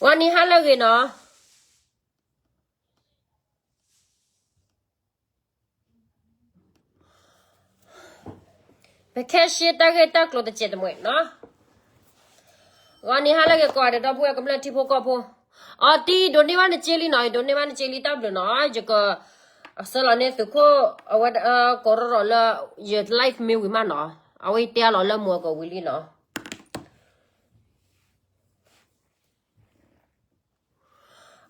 ဂီၤနံၤဟါလၢအဂ့ၤနီၤ. ပခဲရှ့တၢ်ဂ့ၢ်တၢ်ကျိၤတစဲးတမှဲးနီၤ. ဂီၤနံၤဟါလၢအဂ့ၤ ကိးဂၤဒဲး ဒီပုၢ်ဝဲၢ်ကမျၢၢ်ထံဖိကီၢ်ဖိ. အီ တံၤ ဒိးန့ၢ်ဘၣ်နစ့လံနီၤ, ယဒိးန့ၢ်ဘၣ်နစ့လံ တၢ်ဘျုးနီၤ. ယက ဆှၢလီၤန့ၢ်သုးခိၣ် အဝဲ ကိးရီၣ်ရီၣ်လၢ ယ live မ့ၢ်ဝံၤမးနီၤ. အဝဲတဲလီၤလၢမူအကိးဝံၤလံနီၤ.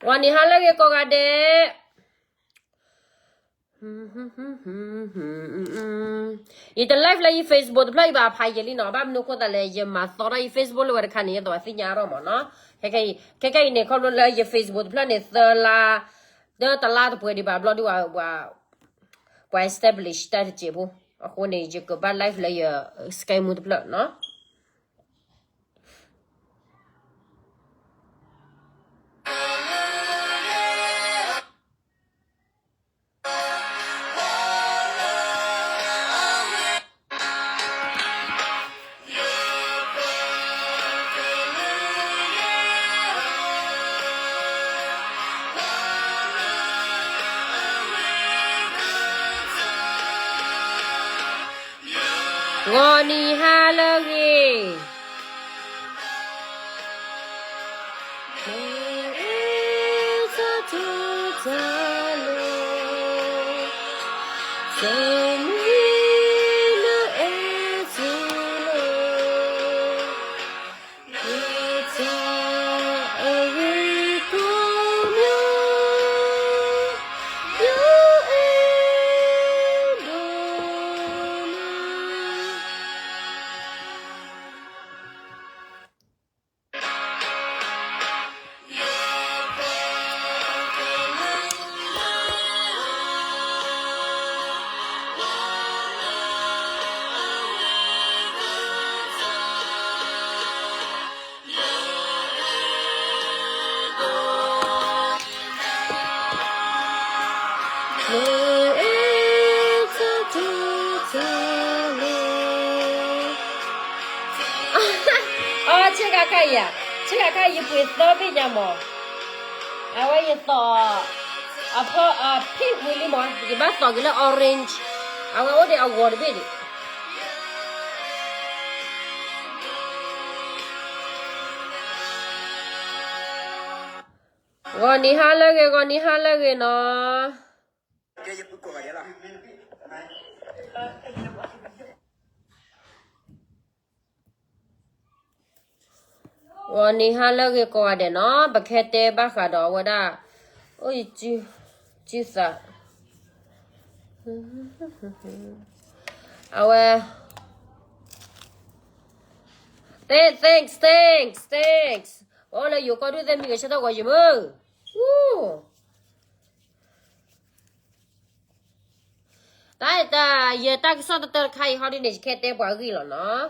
ဂီၤနံၤဟါလၢအဂ့ၤ ကိးဂၤဒဲး. ယတ live လၢယ Facebook တဖျၢၣ်အံၤဘၣ် ဖးယံာ်လံနီၤ. ဘၣ်မနုၤအဃိသတးလဲၣ်, ယမၤသီထီၣ်ယ Facebook လၢဝဲတခါန့ၣ် ယသးဝဲသ့ၣ်ညါထီၣ်မးနီၤ. ခဲကနံၣ်အံၤန့ၣ် ခီဖျိလၢယ Facebook တဖျၢၣ်န့ၣ် သၢလါ, ဒီးတလါတပှဲၤဒံးဘၣ်ဘျီဒုး ပှၤ establish တၢ်တစဲးဖိ. အဃိန့ၣ် ယကဘၣ် live လၢယ Sky မူတဖျၢၣ်နီၤ. ဂီၤနံၤဟါလၢအဂ့ၤ. အီ ဆ့ကၤခါအံၤ, ဆ့ကၤခါအံၤ ယပှ့ၤသၢဘ့ၣ်ညါမး, အဝဲယသိး အဖီ အ pink ဝံၤလံမး, ယဘၣ်သိးက့ၤလၢ orange, အဝဲအိၣ်ဒီးအဂီၤတဘ့ၣ်ဒံး. ဂီၤနံၤဟါလၢအဂ့ၤ, ဂီၤနံၤဟါလၢအဂ့ၤနီၤ. ဂီၤနံၤဟါလၢအဂ့ၤကိးဂၤဒဲးနီၤ, ပခဲတဲဘၣ်ဃးဒီးအဝဲဒၣ်, အိၣ်ယစုသး, အဝဲ, thanks, thanks, thanks, အိၣ်လၢယိၤကီၢ်ဒုးသ့ၣ်မံၤကဆၢထၢၣ်ဂီၤယမုၢ်, တၢ်, ယတၢ်ကစီၣ်တတၢတခါအံၤဟီဒ်န့ၣ် ယခဲတဲပှၤဂ့ၢ်လီၤနီၤ,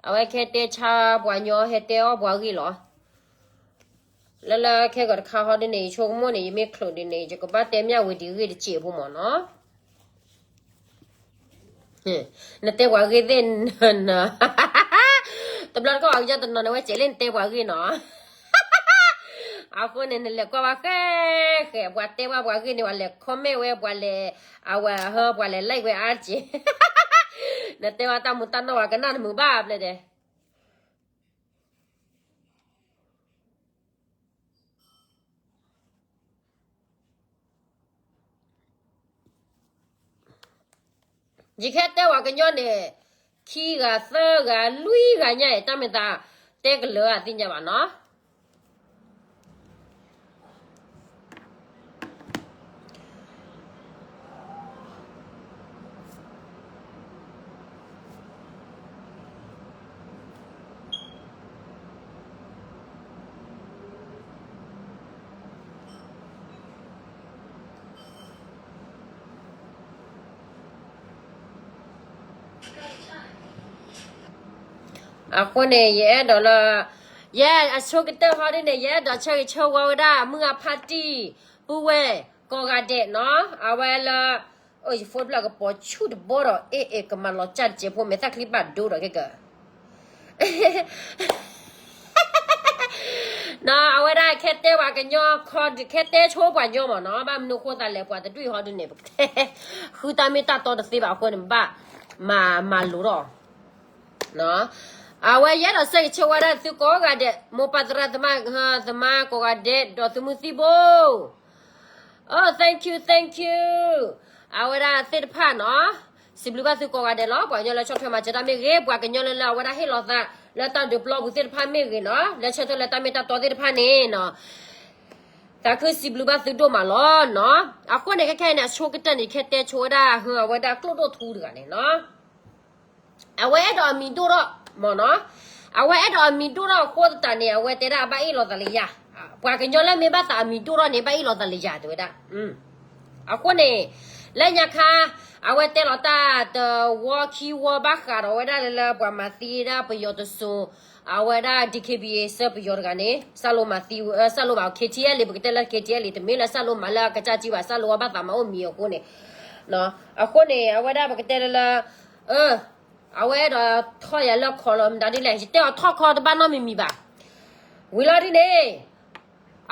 အဝဲခဲတဲဆါပှၤညီ ဟဲတဲအီၣ်ပှၤဂ့ၢ်လီၤ, လၢလၢခဲကီးတခါဟီဒ်န့ၣ် ယဆိကမိၣ်န့ၣ် ယမ့ၢ်ချုးဒ်န့ၣ် ယကဘၣ်တဲမၠၣ်ဝံၤဒံးဂ့ၢ်တစဲးဖိမးနီၤ. နတဲပှၤဂ့ၢ်သ့ၣ်, တဘျီတခီၣ်အကညီတနီၤန့ၣ် ဝဲစဲးလၢနတဲပှၤဂ့ၢ်နီၤ, အဃိန့ၣ် နလဲၤကွၢ်ဘၣ်ဃဲ, ဃဲ ပှၤတဲဘၣ်ပှၤဂ့ၢ်န့ၣ် ပှၤလဲၤ comment ဝဲ ပှၤလဲၤ, အဝဲဟၢ ပှၤလဲၤ like ဝဲအါတက့ၢ်, နတဲဘၣ်တၢ်မူတၢ်နီၢ် ပှၤကနၣ်တမုာ်ဘၣ်ဖျဲၣ်ဒဲး. ယခဲတဲပှၤကညီန့ၣ်, ခံဂၤသၢဂၤလွံၢ်ဂၤညါအံၤ တၢ်မ့ၢ်သးတဲကလၢၤအသ့ၣ်ညါဘၣ်နီၤ. အဃိန့ၣ် ယအဲၣ်ဒိးလၢ, ယဲအဆိကတၢၢ်ဟီဒ်န့ၣ် ယအဲၣ်ဒိးဆၢဂ့ၤဆၢဝါဝဲဒၣ် မုၢ်ဂၤဖါတံၢ်, ပုၢ်ဝဲၢ်ကိးဂၤဒဲးနီၤ, အဝဲလၢ, ယ phone ဖျၢၣ်ကပီၤဆူၣ်တဘီဒီး အဲၣ်အဲၣ်ကမၤလီၤစၢ်တစဲးဖိ မဲာ်သၣ်ချံဘၣ်ဒိဒီးကဲကၢ် တၢ် အဝဲဒၣ်ခဲတဲပှၤကညီ ခဲတဲဆိပှၤကညီမ့ၢ်နီၤ, ဘၣ်မနုၤဃိသးလဲၣ် ပှၤတဒူၣ်အံၤဟီဒုန့ၣ် ဃုတၢ်မ့ၢ်တၢ်တီတသ့ဘၣ်အဃိန့ၣ် ဘၣ်မၤလိာ်ဒီး အဝဲယအဲၣ်ဒိးဆၢဂ့ၤဆၢဝါဒၣ်သုကိးဂၤဒဲး, မိၢ်ပၢ်သရၣ်သမါ သမါကိးဂၤဒဲး ဒီးသုမုၢ်သံဘိ Oh, thank you, thank you. အဝဲဒၣ်သ့ၣ်တဖၣ်နီၤ, စံးဘျုးဘၣ်သုကိးဂၤဒဲးလီၤ. ပှၤကညီလၢဆီၣ်ထွဲမၤစၢၤတၢ်မ့ၢ်ဂ့ၤ, ပှၤကညီလၢလၢအဝဲဒၣ်ဟ့ၣ်လီၤသးလၢတၢ်ဒုးပျီပူၤသ့ၣ်တဖၣ်မ့ၢ်ဂ့ၤနီၤ, လၢဆၢထၢၣ်လၢတၢ်မ့ၢ်တၢ်တီသ့ၣ်တဖၣ်န့ၣ်နီၤ, သးခုစံးဘျုးဘၣ်သုဒိၣ်မးလီၤနီၤ. အဃိန့ၣ် ခဲခဲအံၤန့ၣ် အဆိကတၢၢ်န့ၣ် ခဲတဲဆိဝဲဒၣ် အဝဲဒၣ်ကျိၣ်ဒိၣ်ထူတဂၤန့ၣ်နီၤ အဝဲအဲၣ်ဒိးအမံၤဒိၣ်ထီၣ်မ့ၢ်နီၤ, အဝဲအဲၣ်ဒိးအမံၤဒိၣ်ထီၣ်အဃိသတးန့ၣ် အဝဲတဲဒၣ်ဘၣ်အ့ၣ်လိာ်သးလၢယၤ, ပှၤကညီလၢမ့ၢ်ဘၣ်သးအမံၤဒိၣ်ထီၣ်န့ၣ် ဘၣ်အ့ၣ်လိာ်သးလၢယၤ တဲဝဲဒၣ်. အဃိန့ၣ် လၢညါခါ အဝဲတဲလီၤတၢ်တဝီခံဝီဘၣ်ဃးဒီးဝဲဒၣ်လၢလၢပှၤမၤသံဒၣ်ပယီၤတစိၤ, အဝဲဒၣ် DKBA စၢပယီၤတဂၤန့ၣ် စၢ်လိမၤသံ, စၢ်လိမၤ KTLA ပကတဲလၢ KTLA တမ့ၢ်လၢစၢ်လိမၤလၢအကစၢ်ကံဘၣ် စၢ်လိအီၤဘၣ်သးမၤအိၣ်မံၤအဃိန့ၣ်, အဃိန့ၣ် အဝဲဒၣ်ပကတဲလၢလၢ အဝဲအဲၣ်ဒိးထီၣ်ယၤလၢခီလီၤမတၤဒ်လဲၣ် ယတဲအီၤထီၣ်ခီတဘၣ်နီတမံၤမံၤဘၣ်. ဝံၤလီၤဒ်န့ၣ်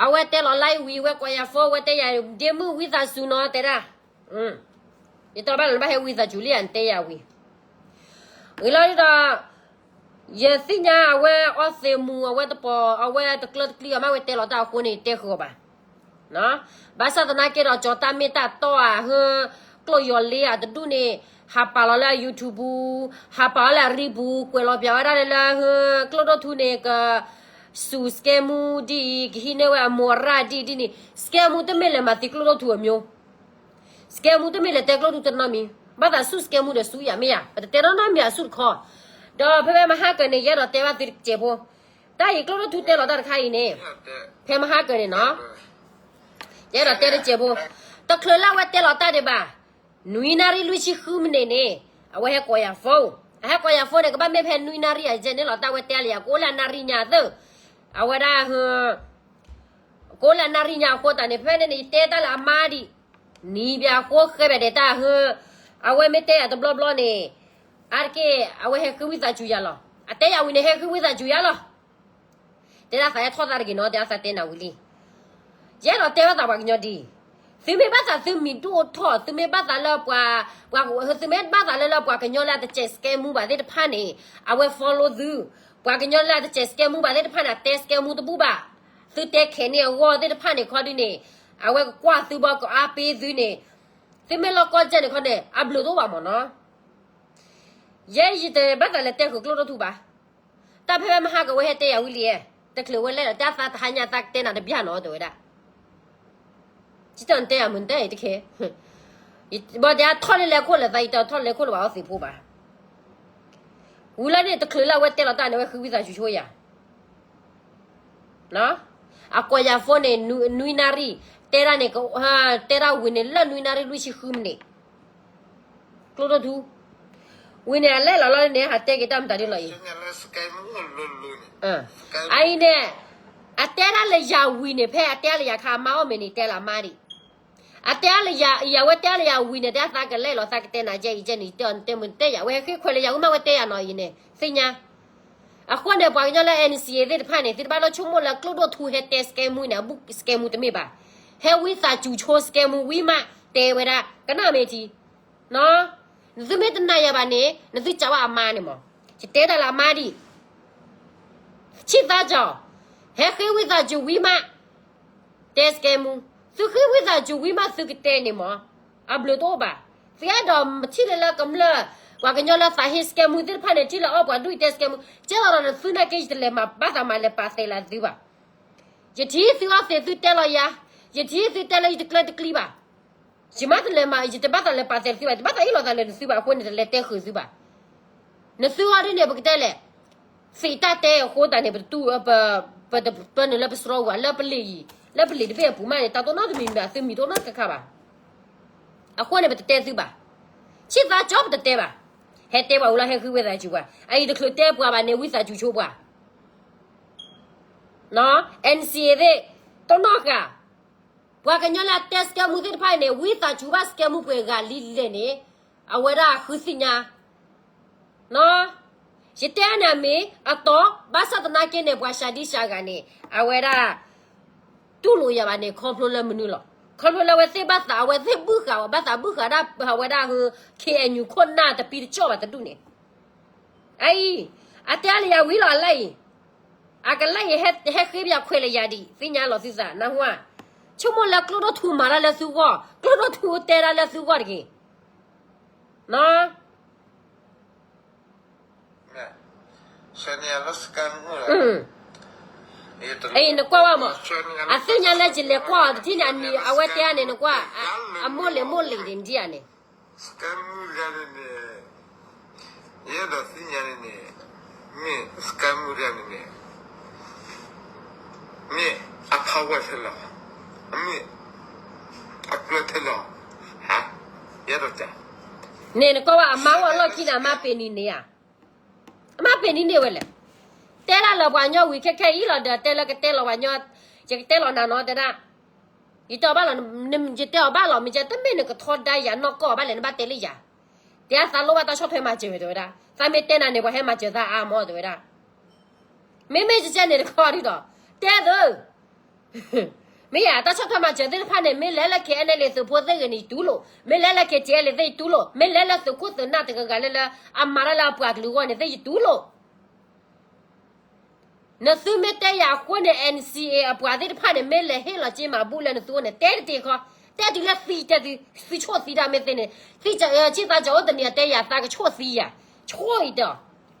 အဝဲတဲလီၤလါအံၤဝံၤ အဝဲကိးယၤ phone ဝဲတဲယၤ ဒ့မုၣ်ဝံသးစူၤနီၤ တဲဒၣ်, ယတဲဘၣ်လၢနဘၣ်ဟဲဝံသးစူၤလံဧါ နတဲယၤဝံၤ, ဝံၤလီၤဒ်ဒီး ယသ့ၣ်ညါအဝဲအီသံးမူ အဝဲတပိာ် အဝဲတကျၢတကျံအီၤ မ့ၢ်ဝဲတဲလီၤတၢ်အဃိန့ၣ် တဲဃုာ်အီၤဘၣ် ဘၣ်ဆၣ်သနာ်က့ဒီး ကၠီၤတၢ်မ့ၢ်တၢ်တီဧါ ဟၢ ကျိၣ်ယီၤလ့ဧါတဒူၣ်န့ၣ် ဟးပာ်လီၤလၢ YouTube ပူၤ, ဟးပာ်လီၤလၢအရံပူၤ ကွဲးလီၤပျးဝဲဒၣ်လၢလၢ ဟၢ ကျိၣ်ဒိၣ်ထူန့ၣ် ကစူးစကဲမူဒ်အံၤ ကဟံးန့ၢ်ဝဲအမိၢ်အရၣ်ဒ်အံၤဒ်န့ၣ် စကဲမူတမ့ၢ်လဲၤမၤသံကျိၣ်ဒိၣ်ထူအမျိုး, စကဲမူတမ့ၢ်လဲၤတဲကျိၣ်ဒိၣ်ထူတနီတမံၤ, ဘၣ်သးဆူၣ်စကဲမူဒီးဆူယၤမ့ၢ်ယၤ ပတတဲနီတမံၤအဆူၣ်တခီ, ဒီးဖဲဖဲမဟါကၢၤန့ၣ် ယအဲၣ်ဒိးတဲဘၣ်သုတစဲးဖိ တၢ်အံၤကျိၣ်ဒိၣ်ထူတဲလီၤတၢ်တခါအံၤန့ၣ်, ဖဲမဟါကၢၤန့ၣ်နီၤ, ယအဲၣ်ဒိးတဲတစဲးဖိ, တချုးလၢအဝဲတဲလီၤတၢ်ဒံးဘၣ်, နွံနၣ်ရံၣ်လွံၢ်ဆံဃုမံးနံးန့ၣ် အဝဲဟဲကိးယၤ phone, အဟဲကိးယၤ phone န့ၣ် ကဘၣ်မ့ၢ်ဖဲနွံနၣ်ရံၣ်အယဲၢ်န့ၣ်လီၤ တၢ်ဝဲတဲလၢယၤ ကအိၣ်လၢအနၣ်ရံၣ်ညါသၢ, အဝဲဒၣ် ကအိၣ်လၢအနၣ်ရံၣ်ညါအဃိသတးန့ၣ် ဖဲန့ၣ်န့ၣ် ယတဲတၢ်လၢအမါဒံး, နံၤဘၣ်အဃိဃဲဘၣ်ဒဲးတၢ်ဟၢ, အဝဲမ့ၢ်တဲယၤတဘျီဘျီန့ၣ်, အါတက့ၢ် အဝဲဟဲဃ့ဝံသးစူၤယၤလီၤ, အတဲယၤဝံၤန့ၣ် ဟဲဃ့ဝံသးစူၤယၤလီၤ, တဲဒၣ်သးဟဲထီၣ်သးတဂ့ၤနီၤ တဲဒၣ်သးတဲနၤဝံၤလံ ယအဲၣ်ဒိးတဲဘၣ်သးပှၤကညီဒ်အံၤ, သုမ့ၢ်ဘၣ်သးသုမံၤဒိၣ်ထီၣ် သုမ့ၢ်ဘၣ်သးလၢပှၤ, သုမ့ၢ်ဘၣ်သးလၢလၢပှၤကညီလၢအတစဲးစကဲမူဘၣ်သ့ၣ်တဖၣ်န့ၣ်, အဝဲ follow သု, ပှၤကညီလၢအတစဲးစကဲမူဘၣ်သ့ၣ်တဖၣ်န့ၣ် အတဲစကဲမူတဘူၣ်ဘၣ်, သုတဲခဲန့ၢ်အဂီၢ်သ့ၣ်တဖၣ်န့ၣ်ခီဒုန့ၣ်, အဝဲကကွၢ်သုဘၣ်ကအါပ့ၤသုန့ၣ်, သုမ့ၢ်လီၢ်ကီၢ်စဲၣ်န့ၣ်ခီန့ၣ် အဘျုးတအိၣ်ဘၣ်မ့ၢ်နီၤ ယဲယတဘၣ်သးလဲၤတဲဃုာ်ကျိၣ်ဒိၣ်ထူဘၣ်, တၢ်ဖဲဖဲမဟါကဝဲဟဲတဲယၤဝံၤလံ, တချုးဝဲလဲၣ်ဒီးတၢ်သးတဟါညါသးကတဲနၤတဘျီနီၤ တဲဝဲဒၣ်, ယတၢ်နတဲယၤမုၢ်နတဲအံၤတခဲ, ဘၣ်တဲထီၣ်လၢလဲၤခိၣ်လၢသး ယတထီၣ်လၢလဲၤခိၣ်လၢၤဘၣ်အီသံးဖိဘၣ်, ဝံၤလီၤန့ၣ် တချုးလၢအဝဲတဲလီၤတၢ်န့ၣ် အဝဲဃ့ဝံသးစူၤဆိယၤ အကိးယၤ phone န့ၣ် နွံနၣ်ရံၣ်, တဲဒၣ်န့ၣ်, တဲဒၣ်ဝံၤန့ၣ် လၢနွံနၣ်ရံၣ်လွံၢ်ဆံဃုမံးနံး, ကျိၣ်ဒိၣ်ထူ, ဝံၤန့ၣ် အလဲၤလီၤလီၤန့ၣ် ဟးတဲက့ၤတၢ်မတၤဒ်လီၤအံၤ, အအံၤန့ၣ်, အတဲဒၣ်လၢယၤဝံၤန့ၣ် ဖဲအတဲလၢယၤခါ အမါအိၣ်မဲာ်န့ၣ် တဲလၢအမါဒံး အတဲလၢယၤအံၤ အဝဲတဲလၢယၤဝံၤန့ၣ် တဲသးကလဲၤလီၤသးကတဲနၤယဲအံၤယဲန့ၣ် တဲအီၤနတဲမုၢ်နတဲယၤ အဝဲဟဲဃ့ခွဲးလၢယၤ ဝံၤမးဝဲတဲယၤနီၤအံၤန့ၣ် သ့ၣ်ညါ, အဃိန့ၣ် ပှၤကညီလၢ NCA သ့ၣ်တဖၣ်န့ၣ် သုတဘၣ်လၢဆိကမိၣ်လၢကျိၣ်ဒိၣ်ထူဟဲတဲစကဲမူန့ၣ် အဘူၣ်စကဲမူတမ့ၢ်ဘၣ်, ဟဲဝံသးစူၤဆိစကဲမူဝံၤမး တဲဝဲဒၣ် ကနၣ်မ့ၢ်ထံ နသုမ့ၢ်တနာ်ယၤဘၣ်န့ၣ် နသုစံးဘၣ်အမါန့ၣ်မး, ယတဲတၢ်လၢအမါဒံး, ဆံသးကီ, ဟဲဃ့ဝံသးစူၤဝံၤမး, တဲစကဲမူ, သုဃ့ဝံသးစူၤဝံၤမးသုကတဲန့ၣ်မး, အဘျုးတအိၣ်ဘၣ်, သုအဲၣ်ဒိးထံၣ်လၢလၢကမျၢၢ်, ပှၤကညီလၢသးဟ့စကဲမူသ့ၣ်တဖၣ်န့ၣ် ထံၣ်လၢအီၣ်ပှၤဒူၣ်အံၤတဲစကဲမူ, ကဲလီၤဒီးနသုနာ်က့ ယတလဲၤမၤဘၣ်သးမၤလဲၤပာ်သဲးလၢသုဘၣ် ယထံၣ်သုအီၣ်သ့းသုတဲလီၤယၤ, ယထံၣ်သုတဲလၢယတကျၢတကျံဘၣ်, ယမ့ၢ်တလဲၤမၤ ယတဘၣ်သးလဲၤပာ်သဲးသုဘၣ်, ယတဘၣ်သးအ့ၣ်လိာ်သးလၢနသုဘၣ်အဃိန့ၣ် တလဲၤတဲဃုာ်သုဘၣ်, နသုအီၤဒ်န့ၣ် ပကတဲလဲၣ်, သ့ၣ်တၢ်တဲအဃိသတးန့ၣ် ပတတူၢ်, ပတပၢနုာ်လၢပစရီဝၤ လၢပလံာ်အံၤ, လၢပလံာ်တဘ့ၣ်အပူၤမးန့ၣ် တၢ်တိၢ်နီတမံၤမ့ၢ် သုမံၤတိၢ်နီတခါခါဘၣ် အဃိန့ၣ် ပတတဲသုဘၣ်, ဆံသးကီပတတဲဘၣ်, ဟဲတဲပှၤဝံၤလီၤ ဟဲဃုဝံသးစူၤပှၤ, အအံၤတချုးတဲပှၤဘၣ်န့ၣ် ဝံသးစူၤဆိပှၤ NCA သ့ၣ်, တိၢ်နီၣ်ဃာ်, ပှၤကညီလၢအတဲစကဲမူသ့ၣ်တဖၣ်အံၤန့ၣ် ဝံသးစူၤဘၣ်စကဲမူပှဲၤဂၤလံလဲၣ်န့ၣ်, အဝဲဒၣ်ဃုသ့ၣ်ညါ, နီၢ်, ယတဲန့ၣ်အမ့ၢ်အတီ, ဘၣ်ဆၣ်သနာ်က့န့ၣ် ပှၤစှၤဒံစှၤဂၤန့ၣ် အဝဲဒၣ် တူၢ်လိာ်ယၤဘၣ်န့ၣ် ခီဖျိလၢမနုၤလီၤ. ခီဖျိလၢအဝဲသ့ၣ်ဘၣ်သး အဝဲသ့ၣ်ဘုၣ်ဃာ်အီၤ ဘၣ်သးဘုၣ်ဃာ်ဒၣ်အဝဲဒၣ် ခ့ၣ်အဲၣ်ယူၣ် ခိၣ်နၢ်တပံတကၠီၣ်ဘၣ်တဒူၣ်န့ၣ်, အအံၤ, အတဲလၢယၤဝံၤလီၤအလါအံၤ, အကလါအံၤ ဟဲဃ့ပယၤခွဲးလၢယၤဒံး သ့ၣ်ညါလီၤသုသး နၢ်ဟူဧါ. ဆိကမိၣ်လၢကျိဒိၣ်ထူမၤတၢ်လၢသုဂီၢ်, ကျိဒိၣ်ထူတဲတၢ်လၢသုဂီၢ်တဂ့ၤ, နီၢ် အံၤနကွၢ်ဝဲမး, အသ့ၣ်ညါလၢယလဲၤကွၢ်အီၤတထံၣ်န့ၣ် အနံၤအဝဲတဲန့ၣ် နကွၢ်, အမိၢ်လဲၤမိၢ်လံၤဒံးဒံးဧါန့ၣ်, ယဲဒိးသ့ၣ်ညါန့ၣ်န့ၣ်, မ့ၢ်စကဲမူရန့ၣ်န့ၣ်, မ့ၢ်အဖးဝဲထဲလီၤ, မ့ၢ်အကျၢၤထဲလီၤ, ဟါ, ယဲဒိးတၢ်, န့ၣ်နကွၢ်ဝဲအမါအိၣ်အလီၢ်ခံန့ၣ် အမါပ့ၤနံၤန့ၣ်ဧါ, အမါပ့ၤနံၤန့ၣ်ဝဲလဲၣ်, တဲဒၣ်လၢပှၤကညီဝံၤခဲခဲအံၤလီၤဒီး တဲလၢကတဲလီၤပှၤကညီ, ယကတဲလီၤနၤနီၤတဲဒၣ်, ယတဲအီၤဘၣ်လီၤ, ယတဲအီၤဘၣ်လီၤ မ့ၢ်ကဲတမ့ၢ်နကထီဒါယၤနီၢ်ကီၢ်ဘၣ်လဲၣ် နဘၣ်တဲလၢယၤ, တဲအသးလိၣ်ဘၣ်တၢ်ဆီၣ်ထွဲမၤစၢၤတဲဝဲဒၣ်, သးမ့ၢ်တဲနၤန့ၣ် ပှၤဟဲမၤစၢၤသးအါမးတဲဝဲဒၣ်, မ့မ့ၢ်ကဲန့ၣ်တခီဒ်ဒီး, တဲသု မ့ၢ်ယါ တၢ်ဆီၣ်ထွဲမၤစၢၤသ့ၣ်တဖၣ်န့ၣ် မ့ၢ်လဲၤလၢ KNLA သုးဖိသ့ၣ်ဂ့ၤန့ၣ် ယတူၢ်လိာ်, မ့ၢ်လဲၤလၢ KTLA သ့ၣ်ယတူၢ်လိာ်, မ့ၢ်လဲၤလၢသုးခိၣ်သုးနၢ်တဂၤဂၤလၢလၢ အမၤတၢ်လၢအပှၤကလုာ်အဂီၢ်န့ၣ် သ့ၣ်ယတူၢ်လိာ်, နသုမ့ၢ်တဲယၤအဃိန့ၣ် NCA အပှၤသ့ၣ်တဖၣ်န့ၣ် မ့ၢ်လဲၤဟ့ၣ်လီၤစ့မၤဘူၣ်လၢနသုအိၣ်န့ၣ် တဲတသ့ခီ, တဲတုၤလၢသံတဲသု, သုဆိၣ်သံတၢ်မ့ၢ်သ့န့ၣ်, သံဆံၣ်သးကအိၣ်တနံၤအတဲယၤသးကဆိၣ်သံယၤ, ဆိၣ်အံၤတဲ,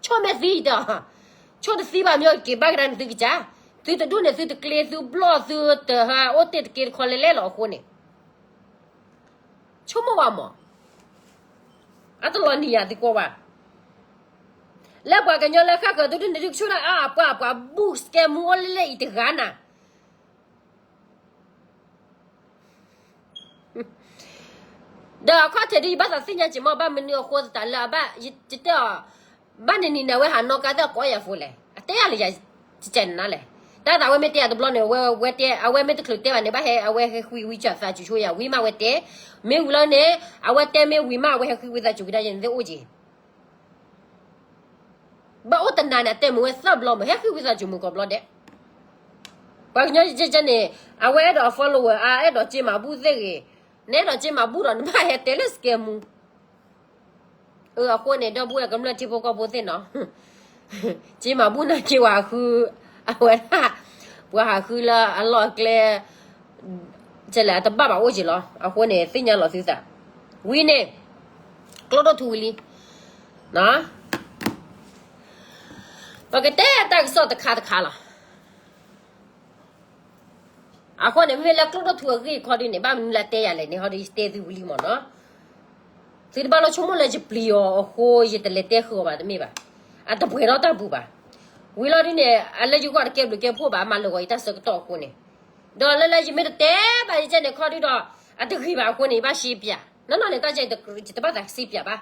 ဆိၣ်မ့ၢ်သံအံၤတဲ, ဆိၣ်တသံဘၣ်မ့ၢ်က့ၤဘၣ်ကဒါနသုကစၢ်, သုတဒူၣ်န့ၣ် သုတကျ့ သုဘျီၣ် သုတဟးအိၣ်တ့ၢ်တက့တခီလဲၤလဲၣ်လီၤအဃိန့ၣ် ဆိကမိၣ်ဝဲမး, အတလီၤနံၤယၤသုကွၢ်ဝဲ, လၢပှၤကညီလၢဃၣ်ဃၢၤသုဒူၣ်န့ၣ် ဒုးကဆိၣ်ဒၣ်အါအပှၤအပှၤဘူၣ်စကဲမူအိၣ်လၢလၢအံၤတဂၤနၤ ဒီးအခီၣ်ထံးဒ်ယဘၣ်သးသ့ၣ်ညါက့ၤမ့ၢ်ဘၣ်မနုၤအဃိသတးလၢအဘၣ်ယတဲအီၤ, ဘၣ်နနံၤန့ၣ် အဝဲဟးနီၣ်ကါသ့ၣ်ကိးယၤဖိလဲၣ်, အတဲယၤလၢယၤ, ကကဲန့ၣ်နၤလဲၣ်, တၢ်သးဝဲမ့ၢ်တဲယၤတဘျီန့ၣ် ဝဲဝဲတဲ အဝဲမ့ၢ်တချုးတဲဘၣ်န့ၣ် ဘၣ်ဟဲအဝဲဟဲဃုဝံစၢၤသးစူၤဆိယၤ ဝံမးဝဲတဲ, မ့ၢ်ဝံၤလီၤန့ၣ်, အဝဲတဲမ့ၢ်ဝံၤမး အဝဲဟဲဃုဝံသးစူၤကဒါယၤန့ၣ်သ့ၣ်အိၣ်က့ၤ ဘၣ်အိၣ်တနၤန့ၣ် အတဲမုာ်ဝဲသၢဘျီမး ဟဲဃ့ဝံသးစူၤမုာ်ကိးဘျီဒဲး, ပှၤကညီကကဲန့ၣ်, အဝဲအဲၣ်ဒိး follower အအဲၣ်ဒိးစ့မၤဘူၣ်သ့ၣ်ဂ့ၤ, နအဲၣ်ဒိးစ့မၤဘူၣ်ဒီး နဘၣ်ဟဲတဲလၢစကဲမူ, အဃိန့ၣ် ဒီပုၢ်ဝဲၢ်ကမျၢၢ်ထံဖိကီၢ်ဖိသ့ၣ်နီၤ, စ့မၤဘူၣ်နာ်က့ၤဝဲဃု, အဝဲဒၣ်, ပှၤဟးဃုလၢအလီၢ်အကျဲ ကလဲၣ်အတဘၣ်ဘၣ်အိၣ်က့ၤလီၤ အဃိန့ၣ် သ့ၣ်ညါလီၤသုသး, ဝံၤန့ၣ်, ကျိဒိၣ်ထူဝံၤလံ, ပကတဲတၢ်ကစီၣ်တခါတခါလီၤ, အဃိန့ၣ် မ့မ့ၢ်လၢကျိဒိၣ်ထူအဂ့ၢ်ခီဒုန့ၣ် ဘၣ်မနုၤလၢတဲယၤလဲၣ်န့ၣ် ဟီဒုယတဲသုဝံၤလံမ့ၢ်နီၤ, သုတဘၣ်လီၤဆိကမိၣ်လၢယပျံၤအီၤအဃိ ယတလဲၤတဲဃုာ်အီၤဘၣ်တမ့ၢ်ဘၣ်, အတပှဲၤထီၣ်တၢ်ပူၤဘၣ်, ဝံၤလီၤဒုန့ၣ် အလၢယဂီၢ်တကဲဘျုးကဲဖှိၣ်ဘၣ် အမၤလၢာ်ဂီၤယတၢ်ဆၢကတီၢ်အဃိန့ၣ်, ဒီးလၢလၢယမ့ၢ်တတဲဘၣ်ယကဲန့ၣ်ခီဒုဒီး, အတဂ့ၤဘၣ်အဃိန့ၣ် ယဘၣ်စ့ပျး, နီၢ်နီၢ်န့ၣ် တၢ်ကဲ ယတဘၣ်သးစ့ပျးဘၣ်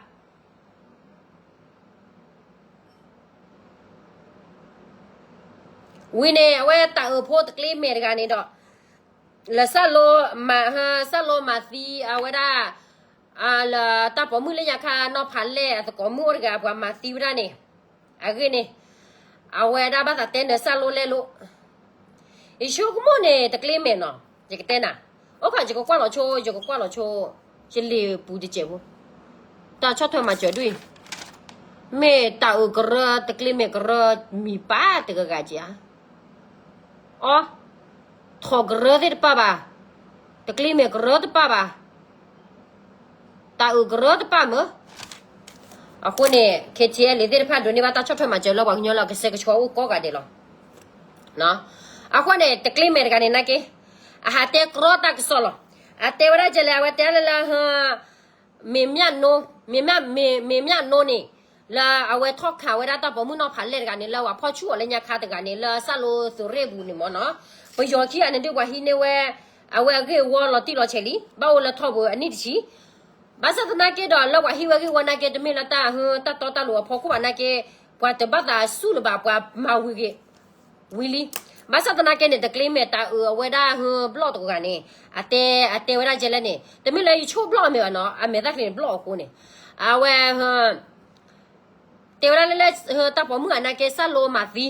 ဝံၤန့ၣ် အဝဲတၢ်အၢၣ်ဖိတကျ့မဲာ်တဂၤန့ၣ်ဒီး, လၢစၢ်လိမၤ, စၢ်လိမၤသံအဝဲဒၣ်, လၢတၢ်ပိာ်မုၣ်လၢညါခါနီၢ်ဖးလဲၢ်အသကိးမုၣ်အိၣ်တဂၤ ပှၤမၤသံဝဲဒၣ်န့ၣ်, အဂ့ၢ်န့ၣ်, အဝဲဒၣ်ဘၣ်သးတဲနၢၤစၢ်လိလဲၣ်လိၤ ယဆိကမိၣ်န့ၣ် တကျ့မဲာ်နီၤ, ယကတဲနၤ, အိၣ်ခါယကကွၢ်လီၤဆိ, ယကကွၢ်လီၤဆိ, ယလံာ်ပူၤတစဲးဖိ, တၢ်ဆီၣ်ထွဲမၤစၢၤဒ်အံၤ, မ့ၢ်တၢ်အၢၣ်ကရၢ တကျ့မဲာ်ကရၢ မံၤပၢ်တဂၤဂၤက့ၤဧါ, အီ, ထီၣ်ကရၢသ့ၣ်တပၢ်ဘၣ်, တကျ့မဲာ်ကရၢတပၢ်ဘၣ် တၢ်အၢၣ်ကရၢတပၢ်မၢ်, အဃိန့ၣ် KTLA သ့ၣ်တဖၣ်ဒိးန့ၢ်ဘၣ်တၢ်ဆီၣ်ထွဲမၤစၢၤလၢပှၤကညီလၢအကဆှဲကဆှီအိၣ်ကိးဂၤဒဲးလီၤ, အဃိန့ၣ် တကျ့မဲာ်တဂၤန့ၣ်နာ်က့, အဟးတဲကြီတၢ်ကစီၣ်လီၤ, အတဲဝဲဒၣ်ကဲလဲၣ် အဝဲတဲလၢလၢ မ့ၢ်မၠၣ်နိ, မ့ၢ်မၠၣ်နိန့ၣ်, လၢအဝဲထီၣ်ခးဝဲဒၣ်တၢ်ပိာ်မုၣ်နီၢ်ဖးလဲၢ်တဂၤန့ၣ် လၢပှၤဖီၣ်ဆူၣ်အီၤလၢညါခါတဂၤန့ၣ် လၢစၢ်လိသုးရ့ၣ်ပူၤန့ၣ်မၢ်နီၤ, ပယီၤခံဂၤန့ၣ်ဒုးပှၤဟံးန့ၢ်ဝဲ, အဝဲအဂ့ၢ်အဝီလီၤတံၢ်လီၤဆဲးလံ ဘၣ်အိၣ်လၢထီၣ်ပူၤအနံၣ်တဆံ, ဘၣ်ဆၣ်သနာ်က့ဒီး လၢပှၤဟံးဝဲအဂ့ၢ်ဝီနာ်က့ တမ့ၢ်လၢတၢ်ဟၢတၢ်တီတၢ်လိၤအဖီခိၣ်ဘၣ်နာ်က့, ပှၤတဘၣ်သးဆူၣ်လၢၤဘၣ် ပှၤမၤဝံၤဂ့ၤ ဝံၤလံ, ဘၣ်ဆၣ်သနာ်က့န့ၣ် တကျ့မဲာ်တၢ်အၢၣ်အဝဲဒၣ်ဟၢဘျီၣ်တဂၤန့ၣ်, အတဲ, အတဲဝဲဒၣ်ကဲလဲၣ်န့ၣ် တမ့ၢ်လၢယဆိၣ်ဘျီၣ်အမဲာ်ဘၣ်နီၤ အမဲာ်သၣ်ချံန့ၣ်ဘျီၣ်အဃိန့ၣ်, အဝဲဟၢ တဲဝဲဒၣ်လၢ လၢ တၢ်ပိာ်မုၣ်ဂၤနာ်က့ စၢ်လိမၤသံ,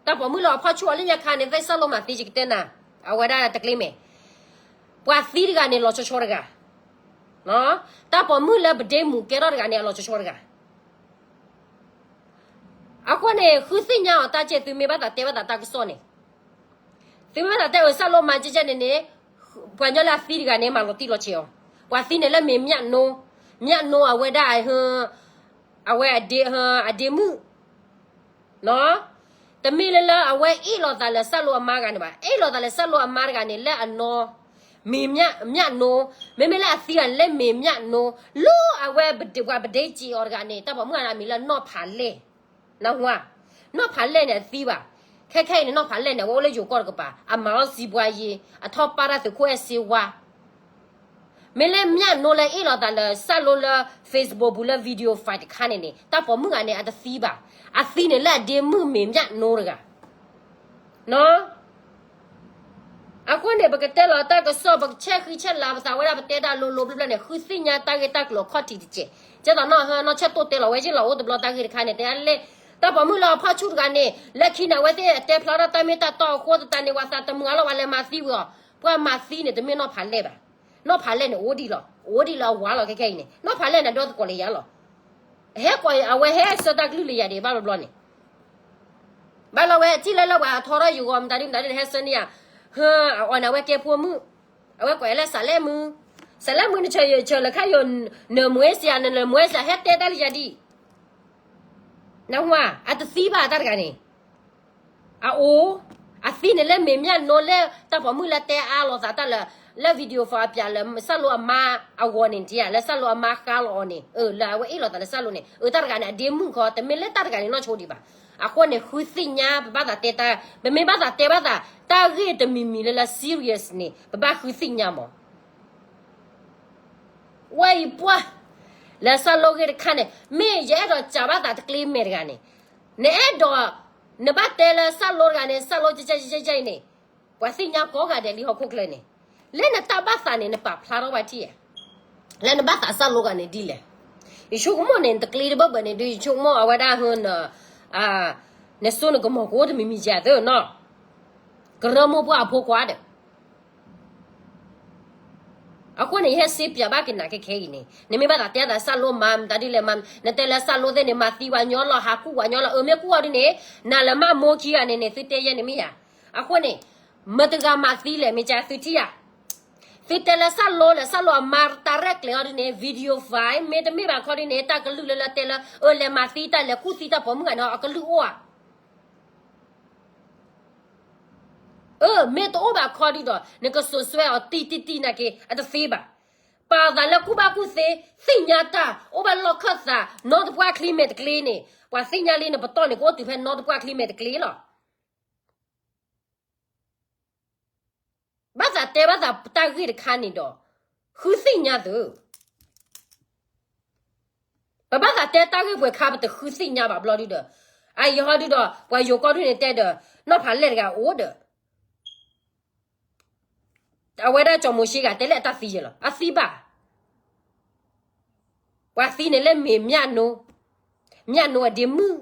တၢ်ပိာ်မုၣ်လၢအဖီၣ်ဆူၣ်အီၤလၢညါခါန့ၣ် သ့ၣ်စၢ်လိမၤသံ ယကတဲနၤ, အဝဲဒၣ်တကျ့မဲာ်, ပှၤသံတဂၤန့ၣ် လီၤဆီဆီတဂၤ, တၢ်ပိာ်မုၣ်လၢပဒ့မူးကဲထီၣ်တဂၤန့ၣ် အလီၤဆီဆီတဂၤ. အဃိန့ၣ် ဃုသ့ၣ်ညါအီၤတၢ်ကဲ သုမ့ၢ်ဘၣ်သးတဲဘၣ်သးတၢ်ကစီၣ်န့ၣ်, သုမ့ၢ်ဘၣ်သးတဲအီၤ စၢ်လိမၤကဲကဲန့ၣ်န့ၣ်, ပှၤညီလၢအသံတဂၤန့ၣ် မၤလီၤတံၢ်လီၤဆဲးအီၤ, ပှၤသံန့ၣ်လၢမ့ၢ်မျၣ်နိ, မျၣ်နိအဝဲဒၣ် အဝဲ အဒ့မုၣ် တမ့ၢ်လၢလၢအဝဲအ့ၣ်လိာ်သးလၢစၢ်လိအမါတဂၤန့ၣ်ဘၣ်, အ့ၣ်လိာ်သးလၢစၢ်လိအမါတဂၤန့ၣ် လၢအနီၢ်, မ့ၢ်မျၣ်နိ, မ့မ့ၢ်လၢအသံဂၤန့ၣ် လၢမ့ၢ်မျၣ်နိ, လၢအဝဲပှၤပဒ့စ့အီၤတဂၤန့ၣ် တၢ်ပိာ်မုၣ်ဂၤန့ၣ် အမံၤလၢနီၢ်ဖးလဲၢ်, နၢ်ဟူဧါ, နီၢ်ဖးလဲၢ်န့ၣ်အသံဘၣ်, ခဲခဲအံၤန့ၣ် နီၢ်ဖးလဲၢ်န့ၣ် အဝဲအိၣ်လၢယိၤကီၢ်တကပၤ အမၤအီၣ်စံးဘှါယ့, အထီၣ်ပၢ်တၢ်သုးခိၣ်အဲၣ်စ့ဝါ မ့ၢ်လၢမျၣ်နိလၢအ့ၣ်လိာ်သးလၢစၢ်လိလၢ Facebook ပူၤလၢ video file တခါန့ၣ်န့ၣ် တၢ်ပိာ်မုၣ်ဂၤန့ၣ် အတသံဘၣ်, အသံန့ၣ်လၢအဒ့မုၣ်မ့ၢ်မျၣ်နိတဂၤ, အဃိန့ၣ် ပကတဲလီၤတၢ်ကစီၣ် ပကဆဲးဃံဆဲးလၤပသးဝဲဒၣ် ပတဲတၢ်လိၤလိၤဖျၢၣ်ဖျၢၣ်န့ၣ် ဃုသ့ၣ်ညါတၢ်ဂ့ၢ်တၢ်ကျိၤအခီၣ်ထံးတက့ၢ်. ကဲသိးနီၢ်ဟၢနီၢ်ဆဲးတိၢ်တဲလီၤဝဲက့ၤလီၤ အိၣ်တဘျီတၢ်ဂ့ၢ်တခါန့ၣ် တဲလဲၣ်, တၢ်ပိာ်မုၣ်လၢအဖီၣ်ဆူၣ်တဂၤန့ၣ် လၢခံန့ၣ်အဝဲသ့ၣ်အတဲဖျါထီၣ်တၢ်မ့ၢ်တၢ်တီအဃိသတးန့ၣ် ပှၤသးတမုာ်အါလီၤ ပှၤလဲၤမၤသံဝဲအီၤ, ပှၤမၤသံန့ၣ် တမ့ၢ်နီၢ်ဖးလဲၢ်ဘၣ်, နီၢ်ဖးလဲၢ်န့ၣ် အိၣ်ဒံးလီၤ, အိၣ်ဒံးလၢအဝၤလီၤ ခဲခဲအံၤန့ၣ် နီၢ်ဖးလဲၢ်န့ၣ် ဒီသကိးလၢယၤလီၤ. ဟဲကွၢ်အဝဲဟဲဆှၢတၢ်ကလုၢ်လၢယၤဒံးဘၣ်ဘျီဘျီန့ၣ်, ဘၣ်လီၤဝဲထံၣ်လၢလၢပှၤထီထီၣ်ယဂီၤမတၤဒ်မတၤဒ်န့ၣ် ဟဲဆှၢန့ၢ်ယၤ, ဟၢ အအီၤန့ၣ် အဝဲကဲဖိမုၣ်, အဝဲကွၢ်လၢစးလဲၣ်မုၢ်, စးလဲၣ်မုၢ်နဆၢယဆၢလၢခါယိာ်, နမွဲစၢၤ နမွဲစၢၤ ဟဲတဲတၢ်လၢယၤဒံး, နၢ်ဟူဧါ, အတသံဘၣ်တၢ်တဂၤန့ၣ် အအိၣ်, အသံန့ၣ်လၢမ့ၢ်မျၣ်နိလၢတၢ်ပိာ်မုၣ်လၢတဲအါလိာ်သးတၢ်လၢ, လၢ video file အပျးလၢစၢ်လိအမါအဂီၢ်န့ၣ် ထံၣ်ဧါ လၢစၢ်လိအမါဃါလီၤအီၤန့ၣ်, လၢအဝဲအ့ၣ်လိာ်သးလၢစၢ်လိန့ၣ် အတၢ်တဂၤန့ၣ် အဒ့မုၣ်ခီ တမ့ၢ်လၢတၢ်တဂၤန့ၣ်နီၢ်ဆိဒံးဘၣ်. အဃိန့ၣ် ဃုသ့ၣ်ညါ ပဘၣ်သးတဲတၢ်, ပမ့ၢ်ဘၣ်သးတဲဘၣ်သး တၢ်ဂ့ၢ်တမံၤမံၤလၢလၢ serious န့ၣ် ပဘၣ်ဃုသ့ၣ်ညါမး ဝဲအံၤပှၢ်, လၢစၢ်လိဂ့ၢ်တခါန့ၣ် မ့ၢ်ယအဲၣ်ဒိးစံးဘၣ်သးတကျ့မဲာ်တဂၤန့ၣ်, နအဲၣ်ဒိး, နဘၣ်တဲလၢစၢ်လိတဂၤန့ၣ် စၢ်လိကဲကဲကဲကဲအံၤန့ၣ်, ပှၤသ့ၣ်ညါကိးဂၤဒဲးလံဟီၣ်ခိၣ်ချၢန့ၣ်, လၢနတၢ်ဘၣ်သးန့ၣ် နပာ်ဖျါထီၣ်ဘၣ်ထံၣ်ဧါ, လၢနဘၣ်သးစၢ်လိဂၤန့ၣ်ဒ်လဲၣ်. ယဆိကမိၣ်န့ၣ် နတကျ့တဘၣ်ဘၣ်န့ၣ် ဒုးယဆိကမိၣ်အဝဲဒၣ်ဟၢန, နစိနကမီၤကအိၣ်တမံၤမံၤကဲသ့နီၤ, ကရၢမိၢ်ပှၢ်အဖိခွါဒီး အဃိန့ၣ် ယဟဲစ့ပၠးဘၣ်က့ၤနၤခဲခဲအံၤန့ၣ် နမ့ၢ်ဘၣ်သးတဲသးစၢ်လိမၤမတၤဒ်လဲၣ်မး, နတဲလၢစၢ်လိသ့ၣ်န့ၣ် မၤသံဝဲညီလီၤ ဟးကူၣ်ဝဲညီလီၤ, အမ့ၢ်ကူၣ်အီၤဒ်န့ၣ် နၤလၢမၤမိၢ်ခံဂၤန့ၣ်န့ၣ် သုတဲယဲန့ၣ်မ့ၢ်ဧါ. အဃိန့ၣ် မတၤတဂၤမၤသံလဲၣ် မ့ၢ်ကသုထံၣ်ဧါ. သုတဲလၢစၢ်လိလၢစၢ်လိအမါတၢ်ရဲၣ်ကျဲၤအီၤဒ်န့ၣ် video file မ့တမ့ၢ်ဘၣ်ခီဒ်န့ၣ် တၢ်ကလုၢ်လၢလၢတဲလၢ အၢ လဲၤမၤသံတၢ်လဲၤကူၣ်သံတၢ်ပိာ်မုၣ်ဂၤန့ၣ် အကလုၢ်အိၣ်ဧါ. အၢ မ့ၢ်တအိၣ်ဘၣ်ခီဒ်ဒီး နကစိာ်စွဲအီၤတံၢ်တံၢ်တံၢ်နာ်က့ အတသ့ဘၣ်. ပာ်သးလၢကူၣ်ဘၣ်ကူၣ်သ့ သ့ၣ်ညါတၢ် အိၣ်ဘၣ်လီၢ်ခၢၣ်သး နီတပှၢ်ချံမဲာ်တကျ့န့ၣ် ပှၤသ့ၣ်ညါလံနပတီၢ်န့ၣ် ကအိၣ်တုၤဖဲနီတပှၢ်ချံမဲာ်တကျ့လီၤ. ဘၣ်သးတဲဘၣ်သးတၢ်ဂ့ၢ်တခါန့ၣ်ဒီး ဃုသ့ၣ်ညါသု ပဘၣ်သးတဲတၢ်ဂ့ၢ်ပှဲၤခါ ပတဃုသ့ၣ်ညါဘၣ်ဘျီဒုဒီး အယဟီဒုဒီး ပှၤယိၤကီၢ်ဒုန့ၣ်တဲဒီး နီၢ်ဖးလဲၢ်တဂၤအိၣ်ဒီး အဝဲဒၣ်ကၠီၤမိၤၡ့ဂၤတဲလၢအတၢ်သံယဲလီၤ အသံဘၣ်. ပှၤသံန့ၣ်လၢမ့ၢ်မျၣ်နိ, မျၣ်နိအဒ့မုၣ်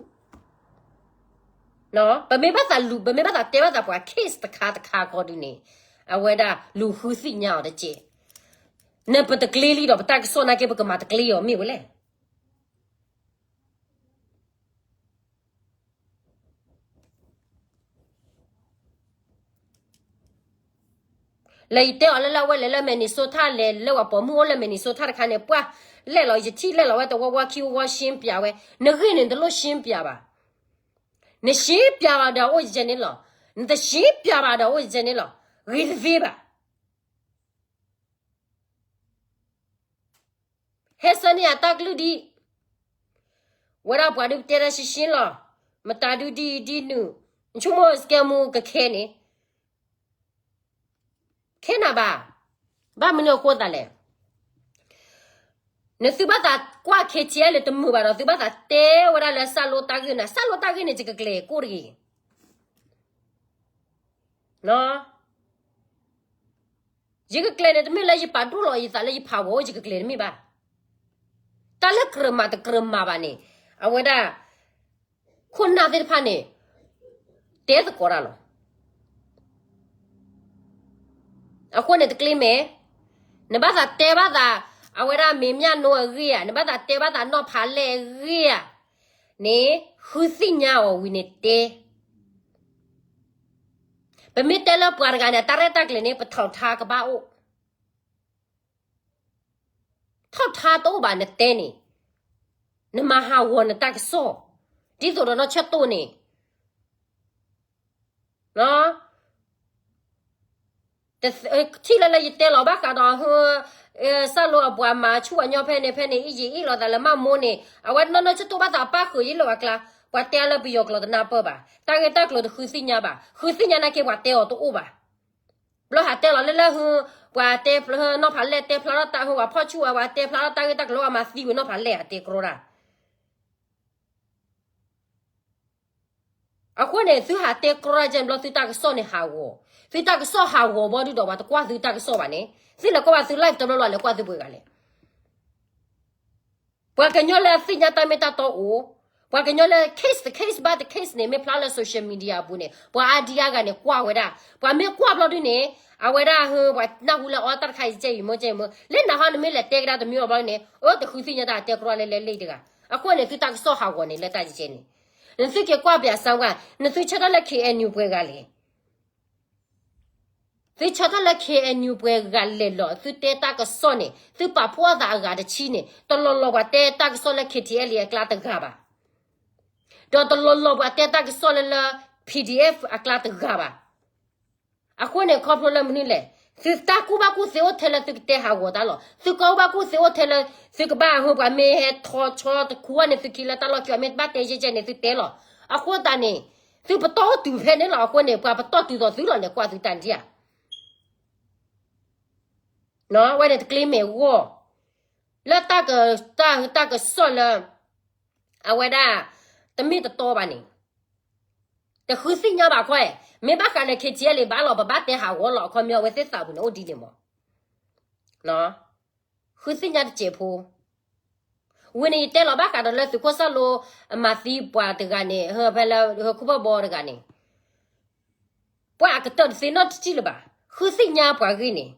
ပမ့ၢ်ဘၣ်သးလူၤ ပမ့ၢ်ဘၣ်သးတဲဘၣ်သးပှၤ case တခါတခါခီဒုန့ၣ် အဝဲဒၣ်လူၤဃုသ့ၣ်ညါအီၤတက့ၢ်. နပတကျ့လံဒီး ပတၢ်ကစီၣ်နာ်က့ ပကမၤတကျ့အီၤမ့ၢ်ဝဲလဲၣ်. လၢယတဲအီၤလၢလၢအဝဲလဲၤလၢ Minnesota လဲၤလၢပှၤပိာ်မုၣ်အိၣ်လၢ Minnesota တခါန့ၣ် ပှၢ်လဲၣ်လီၤ ယထံၣ်လဲၣ်လီၤဝဲတဝီဝီခံဝီဝီ ရှင်းပြဝဲ နဂ့ၢ်န့ၣ်တလိၣ် ရှင်းပြဘၣ်. န ရှင်းပြ ဘၣ်ဒီးအိၣ်ယဲန့ၣ်လီၤ. နတ ရှင်းပြ ဘၣ်ဒီးအိၣ်ယဲန့ၣ်လီၤ. ဂ့ၤတသ့ဘၣ်. ဟဲဆၢန့ၢ်အတၢ်ကလုၢ်ဒ် ဝဲဒၣ်ပှၤဒုးတဲတၢ်ရှင်းရှင်းလီၤ. မတၤဒုးဒ်အံၤဒ်နုၤ နဆိကမိၣ်စကဲမူကခဲန့ၣ် ခဲနၤဘၣ်. ဘၣ်မနုၤအဃိသတးလဲၣ်. နသုဘၣ်သးကွၢ် KTL လၢတမုာ်ဘၣ်ဒီး သုဘၣ်သးတဲဝဲဒၣ်လၢစၢ်လိတၢ်ဂ့ၢ်နၤ စၢ်လိတၢ်ဂ့ၢ်န့ၣ် ယကကျဲၤကိၣ်တဂ့ၤ. ယကကျဲၤန့ၣ် တမ့ၢ်လၢယပာ်ဒိၣ်လီၤယသးလၢယဖးဝဲအိၣ် ယကကျဲၤတမ့ၢ်ဘၣ်. တၢ်လၢကြၢးမၤတကြၢးမၤဘၣ်န့ၣ် အဝဲဒၣ် ခိၣ်နၢ်သ့ၣ်တဖၣ်န့ၣ် တဲသကိးတၢ်လီၤ. အဃိန့ၣ်တကျ့မဲာ်, နဘၣ်သးတဲဘၣ်သး အဝဲဒၣ်မ့ၢ်မၠၣ်နိအဂ့ၢ်ဧါ, နဘၣ်သးတဲဘၣ်သးနီၢ်ဖးလဲၢ်အဂ့ၢ်ဧါန့ၣ် ဃုသ့ၣ်ညါအီၤဝံၤန့ၣ်တဲ. ပမ့ၢ်တဲလၢပှၤတဂၤန့ၣ် တၢ်ရဲၣ်တၢ်ကျဲၤန့ၣ် ပထောက်ထားကဘၣ်အိၣ် ထောက်ထားတအိၣ်ဘၣ်နတဲန့ၣ်, နမၤဟးဂီၤနတၢ်ကစီၣ်, ဒ်သိးဒီးနီၢ်ဆၢၣ်တိၢ်န့ၣ် ထံၣ်လၢလၢယတဲလီၤဘၣ်ဃးဒီး စၢ်လိအပှၤမၤဆူၣ်အညီဖဲန့ၣ်ဖဲန့ၣ် အံၤယအ့ၣ်လိာ်သးလၢမၢ်မိၢ်န့ၣ် အဝဲနီၢ်နီၢ်ဆၢၣ်တိၢ်ဘၣ်သးပၣ်ဃုာ်ယ့ၣ်လၢအကျါ, ပှၤတဲအါလၢပယီၤကျိာ်တနၢ်ပၢၢ်ဘၣ်, တၢ်ဂ့ၢ်တၢ်ကျိၤတဃုသ့ၣ်ညါဘၣ်, ဃုသ့ၣ်ညါနာ်က့ပှၤတဲအီၤတအိၣ်ဘၣ်. ဘျီဟးတဲလီၤလၢလၢဟု ပှၤတဲဖျါနီၢ်ဖးလဲၢ်တဲဖျါထီၣ်တၢ်ဟု ပှၤဖီၣ်ဆူၣ်အဝဲတဲဖျါထီၣ်တၢ်ဂ့ၢ်တၢ်ကျိၤလၢအမၤသံဝဲနီၢ်ဖးလဲၢ်အတဲကြီတၢ် အဃိန့ၣ် သုဟးတဲကြီတၢ်ကဲဘျီ သုတၢ်ကစီၣ်န့ၣ်ဟးဂီၤ, သုတၢ်ကစီၣ်ဟးဂီၤဘီဒုဒီး ပှၤတကွၢ်သုတၢ်ကစီၣ်ဘၣ်န့ၣ်, သုလဲၤကွၢ်ဘၣ်သု live တဘျီဘျီ လဲၤကွၢ်သုပှဲၤဂၤလဲၣ်. ပှၤကညီလၢအသ့ၣ်ညါတၢ်မ့ၢ်တၢ်တီအိၣ်, ပှၤကညီလၢ case တ case ဘၣ်တ case န့ၣ် မ့ၢ်ဖျါလၢ social media အပူၤန့ၣ် ပှၤအါဒံအါဂၤန့ၣ် ကွၢ်ဝဲဒၣ်, ပှၤမ့ၢ်ကွၢ်ဘျီဒုန့ၣ် အဝဲဒၣ်ဟု ပှၤနၢ်ဟူလၢအီတၢ်တခါအံၤကဲအံၤမိၢ်ကဲအံၤမိၢ် လၢနဟီနမ့ၢ်လဲၤတဲကဒါတမံၤအီၤဘျီန့ၣ် အၢ တဃုသ့ၣ်ညါတၢ်တဲကြီလဲၤလဲၤလံတဂၤ, အဃိန့ၣ် သုတၢ်ကစီၣ်ဟးဂီၤန့ၣ်လၢတၢ်ကဲန့ၣ်, နသုက့ၤကွၢ်ပၠးစၢဝဲ, နသုဆၢထၢၣ်လၢ K N U ပှဲၤဂၤလဲၣ် သုဆၢထၢၣ်လၢ K N U ပှဲၤဂၤလဲၣ်လီၤ. သုတဲတၢ်ကစီၣ်န့ၣ် သုပာ်ဖှိၣ်အသးအဂၤတဆံန့ၣ် တလီၤလီၤပှၤတဲတၢ်ကစီၣ်လၢ K T L A အကျါတဂၤဘၣ်, ဒီးတလီၤလီၤပှၤတဲတၢ်ကစီၣ်လၢလၢ P D F အကျါတဂၤဘၣ်. အဃိန့ၣ် ခီဖျိလၢမနုၤလဲၣ်, သုတၢ်ကူၣ်ဘၣ်ကူၣ်သ့အိၣ်ထဲလၢသုကတဲဟးဂီၤတၢ်လီၤ. သုကီၢ်ကူၣ်ဘၣ်ကူၣ်သ့အိၣ်ထဲလၢ သုကဘၣ်ဟု ပှၤမ့ၢ်ဟဲထီၣ်ဆီတခူအီၤန့ၣ် သုခံလၢတၢ်လီၢ်ခံအီၤ မ့ၢ်ဘၣ်တဲယဲၢ်ကဲန့ၣ် သုတဲလီၤ. အဃိသတးန့ၣ် သုပတီၢ်အိၣ်တုၤဖဲန့ၣ်လီၤ. အဃိန့ၣ် ပှၤပတီၢ်တုၤသိးသုလီၤန့ၣ် ကွၢ်သုတၢ်ဒံးဧါ ဝဲန့ၣ်တကျ့မဲာ်ဂီၢ် လၢတၢ်က တၢ် တၢ်ကစီၣ်လၢ အဝဲဒၣ် တမ့ၢ်တတီဘၣ်န့ၣ် တဃုသ့ၣ်ညါဘၣ်ခီ, မ့ၢ်ဘၣ်ဃးလၢ K T L A ဘၣ်လီၤ ပဘၣ်တဲဟးဂီၤလီၤ. အခီပညီအဝဲသ့ၣ်သးပူၤန့ၣ်အိၣ်ဒ်န့ၣ်မး ဃုသ့ၣ်ညါတစဲးဖိ, ဝံၤန့ၣ် ယတဲလီၤဘၣ်ဃးဒီးလၢသုးခိၣ်စၢ်လိ အမၤသံပှၤတဂၤန့ၣ် ဟၢဖဲလၢ ဟၢခူၣ်ဖၢၣ်ဘီတဂၤန့ၣ် ပှၤအကတၢၢ်တသ့နီတထံၣ်လၢၤဘၣ်, ဃုသ့ၣ်ညါပှၤဂ့ၢ်န့ၣ်,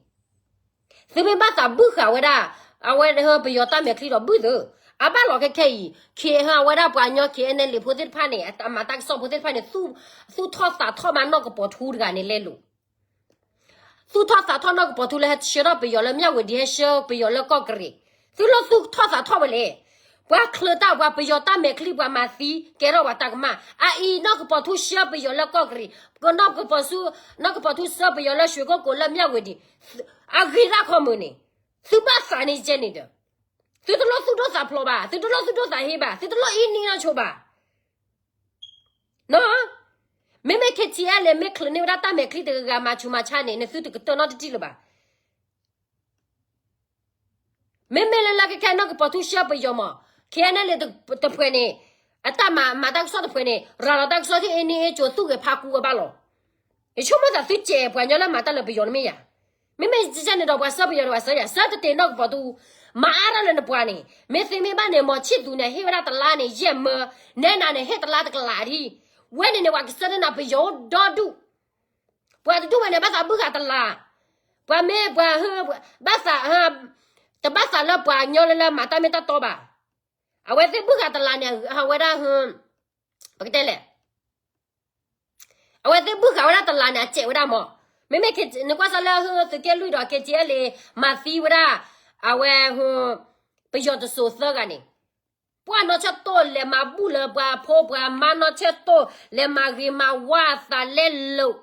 သုမ့ၢ်ဘၣ်သးဘုၣ်ဃာ်ဝဲဒၣ် အဝဲဟၢပယီၤတၢ်မဲာ်ချံဒီးဘုၣ်သု, အဘၣ်လီၤခဲခဲအံၤ ခ့ဟၢအဝဲဒၣ်ပှၤကညီ K N L A ဖိသ့ၣ်တဖၣ်န့ၣ် အမၤတၢ်ကစီၣ်ဖိသ့ၣ်တဖၣ်န့ၣ် သူၣ်ထီၣ်သးထီၣ်မးနီၢ်ကပီၤထူတဂၤန့ၣ်လဲလိာ် သူၣ်ထီၣ်သးထီၣ်နီၢ်ကပီၤထူလၢဟဲဆှၢထီၣ်ပယီၤလၢမၠၣ်ဝ့ၤဒံး ဟဲဆှၢပယီၤလၢကီၢ်ကရ့ၣ်, သုလၢသူၣ်ထီၣ်သးထီၣ်ဝဲလဲၣ်, ပှၤချုးတၢ်ပှၤပယီၤတၢ်မဲာ်ချံပှၤမၤသံကဲထီၣ်ပှၤတၢ်ကမၣ်, အအံၤနီၢ်ကပီၤထူဆှၢပယီၤလၢကီၢ်ကရ့ၣ်, ကနီၢ်ကပီၤထူ နီၢ်ကပီၤထူဆှၢပယီၤလၢရွှေကုက္ကိုလၢမၠၣ်ဝ့ၤဒံး, အဂ့ၤဒၣ်ခီမုၢ်န့ၣ်, သုဘၣ်သးန့ၣ်ကဲန့ၣ်ဒီး, သုတလိၣ်သူၣ်ဒိၣ်သးဖျိးဘၣ်, သုတလိၣ်သူၣ်ဒိၣ်သးဟ့ဘၣ်, သုတလိၣ်အံၣ်နံၣ်နီၢ်ဆိဘၣ် မ့မ့ၢ် K T L A မ့ၢ်ချုးန့ၢ်ဝဲဒၣ်တၢ်မဲာ်ချံတဂၤဂၤမၤဆူးမၤဆါန့ၣ် နသုတကတၢၢ်နီတထံၣ်လၢၤဘၣ်. မ့မ့ၢ်လၢလၢခဲခဲနီၢ်ကပီၤထူဆှၢပယီၤမး, K N L A တဖုန့ၣ်, အတၢ်မၤမၤတၢ်ကစီၣ်တဖုန့ၣ် ရၤလီၤတၢ်ကစီၣ်ထံၣ်အ့န့ၣ်အ့ကၠိၤသူၣ်ဂဲၤဖးကူအဘၣ်လီၤ. ယဆိကမိၣ်သးသုစဲးပှၤကညီလၢမၤတၢ်လၢပယီၤန့ၣ်မ့ၢ်ယၤ မ့မ့ၢ်ကဲန့ၣ်ဒီး ပှၤဆှၢပယီၤဒီးပှၤဆှၢယၤ ဆှၢတတ့ၤနီၢ်ကပီၤထူ, မၤအါထီၣ်လၢနပှၤန့ၣ်, မ့ၢ်သ့မ့ၢ်ဘၣ်န့ၣ် မီၤဆံၣ်သူန့ၣ် ဟ့ၣ်ဝဲဒၣ်တလါန့ၣ် ယဲၢ်မၢ, နဲနၤန့ၣ် ဟ့ၣ်တလါတကလးဒံး, ဝဲန့ၣ်န့ၣ် ပှၤကဆှၢန့ၢ်နၤပယီၤအိၣ်ဒီဒူၣ်, ပှၤတဒူၣ်ဝဲန့ၣ် ဘၣ်သးဘုၣ်ဃာ်တလး, ပှၤမ့ၢ်ပှၤဟၢ, ဘၣ်သး, တဘၣ်သးလၢပှၤကညီလၢလၢမၤတၢ်မ့ၢ်တၢ်တီဘၣ်, အဝဲသ့ၣ်ဘုၣ်ဃာ်တလးန့ၣ် အဝဲဒၣ်ဟၢ, ပကတဲလဲၣ် အဝဲသ့ၣ်ဘုၣ်ဃာ်ဝဲဒၣ်တလးန့ၣ် အစဲးဝဲဒၣ်မး, မ့မ့ၢ်နကွၢ်စၢ်လၢသုးက့လွံၢ်ဒီး K T L A မၤသံဝဲဒၣ်, အဝဲ, ပယီၤတစိၤသၢဂၤန့ၣ်, ပှၤနီၢ်ဆၢၣ်တိၢ်လဲၤမၤဘူၣ်လၢပှၤဖိပှၤမါနီၢ်ဆၢၣ်တိၢ် လဲၤမၤဂ့ၤမၤဝါအသးလဲလိာ်,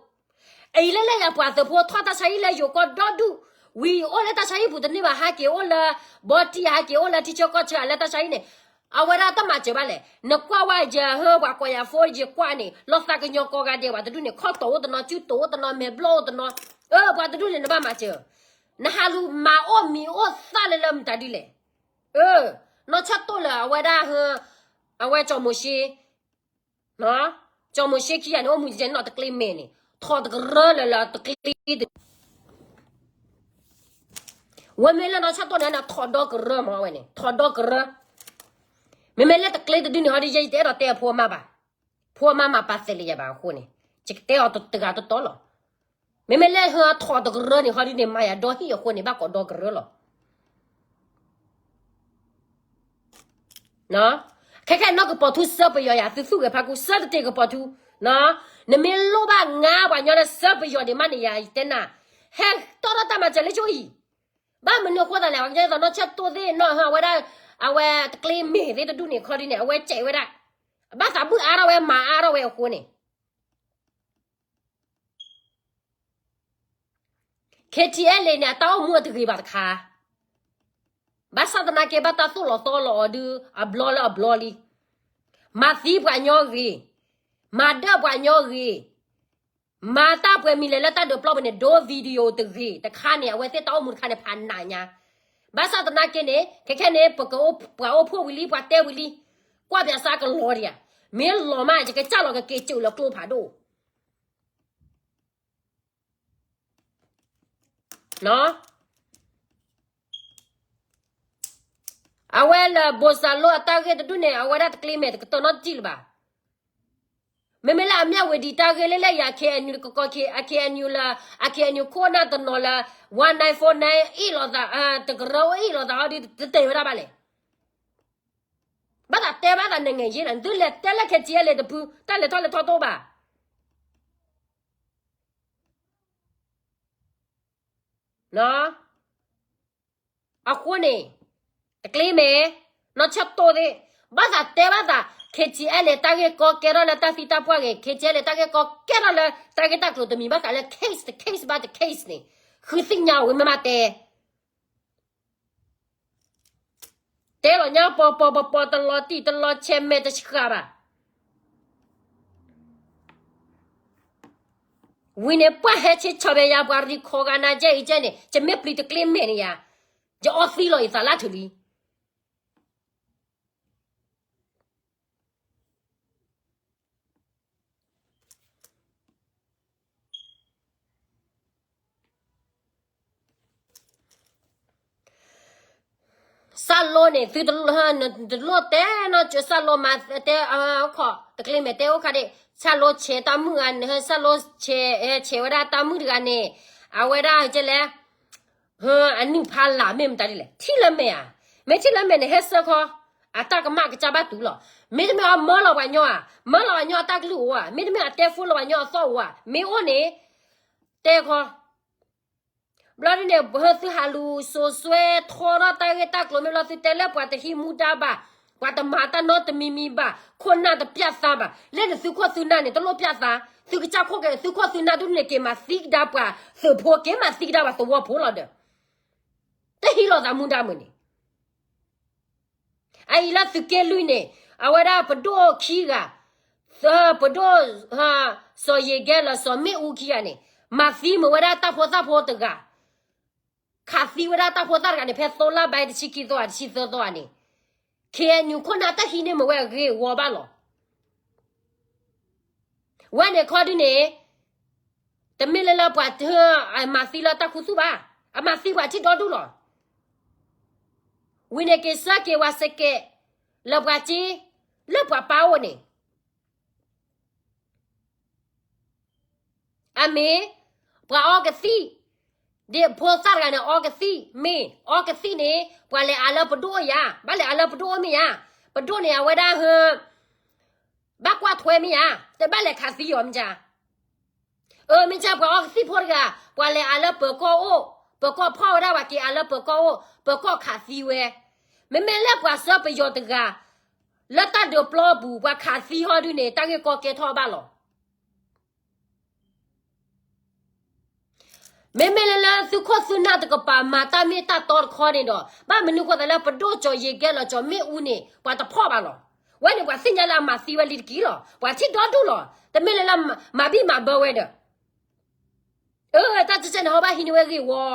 အံၤလဲၤလၢယၤပှၤသုးဖိထီၣ်တၢ်ဆါဟံၣ်လၢယိၤကီၢ်ဒီဒူၣ်, ဝံၤအိၣ်လၢတၢ်ဆါဟံၣ်ပူၤတန့ၢ်ဘၣ် ဟဲက့ၤအိၣ်လၢ, ဘီတံၢ်ဟဲက့ၤအိၣ်လၢထံဆၢကီၢ်ဆၢလၢတၢ်ဆါဟံၣ်န့ၣ်, အဝဲဒၣ်တၢ်မၤစၢၤဘၣ်လဲၣ်, နကွၢ်ဝဲယဟၢပှၤကွၢ်ယၤဖိယကွၢ်န့ၣ် လီၤသးကညီၤကိးဂၤဒဲး ပှၤတဒူၣ်န့ၣ် ခီၣ်တီအိၣ်တနီၤ စုတိၣ်အိၣ်တနီၤ မဲာ်ဘျီၣ်အိၣ်တနီၤ, အၢ ပှၤတဒူၣ်န့ၣ် နဘၣ်မၤစၢၤ, နဟးလူၤမၤအိၣ်မံၤအိၣ်သၣ်လၢလၢမတၤဒ်လဲၣ်, အၢ, နီၢ်ဆၢၣ်တိၢ်လၢအဝဲဒၣ်ဟၢ, အဝဲကၠီၤမိၤၡ့ ကၠီၤမိၤၡ့ခံဂၤန့ၣ် အိၣ်မူကဲန့ၣ်နီၢ်တကျ့မဲာ်န့ၣ် ထီၣ်တကရၢလၢလၢတကျ့တ, ဝဲမ့ၢ်လၢနီၢ်ဆၢၣ်တိၢ်န့ၣ် ထီၣ်ဒီကရၢမးဝဲန့ၣ် ထီၣ်ဒီကရၢ, မ့မ့ၢ်လၢတကျ့တဒုန့ၣ် ဟီဒုး ယဲယတအဲၣ်ဒိးတဲအဖိအမါဘၣ်. ဖိအမါမၤပာ်သဲးလၢယၤဘၣ်အဃိန့ၣ် ယကတဲအီၤတဂၤတတီလီၤ. မ့မ့ၢ်လၢဟၢထီၣ်တကရၢန့ၣ် ဟီဒုးန့ၣ် မၤယၤဒီဟံၣ်အဃိန့ၣ် ဘၣ်ကိးဒီကရၢလီၤ. ခဲခဲနီၢ်ကပီၤထူ ဆၢပယီၤယၤ သုသူၣ်ဂဲၤဖးကူ ဆၢတတ့ၢ်ကပီၤထူ, နမ့ၢ်လိၣ်ဘၣ်ငါပှၤညီလၢဆၢပယီၤဒံးမးန့ၣ် ယၤယတဲနၤ, ဟဲတီထီၣ်တၢ်မၤစၢၤလၢကၠိအံၤ, ဘၣ်မနုၤအဃိသတးလဲၣ်, ပှၤကညီဒ်သိးနီၢ်ဆၢတိၢ်သ့ၣ်နီၢ်ဟၢအဝဲဒၣ်, အဝဲတကျ့မ့ၢ်သ့ၣ်တဒူၣ်န့ၣ် ခီဒုးန့ၣ် အဝဲစဲးဝဲဒၣ်, ဘၣ်သးဘုၣ်အါထီၣ်ဝဲမၤအါထီၣ်ဝဲအဃိန့ၣ် ခ့ထံအဲလ့းန့ၣ် အတၢ်အိၣ်မူအတဂ့ၤဘၣ်တခါ, ဘၣ်ဆၣ်သနာ်က့ ဘၣ်တၢ်သိၣ်လီၤသီလီၤအီၤဒုး အဘျီလၢအဘျီလံ, မၤသံပှၤညီဂ့ၤ, မၤဒၢပှၤညီဂ့ၤ, မၤတၢ်ပှဲၤမံၤလဲၣ်လၢတၢ်ဒုးပျီပူၤန့ၣ် ဒိ video တဂ့ၤတခါန့ၣ် အဝဲသ့ၣ်တၢ်အိၣ်မူတခါန့ၣ် ဖးနးညါ, ဘၣ်ဆၣ်သနာ်က့န့ၣ် ခဲခဲန့ၣ် ပကအိၣ်ပှၤအိၣ်ဖှိၣ်ဝံၤလံ ပှၤတဲဝံၤလံ, ကွၢ်ပၠးစၢ်ကလီၤဒံးဧါ, မ့ၢ်လီၤမး ယကစၢ်လီၤကက့ၤစူးလၢကျိဖးဒိၣ် အဝဲလၢဘိၣ်စၢ်လိအတၢ်ဂ့ၢ်တဒူၣ်န့ၣ် အဝဲဒၣ်တကျ့မဲာ်တကတၢၢ်နီတစံၣ်လၢၤဘၣ်. မ့မ့ၢ်လၢအမၠၣ်ဝ့ၤဒံးတၢ်ဂ့ၢ်လၢလၢယၤ KNU ကကီ အ KNU လၢ အ KNU ခိၣ်နၢ်တနီၤလၢ one nine four nine အ့ၣ်လိာ်သး တကရၢအိၣ်အ့ၣ်လိာ်သးဟီဒုး တတဲဝဲဒၣ်ဘၣ်လဲၣ်. ဘၣ်သးတဲဘၣ်သးနငဲၤယ့လီၤ သုလဲၤတဲလၢ KTLA တဖု တၢ်လဲၤထီၣ်လဲၤထီတအိၣ်ဘၣ်. အဃိန့ၣ် တကျ့မဲာ် နီၢ်ဆၢတိၢ်သ့ၣ် ဘၣ်သးတဲဘၣ်သး KTLA တၢ်ဂ့ၢ်ကီကဲထီၣ်လၢတၢ်သံတၢ်ပှၢ်ဂ့ၤ KTLA တၢ်ဂ့ၢ်ကီကဲထီၣ်လၢတၢ်ဂ့ၢ်တၢ်ကျိၤတမံၤဘၣ်သးလၢ case တ case ဘၣ်တ case န့ၣ် ဃုသ့ၣ်ညါဝံၤမ့ၢ်မးတဲ တဲလီၤညါပီၤပီၤပီၤပီၤ တလီၤတံၢ်တလီၤဆဲးမဲာ်တဆှးဘၣ်. ဝံၤန့ၣ် ပှၤဟဲဆ့ဆီၣ်ဘဲယၤ ပှၤရံခီဂၤနၤ ကဲအံၤကဲန့ၣ် ယမ့ၢ်ပျံၤတကျ့မဲာ်န့ၣ်ယၤ ယအီသံလီၤယသးလၢထုးလံ. စၢ်လိန့ၣ် သုတလိၣ်တဲနီၢ်စၢၤ စၢ်လိမၤတဲအိၣ်ခိး တကျ့မဲာ်တဲအိၣ်ခါဒ့ၣ် စၢ်လိဆဲးတၢ်မုၣ်ဂၤန့ၣ် စၢ်လိဆဲး ဆဲးဝဲဒၣ်တၢ်မုၣ်တဂၤန့ၣ် အဝဲဒၣ်ကလဲၣ် အနုၢ်ဖးလၢ်မ့ၢ်မတၤဒ်လဲၣ် ထံၣ်လၢမဲာ်ဧါ, မ့ၢ်ထံၣ်လၢမဲာ်န့ၣ် ဟဲစၢဃီ အတၢ်ကမၣ်ကစၢ်ဘၣ်တုၤလီၤ. မ့တမ့ၢ်အမၢလီၤပှၤညီဧါ, မၢလီၤပှၤညီအတၢ်ကလုၢ်အိၣ်ဧါ, မ့တမ့ၢ်အတဲဖိလီၤပှၤညီအသီၣ်အိၣ်ဧါ, မ့ၢ်အိၣ်န့ၣ် တဲဃီ ဘျီဒ်န့ၣ် သုဟးလူၤစိၤစွဲထီထီၣ်တၢ်ဂ့ၢ်တၢ်ကျိၤမ့ၢ်ဘျီ သုတဲလၢပှၤတဟံးမူဒါဘၣ်, ပှၤတမၤတၢ်နီတမံၤမံၤဘၣ်, ခိၣ်နၢ်တပျၢ်သးဘၣ်, လၢနသုခိၣ်သုနၢ်န့ၣ် တလိၣ်ပျၢ်သး, သုကစၢ်ခိၣ်က့ၤ သုခိၣ်သုနၢ်ဒ်န့ၣ် က့ၤမၤသံကဒါပှၤသုးဖိ က့ၤမၤသံကဒါပှၤသဝီဖိလီၤဒီး တဟံးလိာ်သးမူဒါမုၢ်န့ၣ် အအံၤလၢသုးက့လွံၢ်န့ၣ် အဝဲဒၣ်ပဒိၣ်ခံဂၤ, ပဒိၣ် စီၤယ့ၤကဲလၢစီၤမ့ၣ်အူခံဂၤန့ၣ် မၤသံမုာ်ဝဲဒၣ်တၢ်ဖိသၣ်ဖိတဂၤ, ခးသံဝဲဒၣ်တၢ်ဖိသၣ်တဂၤန့ၣ် ဖဲသိလါဘဲတဆံခံသီဧါ တဆံသၢသီဧါန့ၣ်, KNU ခိၣ်နၢ်တၢ်ဟံးန့ၢ်မုာ်ဝဲအဂ့ၢ်အဝီဘၣ်လီၤ. ဝဲန့ၣ်ခီဒ်န့ၣ် တမ့ၢ်လၢလၢပှၤတဟၢအမၤသံလၢတၢ်ခူသူၣ်ဘၣ်, အမၤသံပှၤထံၣ်ဒီဒူၣ်လီၤ. ဝံၤန့ၣ်က့ၤဆၢက့ၤဝဲစကဲး လၢပှၤစ့ လၢပှၤပၢ်အိၣ်န့ၣ် အမ့ၢ် ပှၤအီကသံၣ်, ဒ်ဖိသၣ်တဂၤန့ၣ် အီကသံၣ်, မ့ၢ်အီကသံၣ်န့ၣ် ပှၤလဲၤအါလၢပဒိၣ်အိၣ်ယၤ, ဘၣ်လဲၤအါလၢပဒိၣ်အိၣ်မ့ၢ်ယၤ, ပဒိၣ်န့ၣ် အဝဲဒၣ်ဟၢ ဘၣ်ကွၢ်ထွဲမ့ၢ်ယၤ, တဘၣ်လဲၤခးသံအီၤမ့ၢ်ယၤ. အၢ မ့ၢ်ကၢ်ပှၤအီကသံၣ်ဖိတဂၤ ပှၤလဲၤအါလၢပၢၤကီၢ်အိၣ်, ပၢၤကီၢ်ဖီၣ်ဝဲဒၣ် ပှၤက့ၤအါလၢပၢၤကီၢ်အိၣ်, ပၢၤကီၢ်ခးသံဝဲ, မ့မ့ၢ်လၢပှၤစၢပယီၤတဂၤ လၢတၢ်ဒုးပျီပူၤ ပှၤခးသံဟီဒုန့ၣ် တၢ်ဂ့ၢ်ကီကဲထီၣ်ဘၣ်လီၤ. မ့မ့ၢ်လၢလၢသုခိၣ်သုနၢ်တကပၤ မၤတၢ်မ့ၢ်တၢ်တီတခီန့ၣ်ဒီး ဘၣ်မနုၤဃိသးလၢပဒိၣ်ကၠီၤယ့ၤကဲလီၤ ကၠီၤမ့ၣ်အူန့ၣ် ပှၤတဖီၣ်ဘၣ်လီၤ. ဝဲန့ၣ်ပှၤသ့ၣ်ညါလၢအမၤသံဝဲလံတက့ၢ်လီၤ. ပှၤထံၣ်ဒီဒူၣ်လီၤ. တမ့ၢ်လၢလၢမၤဘံၣ်မၤဘၢဝဲဒီး အၢ တၢ်ကစၢၢ်န့ၣ် ဟီဘၣ်ဟံးန့ၢ်ဝဲဂ့ၢ်ဝီ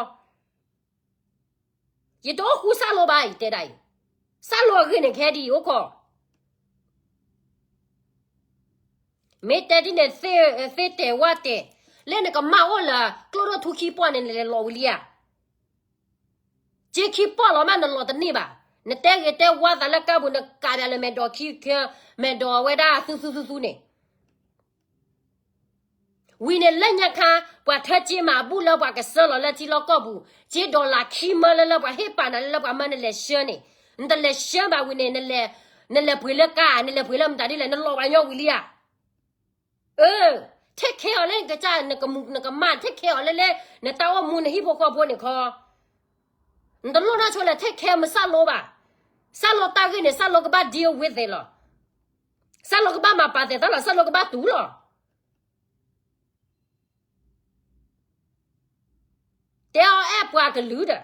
ယတအိၣ်ဃူစၢ်လိဘၣ် ယတဲဒၣ်အံၤ, စၢ်လိအဂ့ၢ်န့ၣ် ခဲဒ်အံၤအိၣ်ခိး, မ့ၢ်တဲဒ်န့ၣ် သ့တဲာ်ဝၣ်တဲာ်, လၢနကမၣ်အိၣ်လၢ ကျိၣ်ဒိၣ်ထူခံပီၢ်န့ၣ် နလဲၤလီၤဝံၤလံဧါ. က့ခံပီၢ်လီၤမး နလီၤတန့ၢ်ဘၣ်. နတဲဂ့ၤတဲဝါသးလၢကါပူၤ နကးပၠးလၢမဲာ်ဒိးခံ မဲာ်ဒိးအဝဲဒၣ်သူသူသူသူန့ၣ် ဝံၤန့ၣ်လၢညါခါ ပှၤထၢစ့မၤဘူၣ်လၢပှၤကစၢလီၤလၢထံလီၢ်ကီၢ်ပူၤ စ့ဒီလးခံမၢလၢလၢပှၤဟ့ၣ်ပာ်နၤလၢလၢပှၤမၢနလဲၤဆှၢန့ၣ် နတလဲၤဆှၢဘၣ်ဝံၤန့ၣ် နလဲၤပှ့ၤလၢကါ နလဲၤပှ့ၤလၢမတၤဒ်လဲၣ် နလီၤပှၤညီဝံၤလံဧါ. အၢ take care အီၤလၢနကစၢ် နကမူးနကမၣ် take care အီၤလၢလၢ နတၢ်အိၣ်မူနဟံၣ်ဖိဃီဖိန့ၣ်ခီ နတလိၣ်နီၢ်ဆိလဲၤ take care မစၢ်လိဘၣ်. စၢ်လိတၢ်ဂ့ၢ်န့ၣ် စၢ်လိကဘၣ် deal with သဲးလီၤ. စၢ်လိကဘၣ်မၤပာ်သဲးသးလီၤ စၢ်လိကဘၣ်တူၢ်လီၤ. တဲအီၤအဲၣ်ပှၤကလုာ်ဒီး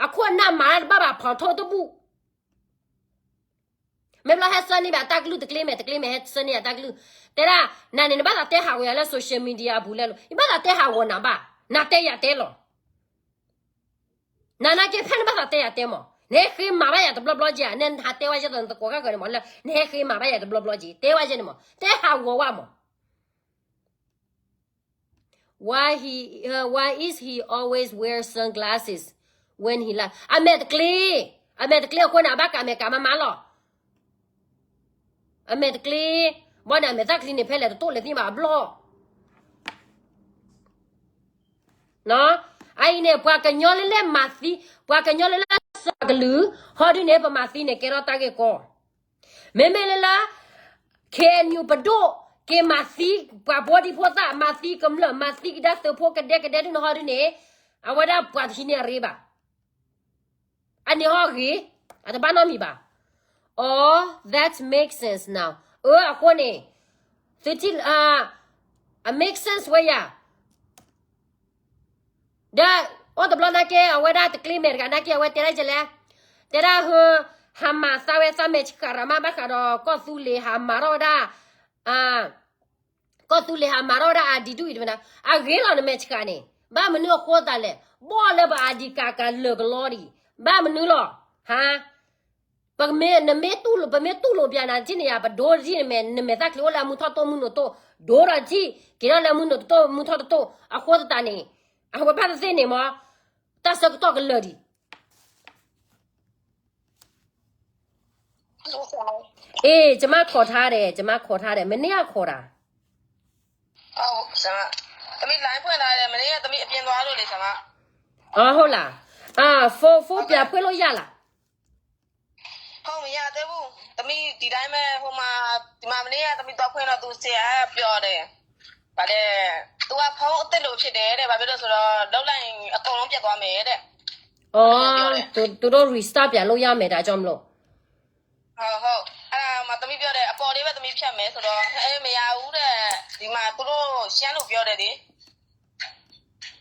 အခိၣ်အနၢ်မၤတဘၣ်ဘၣ်ဖီၣ်ထိၣ်တဘူၣ် မ့ၢ်ဘျီဟဲဆၢန့ၢ်ဘၣ်တၢ်ကလုၢ်တကျ့မဲာ် တကျ့မဲာ် ဟဲဆၢန့ၢ်ယၤတၢ်ကလုၢ် တဲဒၣ် နၤန့ၣ် နဘၣ်သးတဲဟးဂီၤယၤလၢ social media အပူၤလဲၣ်လိၤ ယဘၣ်သးတဲဟးဂီၤနၤဘၣ် နၤတဲယၤတဲလီၤ. နၤနာ်က့ဖဲနဘၣ်သးတဲယၤတဲမး နဟဲဃ့မၤဘၣ်ယၤတဘျီဘျီက့ၤ နဟးတဲဝဲယဲသိးနသကိးခါဃၢၤန့ၣ်မးလၢ နဟဲဃ့မၤဘၣ်ယၤတဘျီဘျီက့ၤ တဲဝဲယဲန့ၣ်မး တဲဟးဂီၤဝဲမး Why he, uh, why is he always wear sunglasses when he laugh? အမဲာ်တကျ့, အမဲာ်တကျ့အဃိန့ၣ် အဘၣ်ကးမဲာ်ကးမးမးလီၤ. အမဲာ်တကျ့, ဘီန့ၣ် အမဲာ်သၣ်ချံန့ၣ် ဖဲလဲၣ်တတိၢ်လဲၤသ့ၣ်ဘၣ်အဘျီၣ်. အအံၤန့ၣ် ပှၤကညီလၢလဲၣ်မၤသံ, ပှၤကညီလၢလဲၣ်စၢကလုာ်, ဟီဒုန့ၣ် ပမၤသံန့ၣ် ကဲထီၣ်တၢ်ဂ့ၢ်ကီ မ့မ့ၢ်လၢလၢ ခ့ၣ်အဲၣ်ယူၣ်ပဒိၣ် က့ၤမၤသံ ပှၤဘီဒံဖိသၣ် မၤသံကမျၢၢ် မၤသံကဒါသုးဖိကဒဲကဒဲဒုးနဟီဒုန့ၣ် အဝဲဒၣ်ပှၤတဟံးန့ၢ်အရ့ဘၣ်. အန့ၣ်ဟီဂ့ၤ, အတဘၣ်နီတမံၤဘၣ်. Oh, that makes sense now. အၢ အဃိန့ၣ် သုထံၣ် အ make sense ဝဲယၤ ဒီး အိၣ်တဘျီနာ်က့ အဝဲဒၣ်တကျ့မဲာ်တဂၤနာ်က့ အဝဲတဲဒၣ်ကလဲၣ်, တဲဒၣ်ဟၢ ဟးမၤသးဝဲသးမဲာ်ဆှးရၤမး ဘၣ်ဃးဒီးကီၢ်သူလ့ၤဟးမၤထီၣ်ဝဲဒၣ် ကီၢ်သူလ့ၤဟးမၤထီၣ်ဝဲဒၣ်အဒံဒူၣ်အံၤတမနၤ အဂ့ၤလီၤနမဲာ်ဆှးန့ၣ် ဘၣ်မနုၤအဃိသတးလဲၣ် ဘီၣ်လၢပအဒံကးကးလၢာ်ကလီဒံး ဘၣ်မနုၤလီၤ ဟါ ပမ့ၢ် နမ့ၢ်တူၢ်လိာ် ပမ့ၢ်တူၢ်လိာ်ပၠးနၤထံၣ်န့ၣ်ယၤ ပဒိတထံၣ်န့ၣ် နမဲာ်သၣ်ချံအိၣ်လၢအမူထီၣ်တိၢ်မူနိးတိၢ် ဒိတထံၣ် က့ၤထီၣ်လၢမူနိးတိၢ်မူထီၣ်တတိၢ် အဃိသတးန့ၣ် အဝဲဘၣ်သ့ၣ်သ့ၣ်န့ၣ်မ့ၢ် တၢ်ဆၢကတီၢ်ကလၢာ်ဒံး အေး ကျွန်မခေါ်ထားတယ် ကျွန်မခေါ်ထားတယ် မနေ့ကခေါ်တာ သမီး line ဖွင့်ထားတယ် မနေ့က သမီးအပြင်သွားလို့လေ ဆရာမ အော်ဟုတ်လား အာ phone phone ပြန်ဖွင့်လို့ရလား ဟုတ်မရသေးဘူး သမီးဒီတိုင်းပဲဟိုမှာဒီမှာမနေ့ကသမီးသွားဖွင့်တော့သူဆရာပြောတယ်ဗါတယ်သူကဖုန်းအသစ်လိုဖြစ်တယ်တဲ့ဘာဖြစ်လို့ဆိုတော့လောက်လိုက်ရင်အကုန်လုံးပြတ်သွားမယ်တဲ့ အော် သူသူတို့ restart ပြန်လို့ရမယ်ဒါကြောင့်မလို့ဟုတ်ဟုတ်အဲ့ဒါမှသမီးပြောတယ်အပေါ်လေးပဲသမီးဖြတ်မယ်ဆိုတော့အဲမရဘူးတဲ့ဒီမှာသူတို့ရှမ်းလို့ပြောတယ်လေ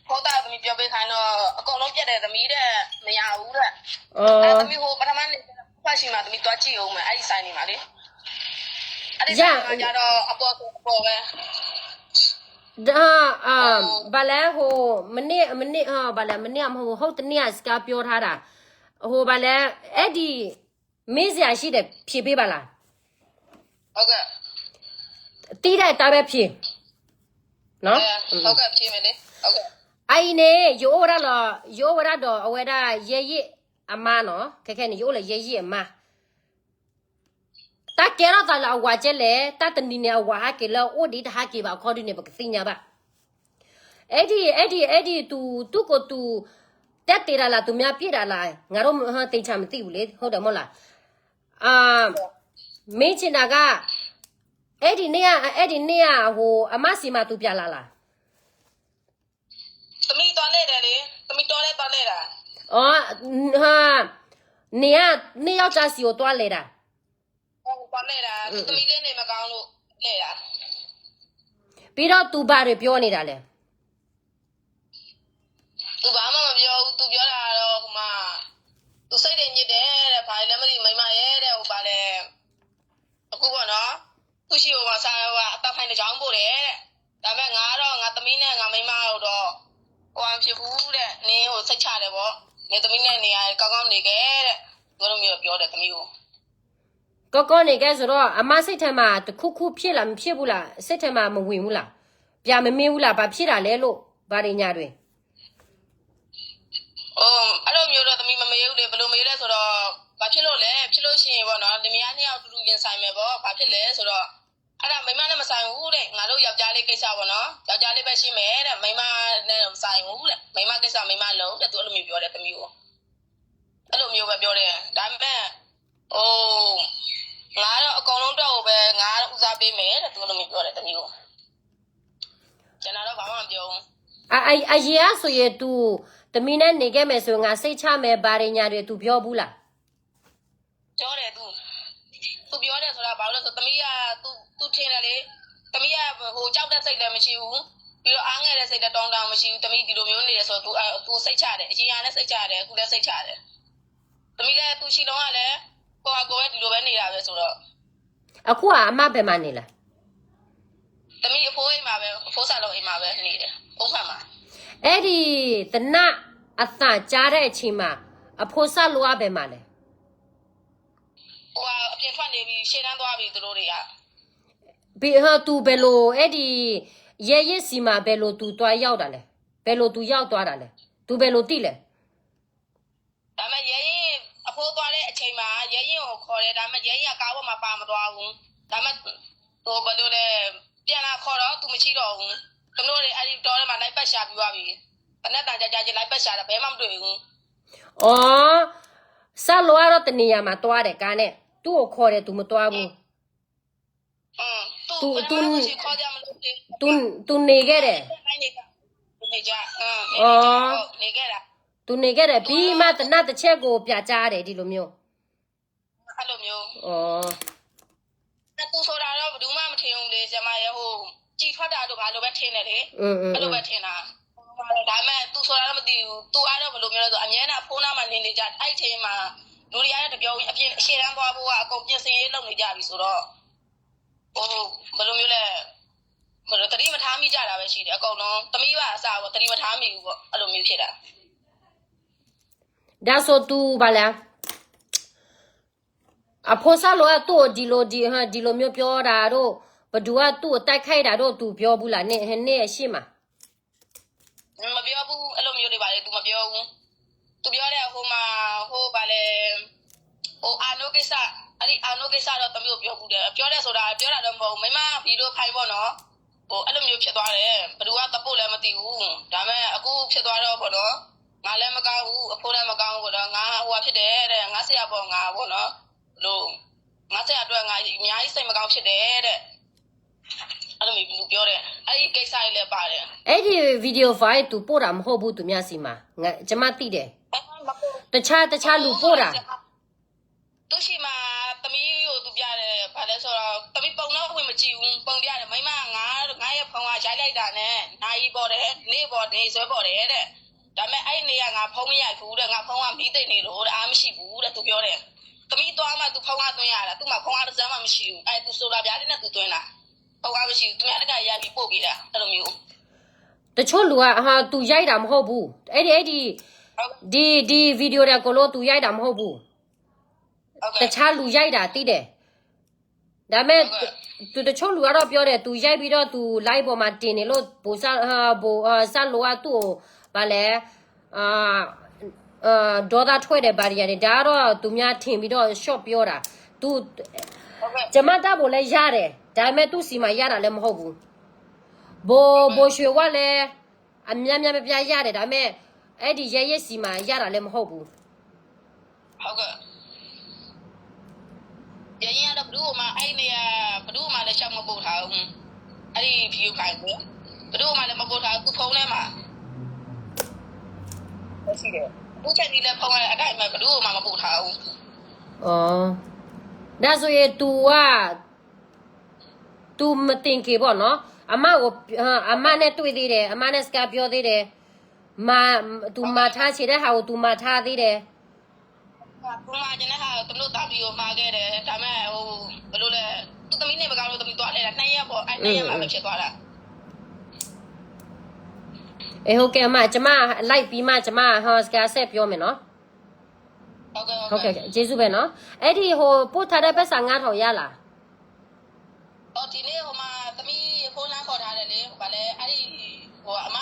ဟုတ်တာသမီးပြောပေးခိုင်းတော့အကုန်လုံးပြတ်တယ်သမီးတဲ့မရဘူးတဲ့အဲသမီးဟိုပထမနေ့ဖတ်ရှိမှသမီးသွားကြည့်အောင်မယ်အဲ့ဒီဆိုင်နေမှာလေအဲ့ဒီဆိုင်မှာကျတော့အပေါ်ဆိုအပေါ်ပဲဒါအာဘာလဲဟိုမနေ့မနေ့ဟာဘာလဲမနေ့မဟုတ်ဟုတ်တနေ့အစကားပြောထားတာဟိုဘာလဲအဲ့ဒီမေးစရာရှိတယ်ဖြေပေးပါလားဟုတ်ကဲ့တီးတဲ့တားပဲဖြေနော်ဟုတ်ကဲ့ဖြေမယ်လေဟုတ်ကဲ့အအံၤန့ၣ်ယအိၣ်ဝဲဒၣ်လီၤယအိၣ်ဝဲဒၣ်ဒီးအဝဲဒၣ်ယဲယ့ၣ်အမါနော်ခဲခဲန့ၣ်ယအိၣ်လၢယဲယ့ၣ်အမါတၢ်ကဲထီၣ်သးလၢအဝၤကဲလဲၣ် တၢ်တနံၤန့ၣ်အဝၤဟးက့ၤလၢအအိၣ်ဒံးတဟးက့ၤဘၣ်အခီဒုန့ၣ် ပကသ့ၣ်ညါဘၣ်. အဲဒံး အဲဒံး အဲဒံး သူ သူၣ်ကိၢ်သူ တဲတ့ၢ်တၢ်လၢသူများပြစ်တာလား ငါတို့ သေချာမသိဘူးလေ ဟုတ်တယ်မဟုတ်လား မင်းချင်တာက အဲဒံး အဲဒံး အဲဒံး ဟို အမဆီမှာ သူပြန်လာလား သမီးသွားလဲတယ်လေသမီးတောထဲသွားလဲတာအော်ဟာနေကနေ့ယောက်ျားဆီကိုသွားလဲတာသွားလဲတာသမီးလေးနေမကောင်းလို့လဲတာပြီးတော့သူဘာတွေပြောနေတာလဲသူဘာမှမပြောဘူးသူပြောတာတော့ဟိုမှာသူစိတ်တွေညစ်တယ်တဲ့ဘာလဲမသိမိမရဲ့တဲ့ဟိုဘာလဲအခုပေါ့နော်သူ့ရှိကိုပါစားဟိုကအတဖိုင်တစ်ချောင်းပို့တယ်တဲ့ဒါပေမဲ့ငါကတော့ငါသမီးနဲ့ငါမိန်းမတို့တော့ဟိုမဖြစ်ဘူးတဲ့နင်းဟိုစိတ်ချတယ်ပေါ့နင်းသမီးနဲ့နေရာကောင်းကောင်းနေခဲ့တဲ့ပြောလို့မျိုးပြောတယ်သမီးကိုကောင်းကောင်းနေခဲ့ဆိုတော့အမစိတ်ထဲမှာတစ်ခုခုဖြစ်လားမဖြစ်ဘူးလားစိတ်ထဲမှာမဝင်ဘူးလားပြန်မမေးဘူးလားဘာဖြစ်တာလဲလို့ဘာတွေညာတွေ အိ အဲ့လိုမျိုးတော့သမီးမမေးဘူးလေ ဘယ်လိုမေးလဲဆိုတော့ ဘာဖြစ်လို့လဲ ဖြစ်လို့ရှိရင်ပေါ့နော် လင်မယားနှစ်ယောက်အတူတူရင်ဆိုင်မယ်ပေါ့ ဘာဖြစ်လဲဆိုတော့ အဲ့ဒါမိန်းမနဲ့မဆိုင်ဘူးတဲ့ ငါတို့ယောက်ျားလေးကိစ္စပေါ့နော် ယောက်ျားလေးပဲရှင်းမယ်တဲ့ မိန်းမနဲ့မဆိုင်ဘူးတဲ့ မိန်းမကိစ္စမိန်းမလုပ်တဲ့ သူအဲ့လိုမျိုးပြောတယ်သမီးကို အဲ့လိုမျိုးပဲပြောတယ် ဒါပေမဲ့ ဟို ငါတော့အကုန်လုံးတော့ဟိုပဲ ငါဦးစားပေးမယ်တဲ့ သူအဲ့လိုမျိုးပြောတယ်သမီးကို ကျွန်တော်တော့ဘာမှမပြောဘူး အအအရင်ကဆိုရင် तू သမီးနဲ့နေခဲ့မယ်ဆိုရင် ငါစိတ်ချမယ် ဘာတွေညာတွေ तू ပြောဘူးလား ပြောတယ်သူသူပြောတယ်ဆိုတာဘာလို့လဲဆိုသမီးကသူသူထင်တယ်လေသမီးကဟိုကြောက်တဲ့စိတ်လည်းမရှိဘူးပြီးတော့အားငယ်တဲ့စိတ်လည်းတောင်းတမရှိဘူးသမီးဒီလိုမျိုးနေတယ်ဆိုတော့သူအဲသူစိတ်ချတယ်အရင်ကလည်းစိတ်ချတယ်အခုလည်းစိတ်ချတယ်သမီးလည်းသူရှိလုံးကလည်းကိုယ့်ဟာကိုယ်ပဲဒီလိုပဲနေတာပဲဆိုတော့အခုကအမဘယ်မှာနေလဲသမီးအဖိုးအိမ်မှာပဲအဖိုးဆရာအိမ်မှာပဲနေတယ်အိမ်ဖက်မှာအဲ့ဒီတနတ်အသံကြားတဲ့အချိန်မှာအဖိုးဆရာဘယ်မှာလဲဟိုကအပြင်ထွက်နေပြီရှေ့တန်းသွားပြီသူတို့တွေကပြီးဟောသူဘယ်လိုအဲ့ဒီရဲရင့်စီမှာဘယ်လိုသူသွားရောက်တာလဲဘယ်လိုသူရောက်သွားတာလဲသူဘယ်လိုသိလဲဒါပေမဲ့ရဲရင့်အဖိုးသွားတဲ့အချိန်မှာရဲရင့်ကိုခေါ်တယ်ဒါပေမဲ့ရဲရင့်ကကားပေါ်မှာပါမသွားဘူးဒါပေမဲ့ဟိုဘယ်လိုလဲပြန်လာခေါ်တော့သူမရှိတော့ဘူးကျွန်တော်တွေအဲ့ဒီတော့ထဲမှာလိုက်ပတ်ရှာပြီးသွားပြီဘယ်နဲ့တန်ကြကြကြီးလိုက်ပတ်ရှာတော့ဘယ်မှမတွေ့ဘူးอ๋อဆရာကတော့တနေရာမှာသွားတယ်ကားနဲ့သူ့ကိုခေါ်တယ်သူမသွားဘူးသူသူသူသူသူနေခဲ့တယ်နေကြနေကြနေကြနေကြတာသူနေခဲ့တယ်ပြီးမှတနတ်တစ်ချက်ကိုပြကြားတယ်ဒီလိုမျိုးအဲ့လိုမျိုးဩသူဆိုတာတော့ဘယ်သူမှမထင်ဘူးလေဆရာမရဲ့ဟိုကြည်ထွက်တာတို့ဘာလို့ပဲထင်တယ်လေအဲ့လိုပဲထင်တာဒါပေမဲ့သူဆိုတာတော့မသိဘူးသူအားတော့ဘယ်လိုမျိုးလဲဆိုအမြဲတမ်းအဖိုးနားမှာနေနေကြအဲ့ချိန်မှာလူတွေအားတပြောဘူးအပြင်အရှေ့တန်းသွားဖို့ကအကုန်ပြင်ဆင်ရေးလုပ်နေကြပြီဆိုတော့ဟိုဘယ်လိုမျိုးလဲဘယ်လိုသတိမထားမိကြတာပဲရှိတယ်အကုန်လုံးသမီးပါအစားပေါ့သတိမထားမိဘူးပေါ့အဲ့လိုမျိုးဖြစ်တာဒါဆိုသူဘာလဲအဖိဆၢလိုအသူ့ဒီလိုဒီဟဒီလိုမျိုးပြောတာတို့ပဒူအသူ့တိုက်ခိုက်တာတို့သူပြောဘူးလားနေ့နေ့အရှိမှာမပြောဘူးအဲ့လိုမျိုးတွေပါလေသူမပြောဘူးသူပြောတဲ့ဟိုမှာဟိုပါလေဟိုအာနိုကိစ္စအဲ့ဒီအာနိုကိစ္စတော့တမျိုးပြောဘူးတယ်ပြောတယ်ဆိုတာပြောတာတော့မဟုတ်ဘူးမိမဗီဒီယိုခိုင်းပေါ့နော်ဟိုအဲ့လိုမျိုးဖြစ်သွားတယ်ဘယ်သူကသပို့လဲမသိဘူးဒါပေမဲ့အခုဖြစ်သွားတော့ပေါ့နော်ငါလည်းမကောင်းဘူးအဖိုးလည်းမကောင်းဘူးပေါ့နော်ငါဟိုဟာဖြစ်တယ်တဲ့ငါဆရာပေါ့ငါပေါ့နော်လို့ငါဆရာအတွက်ငါအများကြီးစိတ်မကောင်းဖြစ်တယ်တဲ့အဲ့လိုမျိုးလူပြောတယ်အဲ့ဒီကိစ္စလေးလည်းပါတယ်အဲ့ဒီ video file သူပို့တာမဟုတ်ဘူးသူများဆီမှာငါကျမသိတယ်တခြားတခြားလူပို့တာသူရှိမှာသမီးကိုသူပြတယ်ဘာလဲဆိုတော့သမီးပုံတော့ဝင်မကြည့်ဘူးပုံပြတယ်မိမငါငါရဲ့ဖုန်းကရိုက်လိုက်တာနဲ့နာရီပေါ်တယ်နေ့ပေါ်နေဆွဲပေါ်တယ်တဲ့ဒါပေမဲ့အဲ့နေရငါဖုန်းမရိုက်ဘူးတဲ့ငါဖုန်းကမီးသိပ်နေလို့တဲ့အားမရှိဘူးတဲ့သူပြောတယ်သမီးသွားမှသူဖုန်းကသွင်းရတာသူ့မှာဖုန်းကတစ်စမ်းမှမရှိဘူးအဲသူဆိုတာပြတယ်နဲ့သူသွင်းတာဖုန်းကမရှိဘူးသူများတကရပြီးပို့ပေးတာအဲ့လိုမျိုးတချို့လူကဟာသူရိုက်တာမဟုတ်ဘူးအဲ့ဒီအဲ့ဒီဒီဒီဗီဒီယိုတွေအကုန်လုံးသူရိုက်တာမဟုတ်ဘူးတခြားလူရိုက်တာသိတယ်ဒါပေမဲ့သူတချို့လူကတော့ပြောတယ်သူရိုက်ပြီးတော့သူ live ပေါ်မှာတင်နေလို့ဘိုစဘိုစလိုကသူ့ကိုဗာလဲအာဒေါသထွက်တယ်ဗာဒီယာနေဒါကတော့သူများထင်ပြီးတော့ short ပြောတာသူကျမတပ်ဖို့လဲရတယ်ဒါပေမဲ့သူ့စီမှာရတာလည်းမဟုတ်ဘူးဘိုဘိုရွှေဝါလဲအများများပြပြရတယ်ဒါပေမဲ့အဲ့ဒီရဲရဲစီမှာရတာလည်းမဟုတ်ဘူးဟုတ်ကဲ့ရရင်ကတော့ဘဒူးမအဲ့နေရဘဒူးမလည်းချက်မပို့ထားဘူးအဲ့ဒီဖြူခိုင်ကိုဘဒူးမလည်းမပို့ထားဘူးသူဖုန်းထဲမှာရှိတယ်ဘူးချက်ကြီးလည်းဖုန်းထဲအတိုင်းပဲဘဒူးမမပို့ထားဘူးဩဒါဆိုရင် तू က तू မတင်ခင်ပေါ့နော်အမကိုအမနဲ့တွေ့သေးတယ်အမနဲ့စကားပြောသေးတယ်မသူမထားချေတဲ့ဟာကို तू မထားသေးတယ်သူမချင်တဲ့ဟာတလို့တာပြီးကိုမှားခဲ့တယ်ဒါပေမဲ့ဟိုဘယ်လိုလဲသူသမီးနဲ့ပကောင်းလို့သမီးသွားလဲတာနှစ်ရက်ပေါ့အဲ့နှစ်ရက်မှာပဲဖြစ်သွားတာအေးဟုတ်ကဲ့အမကျမလိုက်ပြီးမှကျမဟောစကားဆက်ပြောမယ်နော်ဟုတ်ကဲ့ဟုတ်ကဲ့ကျေးဇူးပဲနော်အဲ့ဒီဟိုပို့ထားတဲ့ပတ်စာ9000ရလားအော်ဒီနေ့ဟိုမှာသမီးဖုန်းလမ်းခေါ်ထားတယ်လေဟိုကလည်းအဲ့ဒီဟိုအမ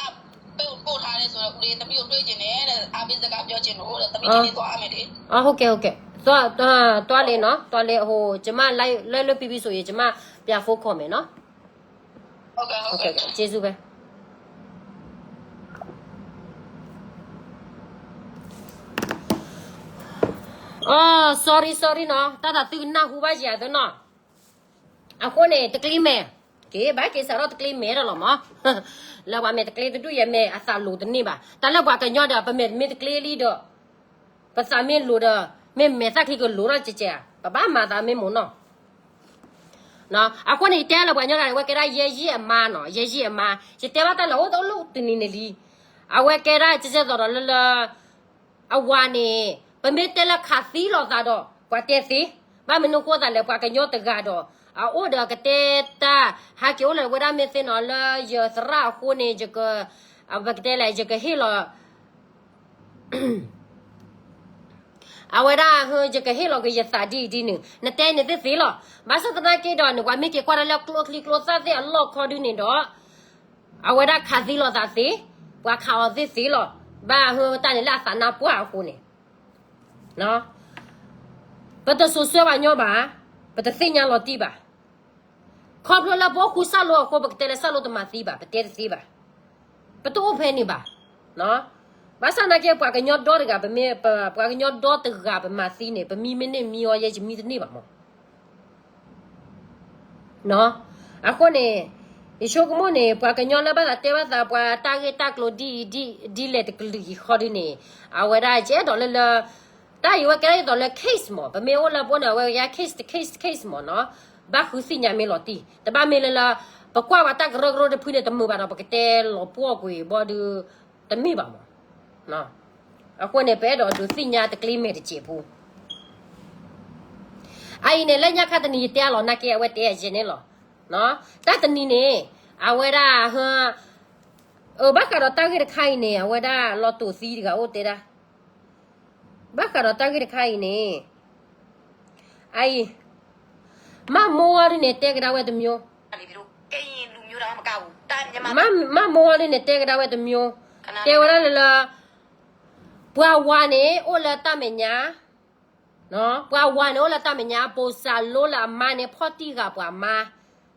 ပို့ပို့ထား ဆိုတော့ ဦးလေး သမီးကိုတွေ့ချင်တယ်တဲ့ အားပေးစကားပြောချင်လို့တဲ့ သမီးဒီနေ့သွားရမယ်လေ။ ဟုတ်ကဲ့ ဟုတ်ကဲ့ သွားသွားသွားလေနော် သွားလေ ဟို ကျွန်မ live လွဲလွဲပြီးပြီဆိုရင် ကျွန်မပြန် phone call မယ်နော်။ ဟုတ်ကဲ့ ဟုတ်ကဲ့ ကျေးဇူးပဲ။ အိ sorry sorry နော် တၢ်သးသုကနၢ်ဟူဘၣ်ယၤသနီၤ. အဃိန့ၣ် တကျ့မဲာ်, က့ၤဘၣ်က့ၤစးထီၣ်တကျ့မဲာ်ဒီးလီၤမး, လၢပှၤမဲာ်တကျ့တဒူၣ်ယဲ မဲာ်အသးလိၤတန့ၢ်ဘၣ်. တၢ်လၢပှၤကညီဒီး ပမဲာ်မ့ၢ်တကျ့လံဒီး ပသးမ့ၢ်လိၤဒီး မ့ၢ်မဲာ်သၣ်ချံကလိၤထီၣ်ကဲကဲ, ပဘၣ်မၤသးမ့ၢ်မိၢ်နီၢ်. အဃိန့ၣ် ယတဲလၢပှၤကညီတဂၤန့ၣ် အဝဲကဲဒၣ်ယဲယံၢ်အမါနီၤ, ယဲယံၢ်အမါ, ယတဲဘၣ်တၢ်လၢအိၣ်တအိၣ်လၢတနံၤန့ၣ်လံ. အဝဲကဲဒၣ်ကဲကဲသိးဒီးလၢလၢ အဝၤန့ၣ် ပမ့ၢ်တဲလၢခးသံလိာ်သးဒီး ပှၤတဲသ့, ဘၣ်မနုၤဃိသးလဲၣ် ပှၤကညီတဂၤဒီး အအိၣ်ဒီးကတဲတၢ် ဟဲက့ၤအိၣ်လၢဝဲဒၣ်မ့ၢ်သ့နီၤ လၢယသရၣ်အဃိန့ၣ် ယက, ပကတဲလဲၣ် ယကဟ့ၣ်လီၤ အဝဲဒၣ် ယကဟ့ၣ်လီၤက့ၤယသးဒ်အံၤဒ်နုၤ နတဲန့ၣ်သ့သ့လီၤ. ဘၣ်ဆၣ်သနာ်က့ဒီး နပှၤမ့ၢ်က့ၤကွၢ်တၢ်လၢကျိချံကျိသၣ်သ့ၣ်အလီၢ်ခီဒုန့ၣ်ဒီး အဝဲဒၣ်ခးသံလိာ်သးသ့, ပှၤခးအီၤသ့သ့လီၤ. ဘၣ်ဟၢတၢ်န့ၣ်လၢအသးနါပှၢ်အဃိန့ၣ် ပတစိာ်ဆှၢပှၤညီဘၣ်, ပတသ့ၣ်ညါလီၤတံၢ်ဘၣ်. ခီဖျိလၢပအိၣ်ဃူစၢ်လိအဃိ ပကတဲလၢစၢ်လိတမၤသံဘၣ်, ပတဲတသ့ဘၣ်. ပတအိၣ်ဖဲန့ၣ်ဘၣ်. ဘၣ်ဆၣ်သနာ်က့ ပှၤကညီဒီတဂၤ ပမ့ၢ်, ပှၤကညီဒီတဂၤပမၤသံန့ၣ် ပမံမ့ၢ်န့ၢ်မံအီၤယဲ ယမံတန့ၢ်ဘၣ်မး. အဃိန့ၣ် ယဆိကမိၣ်န့ၣ် ပှၤကညီလၢဘၣ်သးတဲဘၣ်သး ပှၤတၢ်ဂ့ၢ်တၢ်ကျိၤဒ်အံၤဒ်လဲၣ်တကလုာ်အံၤခီဒုန့ၣ် အဝဲဒၣ်ယအဲၣ်ဒိးလၢလၢ တၢ်အံၤဝဲကဲဒ်သိးလၢ case မး, ပမ့ၢ်အိၣ်လၢပအိၣ်န့ၣ် အဝဲကယါ case တ case တ case မးနီၤ, ဘၣ်ဃုသ့ၣ်ညါမ့ၢ်လီၤတံၢ်, တဘၣ်မ့ၢ်လၢလၢ ပကွၢ်ဝဲတၢ်ကရၢကရိတဖုန့ၣ် တမုာ်ဘၣ်ဒီး ပကတဲလီၤပှီၢ်ကွံာ်ဘီဒု တမ့ၢ်ဘၣ်မး. အဃိန့ၣ် ပအဲၣ်ဒိးဒုးသ့ၣ်ညါတကျ့မဲာ်တစဲးဖိ အအံၤန့ၣ် လၢညါခါတနံၤယတဲအလီၤနာ်က့ အဝဲတဲအယဲၢ်န့ၣ်လီၤ. တၢ်တနံၤန့ၣ် အဝဲဒၣ် အၢ ဘၣ်ဃးဒီးတၢ်ဂ့ၢ်တခါအံၤန့ၣ် အဝဲဒၣ်လီၤတိာ်သံတဂၤအိၣ်တဲဒၣ် ဘၣ်ဃးဒီးတၢ်ဂ့ၢ်တခါအံၤန့ၣ် အအံၤ မၢ်မိၢ်ဝါဒုန့ၣ် တဲကဒါဝဲတမျိုး, မၢ်မိၢ်ဝါဒုန့ၣ် တဲကဒါဝဲတမျိုး, တဲဝဲဒၣ်လၢလၢ ပှၤဝၤန့ၣ် အိၣ်လၢတၢ်မဲာ်ညါ ပှၤဝၤန့ၣ် အိၣ်လၢတၢ်မဲာ်ညါ ပိာ်စးလိလၢအမါန့ၣ် ဖီၣ်တံၢ်ဃာ်ပှၤမါ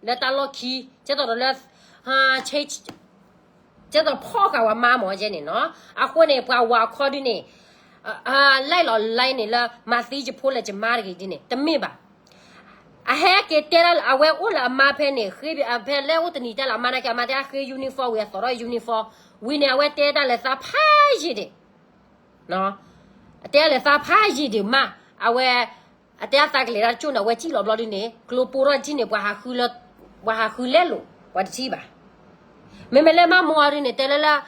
လၢတၢ်လီၢ်ခံ ကဲသိးဒီးလၢ ကဲသိးဖီၣ်ဃာ်ပှၤမါမ့ၢ်ယဲန့ၣ်နီၤ. အဃိန့ၣ် ပှၤဝၤအခီဒုန့ၣ် လဲၣ်လီၤလဲၣ်န့ၣ်လၢ မၤသံယဖိလၢယမါတဂ့ၤဒ်န့ၣ် တမ့ၢ်ဘၣ်. အဟဲက့ၤတဲဒၣ်လၢ အဝဲအိၣ်လၢအမါဖဲန့ၣ် ဃ့ ဖဲလၢအိၣ်တနံၤတဲလၢအမါနာ်က့ အမါတဲဃ့ uniform ဝံၤ အသိးထီၣ် uniform ဝံၤန့ၣ် အဝဲတဲတၢ်လၢသးဖးယံာ်ဒံး အတဲလၢသးဖးယံာ်ဒံးမး အဝဲ အတဲအသးကလဲၤတၢ်တကၠိၢ်န့ၣ် အဝဲစံၣ်လီၤဘျီဒ်န့ၣ် ကျိပိာ်ထီၣ်ကၠံၣ်န့ၣ် ပှၤဟးဃုလၢ ပှၤဟးဃုလဲလိာ် ပှၤတထံၣ်ဘၣ်. မ့မ့ၢ်လၢမၢ်မိၢ်အီၤဒ်န့ၣ် တဲလၢလၢ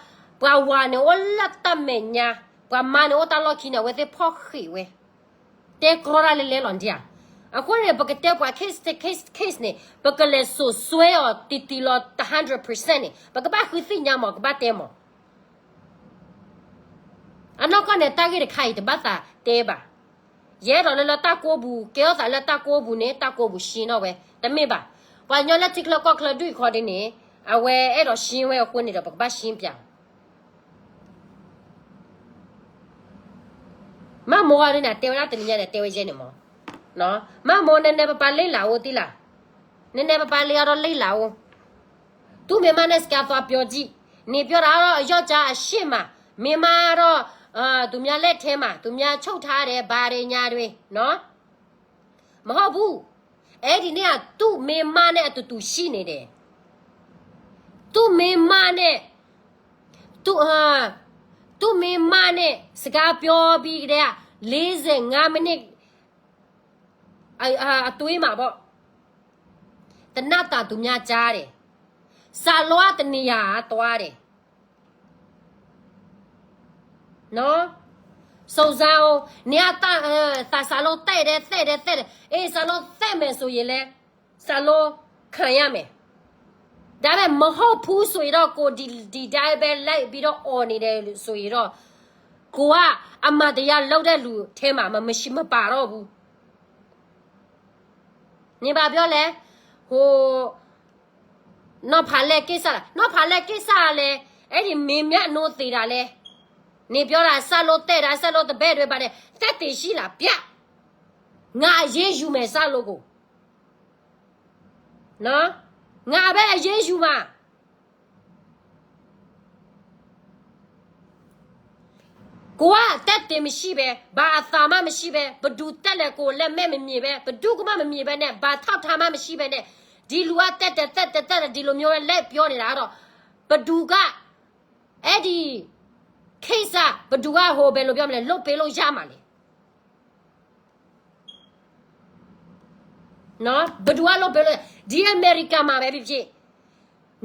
ပှၤဝၤန့ၣ်အိၣ်လၢတၢ်မဲာ်ညါ ပှၤမါန့ၣ်အိၣ်တၢ်လီၢ်ခံန့ၣ် အဝဲသ့ၣ်ဖီၣ်ဃာ်ဝဲ တဲကြီတၢ်လဲၤလဲၤလီၤဒ်ဧါ. အဃိန့ၣ် ပကတဲပှၤ case case case န့ၣ် ပကလဲၤစိာ်စွဲအီၤတံၢ်တံၢ်လီၤ တ hundred percent န့ၣ် ပကဘၣ်ဃုသ့ၣ်ညါမး ကဘၣ်တဲမး အနီၢ်ကီၢ်န့ၣ် တၢ်ဂ့ၢ်တခါအံၤ တဘၣ်သးတဲဘၣ်. ယအဲၣ်ဒိးလၢလၢတၢ်ကိးပူၤ ကဲထီၣ်သးလၢတၢ်ကိးပူၤန့ၣ် တၢ်ကိးပူၤရှင်းထီၣ်ဝဲ တမ့ၢ်ဘၣ်. ပှၤကညီလၢထံချၢကီၢ်ချၢဒုၣ်အံၤခီဒ်န့ၣ် အဝဲအဲၣ်ဒိးရှင်းဝဲအဃိန့ၣ်ဒီး ပကဘၣ်ရှင်းပၠး မၢ်မိၢ်အီၤဒ်န့ၣ် အတဲဝဲဒၣ်တနံၤညါန့ၣ် တဲဝဲယဲန့ၣ်မး. မၢ်မိၢ် နည်းနည်းပါးပါးလေ့လာအိၣ်သ့လၢ်, နည်းနည်းပါးပါး လေ့လာတော့လေ့လာအိၣ်. သူ့မိန်းမနဲ့ စကားသွားပြောကြည့်, နေပြောတာကတော့ အယောက်ျား အရှေ့မှာ, မိန်းမကတော့ သူများလက်ထဲမှာ, သူများချုပ်ထားတယ်, ဘာတွေညာတွေနော်. မဟုတ်ဘူး. အဲ့ဒီနေ့က သူ့မိန်းမနဲ့ အတူတူရှိနေတယ်. သူ့မိန်းမနဲ့ သူ့, သူ့မိန်းမနဲ့ စကားပြောပြီးကတည်းက လေးဆယ့်ငါးမိနစ် အ, အ, အတွင်းမှာပေါ့, သေနတ်သံ သူများကြားတယ်. စးလောက တနေရာသွားတယ်. နော်, စုံစမ်းအောင်, နင်က သံ, သံစးလော သံတယ်, သံတယ်, သံတယ်. အေး, စးလော သံမယ်ဆိုရင်လည်း စးလော ခံရမယ်. ဒါပေမဲ့ မဟုတ်ဘူးဆိုရင်တော့ ကိုယ်ဒီ, ဒီတိုင်းပဲလိုက်ပြီးတော့ အော်နေတယ်ဆိုရင်တော့ ကိုယ်က အမှန်တရားလုပ်တဲ့လူထဲမှာ မ, မရှိ, မပါတော့ဘူး. နင်ဘာပြောလဲ? ဟို, နီၢ်ဖးလဲၢ်ကိစ္စလား, နီၢ်ဖးလဲၢ်ကိစ္စလဲၣ်, အဲဒ်မ့မ့ၢ်အနိသ့တၢ်လဲၣ်, န့ၣ်ပျီဒၣ်စၢ်လိတဲာ်တၢ် စၢ်လိတဘဲဒွဲၣ်ဘၣ်န့ၣ် သက်သေရှိလား ပြ, ငါအရေးယူမယ် စၢ်လိကိၣ်, ငါပဲအရေးယူမှာ ကိုယ်ကသက်သေမရှိပဲ ဘာအသံမှမရှိပဲ ဘယ်သူတက်လဲကိုယ်လက်မှတ်မမြင်ပဲ ဘယ်သူကမှမမြင်ပဲနဲ့ ဘာထောက်ထားမှမရှိပဲနဲ့ ဒီလူကတက်တယ် တက်တယ် တက်တယ် ဒီလိုမျိုးပဲ လိုက်ပြောနေတာတော့ ဘယ်သူက အဲ့ဒီ case က ဘယ်သူက ဟို ဘယ်လိုပြောမလဲ လုပ်ပေးလို့ရမှာလဲ နော် ဘယ်သူက လုပ်ပေးလို့ ဒီအမေရိကန်မှာပဲဖြစ်ဖြစ်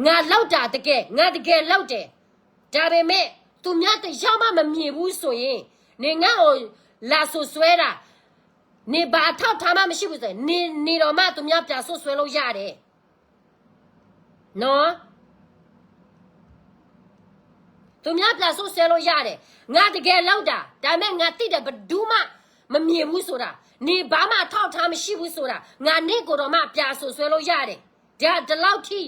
ငါလုပ်တာတကယ် ငါတကယ်လုပ်တယ် ဒါပေမဲ့ သူများတစ်ယောက်မှမမြင်ဘူးဆိုရင် နင်ငါ့ကို လာစွပ်စွဲတာ နင်ဘာအထောက်အထားမှမရှိဘူးဆိုရင် နင်နေတော့မှ သူများပြန်စွပ်စွဲလို့ရတယ် နော် သူများပြန်စွပ်စွဲလို့ရတယ် ငါတကယ်လုပ်တာ ဒါပေမဲ့ ငါသိတယ် ဘယ်သူမှမမြင်ဘူးဆိုတာ နင်ဘာမှအထောက်အထားမရှိဘူးဆိုတာ ငါနင့်ကိုတော့မှ ပြန်စွပ်စွဲလို့ရတယ် ဒါဒီလောက်ထိ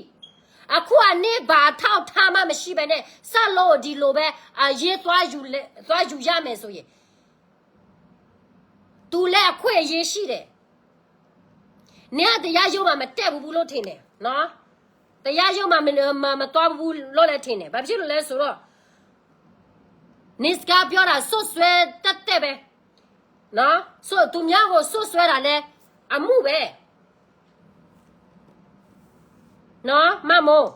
အခုက နင့်ဘာအထောက်အထားမှမရှိဘဲနဲ့ စက်လို့ဒီလိုပဲ အရေးသွားယူလဲ သွားယူရမယ်ဆိုရင် သူလည်းအခွင့်အရေးရှိတယ် နင်က တရားရုံးမှာမတက်ဘူးလို့ထင်တယ်နော် တရားရုံးမှာမမမသွားဘူးလို့လည်းထင်တယ် ဘာဖြစ်လို့လဲဆိုတော့ နင်စကားပြောတာ စွပ်စွဲသက်သက်ပဲနော် ဆို သူများကိုစွပ်စွဲတာလည်း အမှုပဲ နော် မမိုး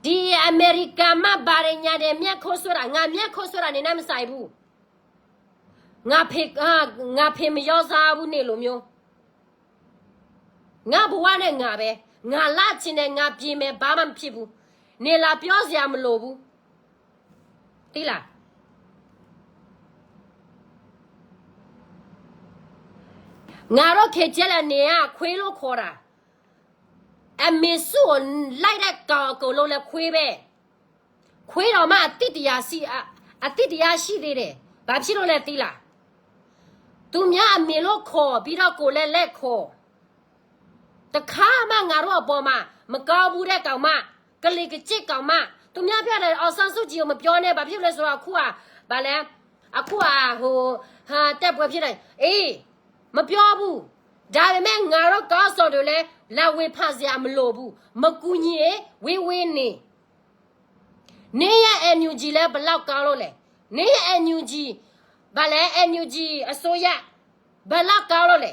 ဒီအမေရိကန်မှ ဘာတွေညာတွေ မျက်ခုတ်ဆွဲတာ ငါမျက်ခုတ်ဆွဲတာနဲ့ မဆိုင်ဘူး ငါဖေ ငါဖေမရောစားဘူး နင်လိုမျိုး ငါဘဝနဲ့ငါပဲ ငါလာချင်တယ် ငါပြင်မယ် ဘာမှမဖြစ်ဘူး နင်လာပြောစရာမလိုဘူး သိလား ငါတို့ KTLA န့ၣ် ခွေးလို့ခေါ်တာ အမေစုကို လိုက်တဲ့ကောင်အကုန်လုံးလည်း ခွေးပဲ ခွေးတောင်မှ အသီးတစ်ရာရှိ အ- အသီးတစ်ရာရှိသေးတယ် ဘာဖြစ်လို့လဲ သိလား သူများအမေလို့ခေါ်ပြီးတော့ ကိုယ်လည်း လက်ခေါ် တစ်ခါမှ ငါတို့အပေါ်မှာ မကောင်းဘူးတဲ့ကောင်မှ ကလီကကျစ်ကောင်မှ သူများပြောတယ် အောင်ဆန်းစုကြည်ကို မပြောနဲ့ ဘာဖြစ်လို့လဲဆိုတော့ အခုက ဘာလဲ အခုက ဟို ဟာ တိုက်ပွဲဖြစ်တယ် အေး မပြောဘူး ဒါပေမဲ့ ငါတို့ခေါင်းဆောင်တွေလည်း လာဝေဖန်စရာမလိုဘူး မကူညီ ဝေးဝေးနေ နင်ရဲ့ NUG လည်း ဘယ်လောက်ကောင်းလို့လဲ နင်ရဲ့ NUG ဘာလဲ NUG အစိုးရ ဘယ်လောက်ကောင်းလို့လဲ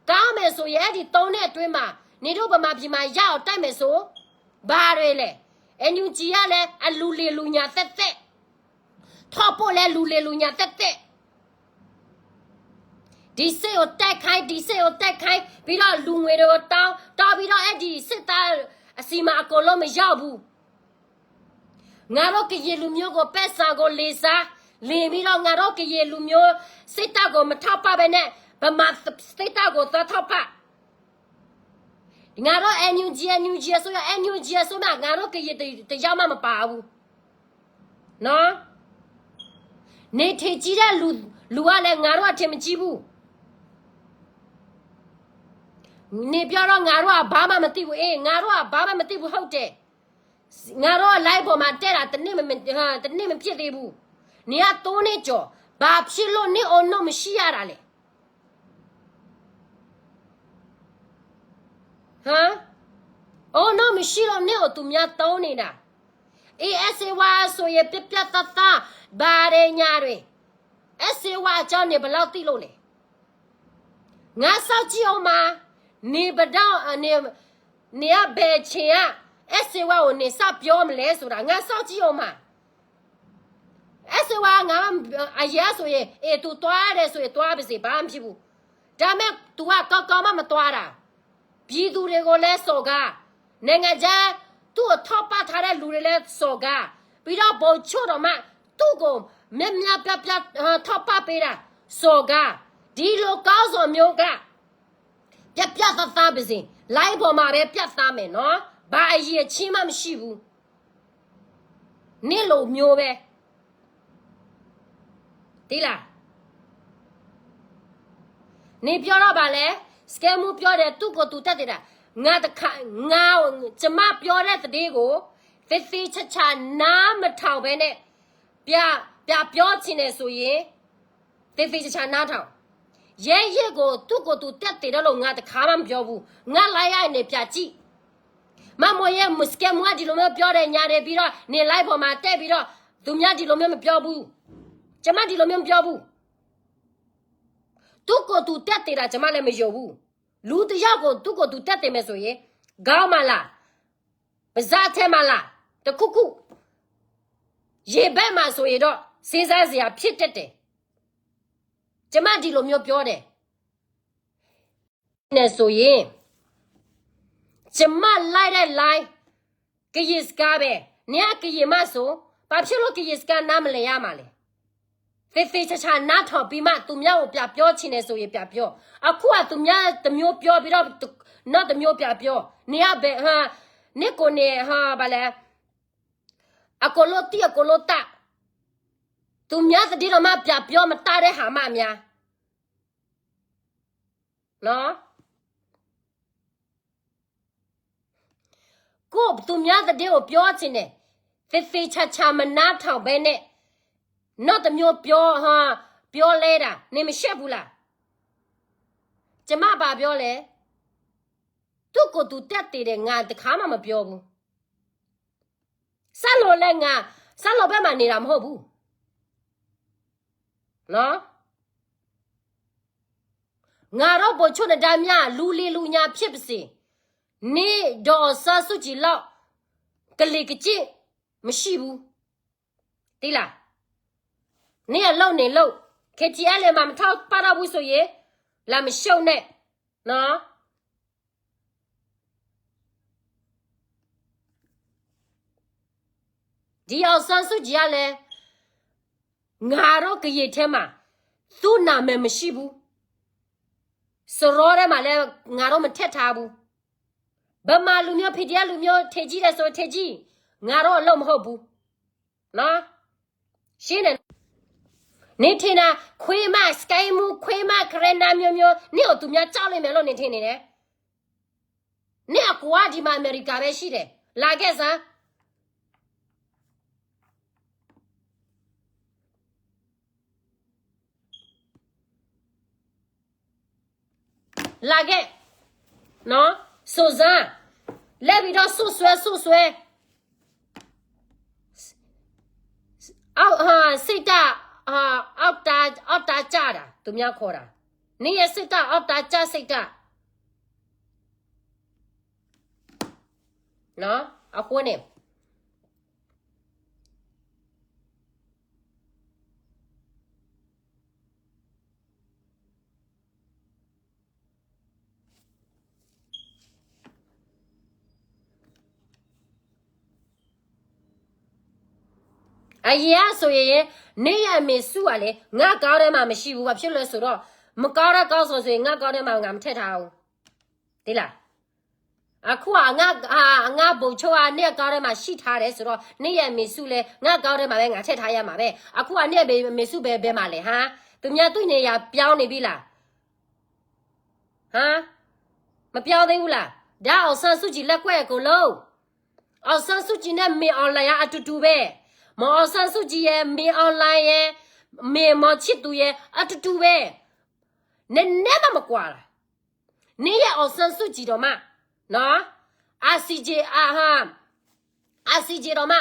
ကောင်းမယ်ဆိုရင် အဲ့ဒီသုံးနှစ်အတွင်းမှာ နင်တို့ဗမာပြည်မှာ ရအောင်တိုက်မယ်ဆို ဘာတွေလဲ NUG ကလည်း အလူလီၤလူညါသက်သက် ထောက်ပို့လည်း လူလီၤလူညါသက်သက် ဒီစစ်ကို တိုက်ခိုင်း ဒီစစ်ကို တိုက်ခိုင်း ပြီးတော့ လူငွေတွေကို တောင်း တောင်းပြီးတော့ အဲ့ဒီစစ်သားအဆီမှာ အကုန်လုံး မရောက်ဘူး ငါတို့ကရင်လူမျိုးကို ပိုက်ဆံကို လီဆါ လီပြီးတော့ ငါတို့ကရင်လူမျိုး စစ်တပ်ကို မထောက်ပံ့ဘဲနဲ့ ဗမာစစ်တပ်ကို သွားထောက်ပံ့ ငါတို့ NUG NUG အစိုးရ NUG အစိုးရ ငါတို့ကရင်တစ်- တစ်ယောက်မှမပါဘူး နော် နင်ထင်ကြီးတဲ့လူ- လူကလည်း ငါတို့က ထင်မကြီးဘူး နင်ပြောတော့ ငါတို့က ဘာမှမသိဘူး အေး ငါတို့က ဘာမှမသိဘူး ဟုတ်တယ် ငါတို့က live ပေါ်မှာ တက်တာ တစ်နှစ်မ- တစ်နှစ်မဖြစ်သေးဘူး နင်က သုံးနှစ်ကျော် ဘာဖြစ်လို့ နင့်ဦးနှောက်မရှိရတာလဲ ဟမ် ဦးနှောက်မရှိလို့ နင့်ကို သူများသုံးနေတာ အေး အဲးဆေးဝါးဆိုရင် ပြတ်ပြတ်သားသား ဘာတွေညာတွေ အဲးဆေးဝါးအကြောင်း နင်ဘယ်လောက်သိလို့လဲ ငါစောင့်ကြည့်ဦးမှာ နင်ဘယ်တော့- နင်- နင်က ဘယ်အချိန်က အဲးဆေးဝါးကို နင်စပြောမလဲဆိုတာ ငါစောင့်ကြည့်ဦးမှာ အဲးဆေးဝါး ငါ- အရင်ကဆိုရင် အေး သူသွားတယ်ဆိုရင် သွားပါစေ ဘာမှမဖြစ်ဘူး ဒါပေမဲ့ သူက ကောင်းကောင်းမှ မသွားတာ ပြည်သူတွေကိုလည်း စော်ကား နိုင်ငံခြား သူ့ကို ထောက်ပံ့ထားတဲ့လူတွေလည်း စော်ကား ပြီးတော့ ဗိုလ်ချုပ်တောင်မှ သူ့ကို များများပြားပြား ထောက်ပံ့ပေးတာ စော်ကား ဒီလိုခေါင်းဆောင်မျိုးက ပြတ်ပြတ်သားသားပါစေ live ပေါ်မှာပဲ ပြတ်သားမယ်နော် ဘာအရည်အချင်းမှ မရှိဘူး နင့်လိုမျိုးပဲ သိလား နင်ပြောတော့ ဘာလဲ စကဲမူပြောတယ် သူ့ကိုယ်သူ တက်တည်တာ ငါတခါ- ငါ- ကျွန်မပြောတဲ့သတင်းကို သ သေသေချာချာနားမထောင်ဘဲနဲ့ ပြန်ပြောချင်တယ်ဆိုရင် သေသေချာချာနားထောင်။ ရဲရင့်ကို သူ့ကိုယ်သူ သက်သေတော့လို့ ငါတခါမှမပြောဘူး။ ငါ live ရိုက်နေ ပြန်ကြည့်။ မမော်ရဲ့ မုစကဲမူက ဒီလိုမျိုးပြောတယ် ညာတယ် ပြီးတော့ နေ live ပေါ်မှာ တက်ပြီးတော့ သူများ ဒီလိုမျိုး မပြောဘူး။ ကျမ ဒီလိုမျိုး မပြောဘူး။ သူ့ကိုယ်သူ သက်သေတာ ကျမလည်း မယုံဘူး။ လူတစ်ယောက်ကို သူ့ကိုယ်သူ သက်သေမယ်ဆိုရင် ခေါင်းမှာလား၊ ပါးစပ်ထဲမှာလား၊ တစ်ခုခု ရေဘက်မှာဆိုရင်တော့ စဉ်းစားစရာ ဖြစ်တတ်တယ်။ ကျမ ဒီလိုမျိုး ပြောတယ်။ နဲ့ဆိုရင် ကျမ လိုက်တဲ့ live ကရင်စကားပဲ။ နင်က ကရင်မဆို ဘာဖြစ်လို့ ကရင်စကား နားမလည်ရမှာလဲ။ သေသေချာချာ နားထောင်ပြီးမှ သူများကို ပြန်ပြောချင်တယ်ဆိုရင် ပြန်ပြော။ အခုက သူများတစ်မျိုး ပြောပြီးတော့ နောက်တစ်မျိုး ပြန်ပြော။ နင်က ဘယ် ဟာ နင့်ကိုယ်နဲ့ ဟာ ဘာလဲ အကုန်လုံးသိ အကုန်လုံးတတ်။ သူများသတင်းတောင်မှ ပြန်ပြော မတတ်တဲ့ဟာမှ အများနော်။ ကိုယ့်သူများသတင်းကို ပြောချင်တယ်။ သေသေချာချာ မနားထောင်ဘဲနဲ့ နောက်တစ်မျိုး ပြော ဟာ ပြောလဲတာ နင် မရှိဘူးလား။ ကျမ ဘာပြောလဲ။ သူ့ကိုယ်သူ သက်သေတယ် ငါ တစ်ခါမှ မပြောဘူး။ စန်းလွင်လည်း ငါ စန်းလွင်ဘက်မှာ နေတာ မဟုတ်ဘူးနော်။ ငါတို့ ဗိုလ်ချုပ် နဒါမြ လူလီလူညါ ဖြစ်ပါစေ နင် ဒေါ်အောင်ဆန်းစုကြည် လောက် ကလီကလီ မရှိဘူး။ သိလား။ နင် အလုပ်နေလို့ KTLA မှာ မထောက်ပံ့တော့ဘူးဆိုရင် လာမရှုပ်နဲ့နော်။ ဒီ အောင်ဆန်းစုကြည် ကလည်း ငါတို့ ကရင်ထဲမှာ သူ့နာမည် မရှိဘူး။ စရီထဲမှာလည်း ငါတို့ မထည့်ထားဘူး။ ဗမာလူမျိုး PDF လူမျိုး ထင်ကြီးတယ်ဆို ထင်ကြီး။ ငါတို့ အလုပ်မဟုတ်ဘူးနော်။ ရှင်းတယ်နော်။ နင်ထင်တာ ခွေးမ စကဲမူ ခွေးမ ကရၢနါ မျိုးမျိုး နင့်ကို သူများ ကြောက်လိမ့်မယ်လို့ နင်ထင်နေတယ်။ နင့်အကွာ ဒီမှာ အမေရိကပဲ ရှိတယ်။ လာခဲ့စမ်း။ လာခဲ့နော်။ စုံစမ်း လဲၤပြီးတော့ စွပ်စွဲ စွပ်စွဲ အောက် ဟာ စိတ်ဓာတ် ဟာ အောက်တန်း အောက်တန်းကျတာ သူများ ခေါ်တာ။ နင့်ရဲ့ စိတ်ဓာတ် အောက်တန်းကျ စိတ်ဓာတ်နော်။ အဃိန့ၣ် အရင်ကဆိုရင် နင့်ရဲ့အမေစုက ငါ့အကောင့်ထဲမှာ မရှိဘူး။ ဘာဖြစ်လို့လဲဆိုတော့ မကောင်းတဲ့ကောင်းဆောင်ဆိုရင် ငါ့အကောင့်ထဲမှာ ငါမထည့်ထားဘူး။ သိလား။ အခုက ငါ့ ဟာ ငါ့ဗိုလ်ချုပ်က နင့်အကောင့်ထဲမှာ ရှိထားတယ်ဆိုတော့ နင့်ရဲ့အမေစုလည်း ငါ့အကောင့်ထဲမှာပဲ ငါထည့်ထားရမှာပဲ။ အခုက နင့်အမေစု ဘယ် ဘယ်မှာလဲ ဟါ။ သူများ သူ့နေရာ ပြောင်းနေပြီလား။ ဟါ မပြောင်းသေးဘူးလား။ ဒါ အောင်ဆန်းစုကြည် လက်ကွက် အကုန်လုံး။ အောင်ဆန်းစုကြည်နဲ့ မင်းအောင်လှိုင်က အတူတူပဲ။ မင်းအောင်ဆန်းစုကြည်ရယ်၊ မင်းအောင်လှိုင်ရယ်၊ မင်းမောင်ချစ်သူရယ် အတူတူပဲ။ နည်းနည်းမှ မကွာတာ။ နင့်ရဲ့ အောင်ဆန်းစုကြည် တောင်မှနော် ICJ အာ ဟာ ICJ တောင်မှ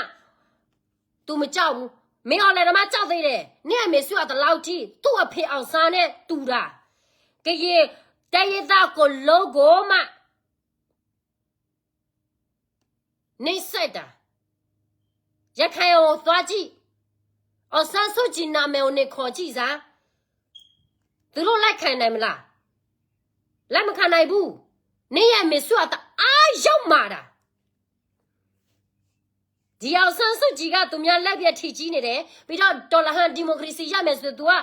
သူမကြောက်ဘူး။ မင်းအောင်လှိုင် တောင်မှ ကြောက်သေးတယ်။ နင့်အမေစုက ဒီလောက်ထိ သူ့အဖေ အောင်ဆန်း နဲ့ တူတာ။ ကရင်တိုင်းရင်းသား အကုန်လုံးကိုမှ နှိပ်စက်တာ။ ရခိုင်ကို သွားကြည့်။ အောင်ဆန်းစုကြည် နာမည်ကို နင်ခေါ်ကြည့်စမ်း။ သူတို့ လက်ခံနိုင်မလား။ လက်မခံနိုင်ဘူး။ နင့်ရဲ့အမေစုက တအားယုတ်မာတာ။ ဒီ အောင်ဆန်းစုကြည်က သူများလက်ပြီး အထင်ကြီးနေတယ်။ ပြီးတော့ တော်လှန် ဒီမိုကရေစီ ရမယ်ဆို သူက ဟာ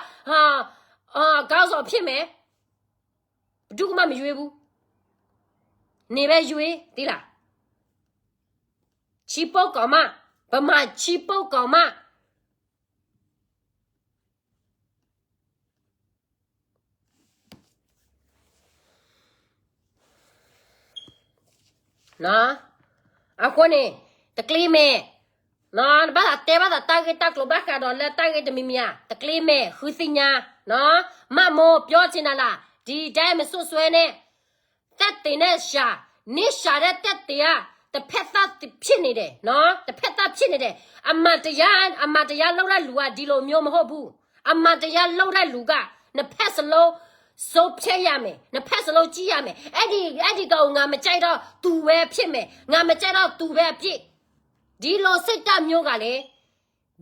ဟာ ခေါင်းဆောင်ဖြစ်မယ်။ ဘယ်သူကမှ မရွေးဘူး။ နင်ပဲရွေး သိလား။ ချီပုတ်ကောင်မ ဗမာချီပုတ်ကောင်မ နော်။ အဃိန့ၣ် တကျ့မဲာ်, နဘၣ်သးတဲဘၣ်သးတၢ်ဂ့ၢ်တၢ်ကျိၤဘၣ်ဃးဒီးလၢတၢ်ဂ့ၢ်တမံၤမံၤဧါ, တကျ့မဲာ် ဃုသ့ၣ်ညါ, မၢ်မိၢ်ပျီဆ့နၤလၢ်, ဒ်ဒဲမ့ၢ်စိၣ်စွဲန့ၣ် သက်သေနဲ့ရှာ, နရှာတဲ့သက်သေက တစ်ဖက်သတ်ဖြစ်နေတယ်နော်, တစ်ဖက်သတ်ဖြစ်နေတယ်, အမှန်တရား, အမှန်တရားလုပ်တဲ့လူက ဒီလိုမျိုးမဟုတ်ဘူး, အမှန်တရားလုပ်တဲ့လူက နှစ်ဖက်စလုံး ဆုံးဖြတ်ရမယ်, နှစ်ဖက်စလုံးကြည့်ရမယ်, အဲ့ဒီ, အဲ့ဒီကောင် ငါမကြိုက်တော့သူပဲဖြစ်မယ်, ငါမကြိုက်တော့သူပဲအပြစ်, ဒီလိုစိတ်ဓာတ်မျိုးကလေ,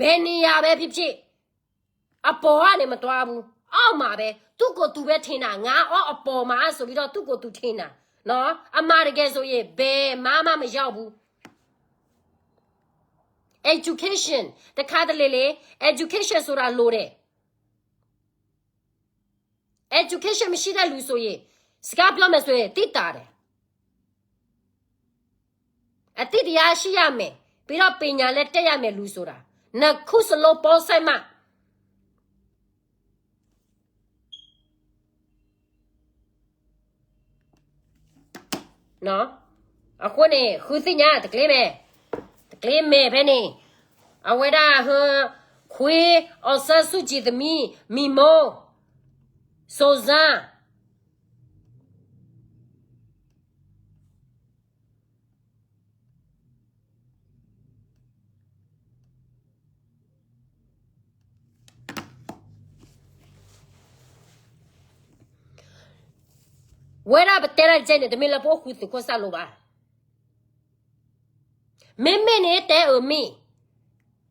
ဘယ်နေရာပဲဖြစ်ဖြစ် အပေါ်ကနေမသွားဘူး, အောက်မှာပဲ, သူ့ကိုယ်သူပဲထင်တာ, ငါအောက်အပေါ်မှာ ဆိုပြီးတော့ သူ့ကိုယ်သူထင်တာနော်, အမှန်တကယ်ဆိုရင် ဘယ်မှမရောက်ဘူး, education တခါတလေလေ, education ဆိုတာလိုတယ်, education မရှိတဲ့လူဆိုရင် စကားပြောမယ်ဆိုရင် သိသာတယ်, အသိတရားရှိရမယ်, ပြီးတော့ပညာလည်းတတ်ရမယ် လူဆိုတာ, နှစ်ခုစလုံးပေါင်းစပ်မှ အဃိန့ၣ် ဃုသ့ၣ်ညါ တကျ့မဲာ်, တကျ့မဲာ်ဖဲန့ၣ်, အဝဲဒၣ်ဟၢ ခွ့ အောင်ဆန်းစုကြည်သမီး မီမိ စိန်စန်း ဝဲဒၣ်ပတဲတၢ်တကဲန့ၣ် တမ့ၢ်လၢပအိၣ်ဃုသုးခိၣ်စၢ်လိဘၣ်. မ့မ့ၢ်န့ၣ်တဲအၢမ့ၢ်,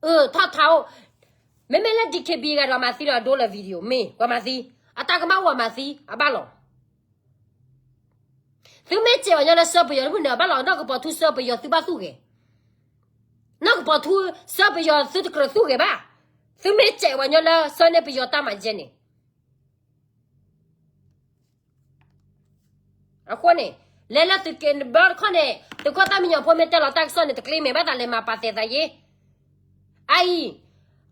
အၢထီၣ်ထါအိၣ်, မ့မ့ၢ်လၢ DKBA ဂၤဒီးမၤသံဒီးဒိလၢ video မ့ၢ်ပှၤမၤသံ, အတၢ်ကမၣ်အိၣ်မၤသံအဘၣ်လီၤ. သုမ့ၢ်စဲးပှၤညီလၢဆၢပယီၤတဖုန့ၣ် အဘၣ်လီၤ, နီၢ်ကပီၤထူဆၢပယီၤသုဘၣ်သူၣ်ဂဲၤ, နီၢ်ကပီၤထူဆၢပယီၤသုတကြၢးသူၣ်ဂဲၤဘၣ်, သုမ့ၢ်စဲးပှၤညီလၢဆၢန့ၢ်ပယီၤတၢ်မၤယဲန့ၣ် အဃိန့ၣ်, လဲၤလၢသုးက့နဘၢတခီန့ၣ် သုးခိၣ်သၣ်မံညီၤဖိမ့ၢ်တဲလီၤတၢ်ကစီၣ်န့ၣ် တကျ့မဲာ်ဘၣ်သးလဲၤမၤပာ်သဲးသးယ့, အအံၤ,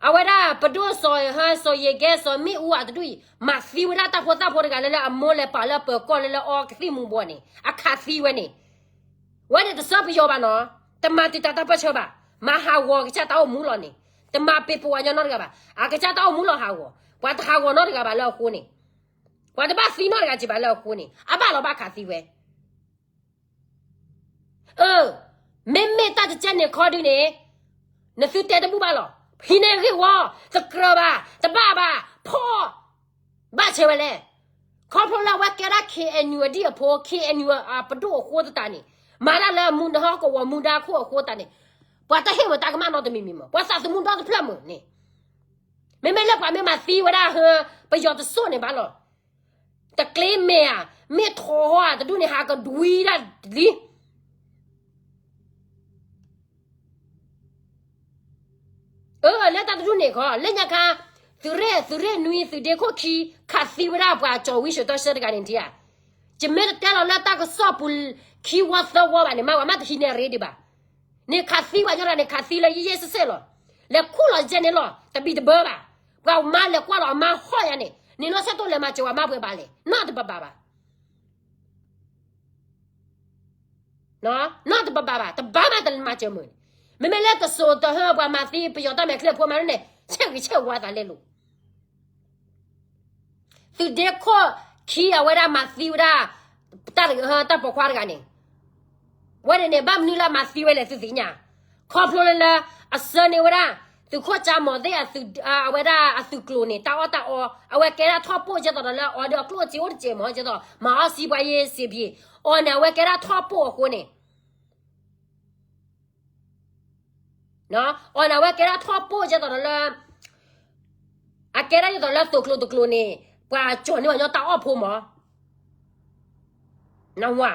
အဝဲဒၣ်ပဒိၣ်စီၤဟၢ စီၤယ့ၤကဲ စီၤမ့ၣ်အူအတဒူၣ်အံၤ မၤသံဝဲဒၣ်တၢ်ဖိသၣ်ဖိတဂၤလၢ လၢအမိၢ်လဲၤပာ်လၢပၢၤကီၢ်လၢ လၢအီကသံၣ်မူၤဘှီးန့ၣ် အခးသံဝဲန့ၣ်, ဝဲန့ၣ်တဆၢပယီၤဘၣ်နီၤ, တမၤတံာ်တာ်တၢ်ပၢၢ်ဆၢဘၣ်, မၤဟးဂီၤကစၢ်တၢ်အိၣ်မူလီၤန့ၣ်, တမၤပ့ၤပိာ်ဝဲညီနီတဂၤဘၣ်, အကစၢ်တၢ်အိၣ်မူလီၤဟးဂီၤ, ပှၤတဟးဂီၤနီတဂၤဘၣ်လၢအဃိန့ၣ် ပှၤတဘၣ်သံနီတဂၤက့ၤဘၣ်လၢအဃိန့ၣ် အဘၣ်လီၤဘၣ်ခးသံဝဲ. အၢ, မ့မ့ၢ်တၢ်တကဲန့ၣ်ခီဒုန့ၣ်, နသုတဲတဘူၣ်ဘၣ်လီၤ. ဟံးန့ၢ်ဂ့ၢ်ဝီ, တကြၢးဘၣ်, တဘၣ်ဘၣ်, ဖီၣ်, ဘၣ်ဆဲးဝဲလဲၣ်. ခီဖျိလၢအဝဲကဲဒၣ် KNU အဒံၣ်အဖိ, KNU အပဒိၣ်အဃိသတးန့ၣ်, မၤတၢ်လၢအမူနဟီၣ်ကဝီၤမူဒါခိၣ်အဃိသတးန့ၣ်, ပှၤတဟ့ၣ်ဝဲတၢ်ကမၣ်နီတမံၤမံၤမး, ပှၤသးသမူဒီတဖျၢၣ်မုာ်န့ၣ် မ့မ့ၢ်လၢပှၤမ့ၢ်မၤသံဝဲဒၣ်ဟၢ ပယီၤတစိၢ်န့ၣ်ဘၣ်လီၤ. တကျ့မဲာ်ဧါ, မ့ၢ်ထိးဧါ, တဒူၣ်န့ၣ်ဟးကဒွံဒၣ်လံ. အၢ လၢတၢ်တဒူၣ်န့ၣ်ခီ လၢညါခါ, သုးရ့ၣ်, သုးရ့ၣ်နွံ, သုးဒ့ခိၣ်ခံ, ခးသံဝဲဒၣ်ပှၤကၠီၤဝံၣ်ဆၢတီဆၢတဂၤန့ၣ်ဒံးဧါ. ယမ့ၢ်တတဲလီၤလၢတၢ်ကစီၣ်ပူၤခံဝီသၢဝီဘၣ်န့ၣ် မ့ၢ်ပှၤမ့ၢ်တဟံးန့ၢ်ရ့ဒံးဘၣ် န့ၣ်ခးသံပှၤညီတဂၤန့ၣ် ခးသံလၢယဲၢ်စဲးစဲးလီၤ. လဲၤခူၣ်လီၤယဲန့ၣ်လီၤ, တဘံၣ်တဘၢဘၣ်. ပှၤမါလဲၤကွၢ်လီၤအမါဟီၣ်ယၤန့ၣ်, န့ၣ်နီၢ်ဆၢတိၢ်လဲၤမၤစၢၤပှၤမါပှဲၤဘၣ်လဲၣ်, နီတဘၣ်ဘၣ်ဘၣ်. နီတဘၣ်ဘၣ်ဘၣ်, တဘၣ်မးတလဲၤမၤစၢၤမုာ်န့ၣ်. မ့မ့ၢ်လၢတစိၤတဟၢပှၤမၤသံပယီၤတၢ်မဲာ်ချံအဖိမးန့ၣ်, ဆဲးဂံၤဆဲးဝါသးလဲလိာ် သုးဒ့ခိၣ်ခံအဝဲဒၣ်မၤသံဝဲဒၣ် တၢ်ပိာ်ခွါတဂၤန့ၣ်, ဝဲန့ၣ်န့ၣ် ဘၣ်မနုၤလၢမၤသံဝဲလဲၣ်သုသ့ၣ်ညါ. ခီဖျိလၢလၢ အဆှၢန့ၢ်ဝဲဒၣ် သုးခိၣ်ကၠၢမီၤသ့ၣ် အဝဲဒၣ်အသုးကျိၤန့ၣ် တၢ်အီၣ်တၢ်အီ, အဝဲကဲဒၣ်ထီၣ်ပိၢ်ကဲသိးဒီးလၢအီၤဒီးအကျိၣ်စ့အိၣ်တစဲးမးကဲသိး မၤအီၣ်စံပှၤယ့စ့ပံ, အီၤန့ၣ် အဝဲကဲဒၣ်ထီၣ်ပိၢ်အဃိန့ၣ် အီၤန့ၣ် အဝဲကဲဒၣ်ထီၣ်ပိၢ်ကဲသိးဒီးလၢ အကဲဒၣ်ဒ်သိးလၢသုးကျိၤတကျိၤန့ၣ် ပှၤကၠီၤန့ၢ်ပှၤညီတၢ်အီၣ်ဖိမး. နဝၤ,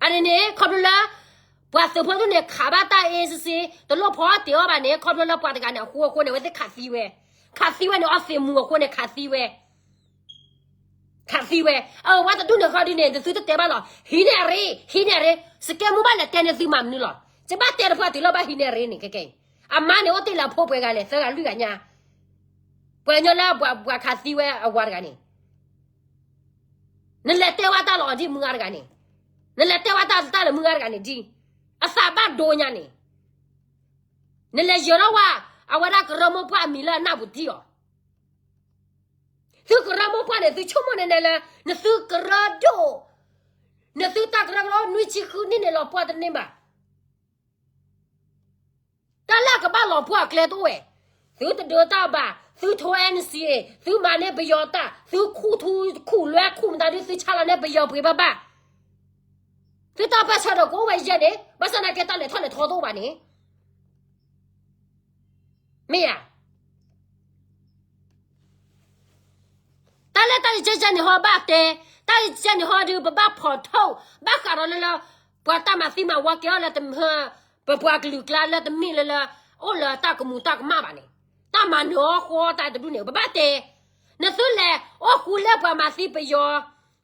အန့ၣ်န့ၣ် ခီဖျိလၢ ပှၤသုးဖိဒူၣ်န့ၣ် ခးဘၣ်တၢ်အ့စ့စ့ တလိၣ်ဖီအီၣ်တ့ၢ်အီၣ်ဘၣ်န့ၣ် ခီဖျိလၢပှၤတဂၤန့ၣ် အဃိအဃိန့ၣ် အဝဲသ့ၣ်ခးသံဝဲ, ခးသံဝဲန့ၣ် အီၣ်သ့ၣ်မူအဃိန့ၣ် ခးသံဝဲ ခးသံဝဲ, အဝဲတဒူၣ်န့ၣ်ဃီဒ်န့ၣ် တသုတတဲဘၣ်လီၤ. ဟံးန့ၢ်အရ့, ဟံးန့ၢ်အရ့, စကဲမူဘၣ်လဲၤတဲန့ၢ်သုမၤမနုၤလီၤ. ယဘၣ်တဲတဖၣ်တုၤလၢဘၣ်ဟံးန့ၢ်အရ့န့ၣ် ခဲကဲအံၤ, အမါန့ၣ်အိၣ်တ့ၢ်လၢအဖိပှဲၤဂၤလဲၣ် သၢဂၤလွံၢ်ဂၤညါ, ပှၤညီလၢပှၤခးသံဝဲအဝၤတဂၤန့ၣ် နလဲၤတဲဝဲတၢ်လီၤအီၤဒ်မုၢ်ဂၤတဂၤန့ၣ်, နလဲၤတဲဝဲတၢ်လၢမုၢ်ဂၤတဂၤန့ၣ်ဒ်, အသးဘၣ်ဒိညါန့ၣ်, နလဲၤယၢၤထီၣ်ဝဲ အဝဲဒၣ်ကရၢမိၢ်ပှၢ်အမံၤလၢအနၢ်ပူၤတံၢ်အီၤ, သုကရၢမိၢ်ပှၢ်န့ၣ် သုဆိကမိၣ်န့ၣ်န့ၣ်လၢ နသုကရၢဒိၣ်, နသုတၢ်ကရၢကရိနွံဆံဃုနံၣ်န့ၣ် လီၤပှီၢ်တန့ၢ်ဘၣ်. တၢ်လၢအကဘၣ်လီၤပှီၢ်အကျဲတအိၣ်ဝဲ, သုတဒုးတၢ်ဘၣ်, သုထိ N C A, သုမၤန့ၢ်ပယီၤတၢ်, သုခူၣ်ထူခူၣ်လွဲခူၣ်မတၤဒု သုဆါလီၤန့ၢ်ပယီၤပှ့ၤဘၣ်ဘၣ်, သုတၢ်ပၢၢ်ဆၢဒီးကအိၣ်ဝဲယဲၢ်န့ၣ်, ဘၣ်ဆၣ်သနာ်က့တၢ်လဲၤထီၣ်လဲၤထီတအိၣ်ဘၣ်န့ၣ်, မ့ၢ်ဧါ. တၢ်လၢတၢ်ယကဲယဲၢ်န့ၣ် ဟီဘၣ်တဲ, တၢ်ယကဲယဲၢ်န့ၣ်ဟီဒု ပဘၣ်ဖီၣ်ထိၣ်, ဘၣ်ဃးဒီးလၢလၢ ပှၤတၢ်မၤသံမၤဝီကဲအီၤလၢ ပပှၤကလုာ်ကျါလၢတမ့ၢ်လၢလၢ အိၣ်လၢတၢ်ကမူၤတၢ်ကမၣ်ဘၣ်န့ၣ်, တၢ်မၤနၢၤအီၣ်ဃီတၢ်တဒူၣ်န့ၣ် ပဘၣ်တဲ, နသုလဲၤအိၣ်ဃူလၢပှၤမၤသံပယီၤ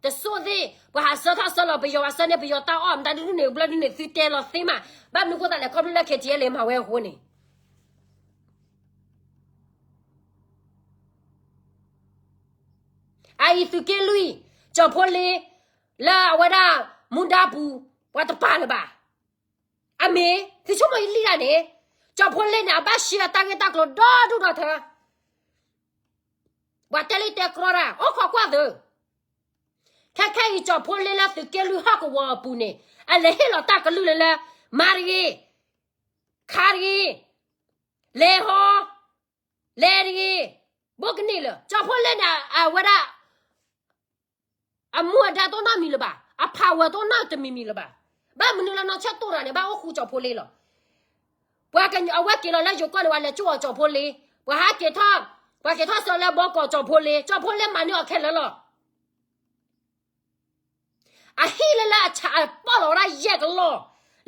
တစိၢ်သ့ၣ်, ပှၤဟးဆှၢထီၣ်ဆှၢလီၤပယီၤ ပှၤဆှၢန့ၢ်ပယီၤတၢ်အီၣ်မတၤဒုန့ၣ် ဘျီဒုန့ၣ် သုတဲလီၤသ့မး, ဘၣ်မနုၤဃိသတးလဲၣ် ခီဖျိလၢ K T L A မၤဝဲအဃိန့ၣ် အအံၤသုးက့လွံၢ်, ကၠီၤဖိလ့, လၢအဝဲဒၣ် မူဒါပူၤ, ပှၤတပာ်လၢၤဘၣ်. အမ့ၢ် သုဆိကမိၣ်ယလံၣ်ဒၣ်န့ၣ်, ကၠီၤဖိလ့န့ၣ်အဘၣ်ရှဲအတၢ်ဂ့ၢ်တၢ်ကျိၤဒီဒူၣ်ဒီထၢ, ပှၤတဲလံတဲကြီတၢ် အိၣ်ခိးကွၢ်သု, ခဲခဲအံၤ ကၠီၤဖိလ့လၢသုးက့လွံၢ်ဟီၣ်ကဝီၤအပူၤန့ၣ် အလဲၤဟ့ၣ်လီၤတၢ်ကလုၢ်လၢလၢ မၤတဂ့ၤ, ခးတဂ့ၤ, လဲၤဟီ, လဲၤတဂ့ၤ, ဘိကနံၣ်လၢ ကၠီၤဖိလ့န့ၣ် အဝဲဒၣ် အမူအဒါတအိၣ်နီတမံၤလၢၤဘၣ်, အဖးဝဲတအိၣ်နီတမံၤမံၤလၢၤဘၣ်. ဘၣ်မနုၤလၢနီၢ်ဆၢၣ်တိၢ်တဂၤန့ၣ် ဘၣ်အိၣ်ဃူကၠီၤဖိလ့လီၤ. ပှၤအဝဲက့ၤလီၤလၢယိၤကီၢ်န့ၣ် ပှၤလဲၤကၠိအီၤကၠီၤဖိလ့, ပှၤဟးက့ၤထီၣ်, ပှၤက့ၤထီၣ်ဆၢလၢဘီကီးကၠီၤဖိလ့, ကၠီၤဖိလ့မၤန့ၢ်အီၤခဲလၢာ်လီၤ. အဟံၣ်လၢလၢအဆးအပီၣ်လီၤဝဲဒၣ်ယဲၢ်ကလီၢ်,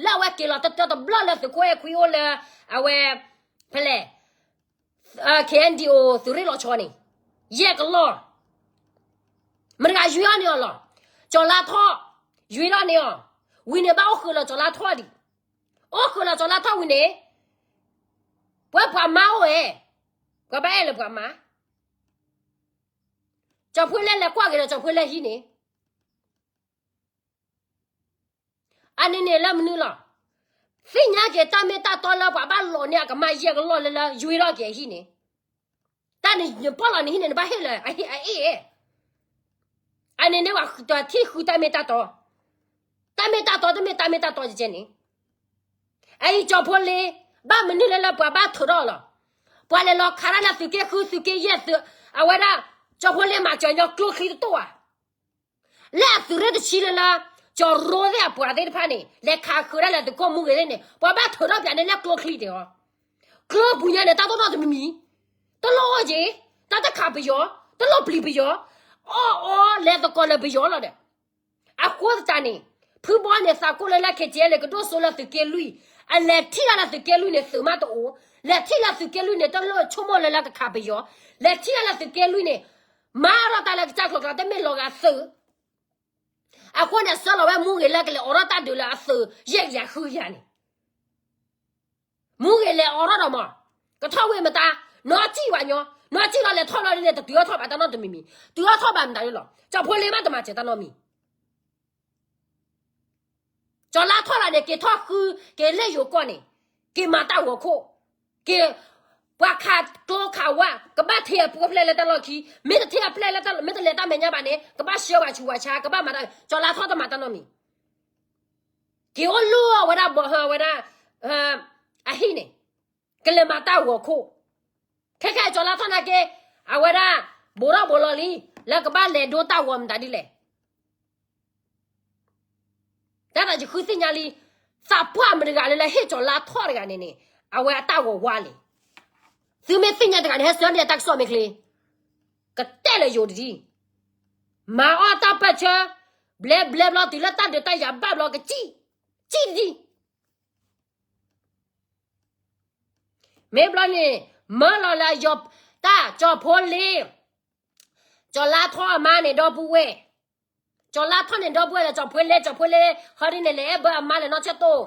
လၢအဝဲက့ၤလီၤတတၢတဘျီလၢသုးခိၣ်အဲၣ်ခွံအိၣ်လၢ အဝဲ ဖဲလဲၣ် K N D O သုးရ့ၣ်လီၤဆီန့ၣ်, ယဲၢ်ကလီၢ်, မတၤတဂၤယွံအီၤန့ၢ်အီၤလီၤ. ကၠီၤလါထီၣ်, ယွံထီၣ်န့ၢ်အီၤ, ဝံၤန့ၣ်ဘၣ်အိၣ်ဃုာ်လီၤကၠီၤလါထီၣ်ဒံး, အိၣ်ဃုာ်လီၤကၠီၤလါထီၣ်ဝံၤန့ၣ်, ပှၤပှၤမါအိၣ်ဝဲ, ပှၤဘၣ်အဲၣ်လၢပှၤမါ, ကၠီၤဖိလ့လဲၤကွၢ်က့ၤဒီးကၠီၤဖိလ့ဟံၣ်န့ၣ် အန့ၣ်န့ၣ်လၢမနုၤလီၤ. သ့ၣ်ညါက့ၤတၢ်မ့ၢ်တၢ်တီလၢပှၤဘၣ်လီၤန့ၢ်အကမၢ်ယဲၢ်ကလီၢ်လၢလၢယွံထီၣ်က့ၤအဟံၣ်န့ၣ်, တၢ်န့ၣ်နပီၣ်လီၤနဟံၣ်န့ၣ် နဘၣ်ဟ့ၣ်လၢအအ့ၣ်, အန့ၣ်န့ၣ်ပှၤထံၣ်ဃုတၢ်မ့ၢ်တၢ်တီ, တၢ်မ့ၢ်တၢ်တီတမ့ၢ်တၢ်မ့ၢ်တၢ်တီကဲန့ၣ်, အအံၤကၠီၤဖိလ့, ဘၣ်မနုၤလၢလၢပှၤဘၣ်ထုးထီၣ်လီၤ. ပှၤလဲၤလီၤခးတၢ်လၢသုးက့ဃုသုးက့ယဲၢ်သုး, အဝဲဒၣ်, ကၠီၤဖိလ့မၤစၢၤညီကျိချံတတိၢ်ဧါ လၢအသုးရ့ၣ်တဆံလၢလၢ, ကၠီၤရိသ့ၣ်အပှၤသ့ၣ်တဖၣ်န့ၣ် လဲၤခးဃုာ်ဒၣ်လဲာ်သုးခိၣ်မူဂ့ၤသ့ၣ်န့ၣ် ပှၤဘၣ်ထုးထီၣ်ပၠးန့ၢ်လၢကျိချံတ့ၢ်အီၤ, ကျိပူၤညါန့ၣ် တၢ်တအိၣ်နီတမံၤမံၤ, တလိၣ်အီၣ်က့ၤ, တၢ်တခးပယီၤ, တလိၣ်ပျံၤပယီၤ, အီၣ်အီလဲၤသကိးလၢပယီၤလီၤဒီး အဃိသတးန့ၣ်, ဖုဘီန့ၣ်သးကိၢ်လၢလၢ K T L A ကဒိၣ်စိလၢသုးက့လွံၢ်, အလဲၤထံၣ်တၢ်လၢသုးက့လွံၢ်န့ၣ် သုးမးတအိၣ်, လဲၤထံၣ်လၢသုးက့လွံၢ်န့ၣ် တလိၣ်ဆိကမိၣ်လၢလၢကခးပယီၤ, လဲၤထံၣ်တၢ်လၢသုးက့လွံၢ်န့ၣ်, မၤထီၣ်တၢ်လၢကစၢ်ကျိၤကျါ တမ့ၢ်လီၤဂာ်သုး, အဃိန့ၣ် ဆှၢလီၤဝဲမူဂ့ၤလၢကလဲၤအိးထီၣ်တၢ်ဒုးလၢအသုး ယဲၢ်ကယၤဃုကယၤန့ၣ် မူဂ့ၤလဲၤအိးထီၣ်ဒီးမး, ကထီၣ်ဝဲမတၤ, နီၢ်စံၣ်ဝဲညီ, နီၢ်စံၣ်လီၤလဲၤထီၣ်လီၤန့ၣ် တတုၤအီၣ်ထီၣ်ဘၣ်တၢ်နီတမံၤမံၤ, တုၤအီၣ်ထီၣ်ဘၣ်မတၤဒ်လီၤ, ကၠီၤဖိလ့မးတမၤစၢၤတၢ်နီတမံၤ, ကၠီၤလါထီၣ်လၢန့ၣ် က့ၤထီၣ်ဃု, က့ၤလၢယိၤကီၢ်န့ၣ်, က့ၤမၤတၢ်ဂီၤခိၣ်, က့ၤ, ပှၤခးကျိခးဝါ, ကဘၣ်ထံၣ်အပူၤအဖျဲၣ်လၢတၢ်လီၢ်ခံ, မ့ၢ်တထံၣ်အဖျဲၣ်လၢတၢ်လီၢ်, မ့ၢ်တလဲၤတၢ်မဲာ်ညါဘၣ်န့ၣ် ကဘၣ်ဆှၢဝဲဆူးဝဲဆါ, ကဘၣ်မၤတၢ်, ကၠီၤလါထီၣ်တမၤတၢ်နီတမံၤ က့ၤအိၣ်လူအဝဲဒၣ်ဘီဝဲဒၣ်, အဟံၣ်န့ၣ်, ကလဲၤမၤတၢ်ဂီၤခိၣ်, ခဲခဲကၠီၤလါထီၣ်နာ်က့, အဝဲဒၣ်, ဘူးထီၣ်ဘူးလီၤလံ, လၢကဘၣ်လဲၤဒိတၢ်ဂီၤမတၤဒ်လဲၣ် တၢ်သးယဃုသ့ၣ်ညါလံ, သးပှၢ်မတၤတဂၤလၢလၢဟ့ၣ်ကၠီၤလါထီၣ်တဂၤန့ၣ်န့ၣ်, အဝဲအတၢ်ဂီၤဝါလံ. သုမ့ၢ်သ့ၣ်ညါတဂၤန့ၣ် ဟဲဆှၢန့ၢ်တၢ်ကစီၣ်မ့ၢ်ချ့, ကတဲလၢယိၤတဒံ, မၤအီၣ်တၢ်ပၢၢ်ဆၢ, ဘျဲဘျဲဘျီတုၤလၢတၢ်ဒုးတၢ်ယၤဘၣ်ဘျီကစံၣ်, စံၣ်တဒံ. မ့ၢ်ဘျီန့ၣ်, မၢလီၤလၢယီၤ, တၢ်ကၠီၤဖိလ့, ကၠီၤလါထီၣ်အမါန့ၣ်ဒီပုၢ်ဝဲၢ်, ကၠီၤလါထီၣ်န့ၣ်ဒီပုၢ်ဝဲၢ်ဒီးကၠီၤဖိလ့, ကၠီၤဖိလ့, ဟီဒ်န့ၣ် လဲၤအဲၣ်ဘၢအမါလဲၤနီၢ်ဆၢၣ်တိၢ်,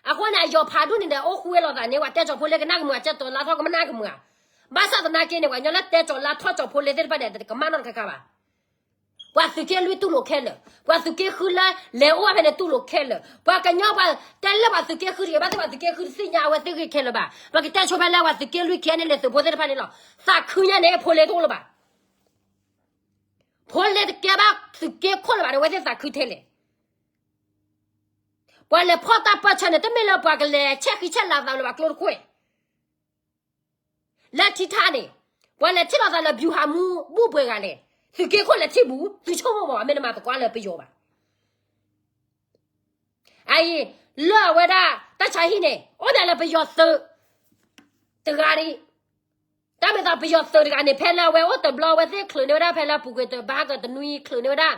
အဃိန့ၣ် အယီၤဖးဒိၣ်န့ၣ်ဒီး အိၣ်ဃူဝဲလိာ်သးန့ၣ် ပှၤတဲကၠီၤဖိလ့ကနၣ်ကမုာ် အကၠီၤလါထီၣ်ကမနၣ်ကမုာ်ဧါ, ဘၣ်ဆၣ်သနာ်က့န့ၣ် ပှၤကညီလၢတဲကၠီၤလါထီၣ်ကၠီၤဖိလ့သ့ၣ်တဖၣ်န့ၣ် တကမၣ်နီတခါခါဘၣ်. ပှၤသုးက့လွံၢ်တူၢ်လိာ်ခဲလၢာ်, ပှၤသုးက့ဃုလၢလဲၤအိၣ်ဝဲဖဲန့ၣ်တူၢ်လိာ်ခဲလၢာ်, ပှၤကညီပှၤတဲလၢပှၤသုးက့ဃုတဂ့ၤ, ဘၣ်သ့ၣ်ပှၤသုးက့ဃုတသ့ၣ်ညါအဝဲသ့ၣ်ဂ့ၢ်ခဲလၢာ်ဘၣ်, ပကတဲဆိဖဲလၢပှၤသုးက့လွံၢ် ခဲအံၤန့ၣ် လဲၤသုးဖိသ့ၣ်တဖၣ်န့ၣ်လီၤ, သးခုညါန့ၣ် ဖိလ့တအိၣ်လၢၤဘၣ်, ဖိလ့တကဲဘၣ်သုးက့ခိၣ်လၢၤဘၣ်ဒီး အဝဲသ့ၣ်သးခုထဲလဲၣ် ပှၤလဲၤဖီၣ်တၢ်ပၢၢ်ဆၢန့ၣ် တမ့ၢ်လၢပှၤကလဲၤဆဲးဃံဆဲးလၤသးလၢၤဘၣ်ကျိတခိၣ်, လၢထံထါန့ၣ်, ပှၤလဲၤထံၣ်လိာ်သးလၢ ဗျူဟာမှူး ဘူၣ်ပှဲၤဂၤလဲၣ်, သုးက့ခိၣ်လဲၤထံၣ်ဘူး, သုဆိကမိၣ်မး အမ့ၢ်နမၤသကိးလၢပယီၤဘၣ်. အအံၤ, လၢအဝဲဒၣ် တၢ်ဆါဟံၣ်န့ၣ် အိၣ်ဒၣ်လၢပယီၤသုး တဂၤဒံး, တၢ်မ့ၢ်သးပယီၤသုးတဂၤန့ၣ် ဖဲလၢအဝဲအိၣ်တဘျီ အဝဲသ့ၣ်ချုးန့ၢ်ဝဲဒၣ် ဖဲလၢပူၤကွံာ်တဘၣ်ဟးကတနွံချုးန့ၢ်ဝဲဒၣ်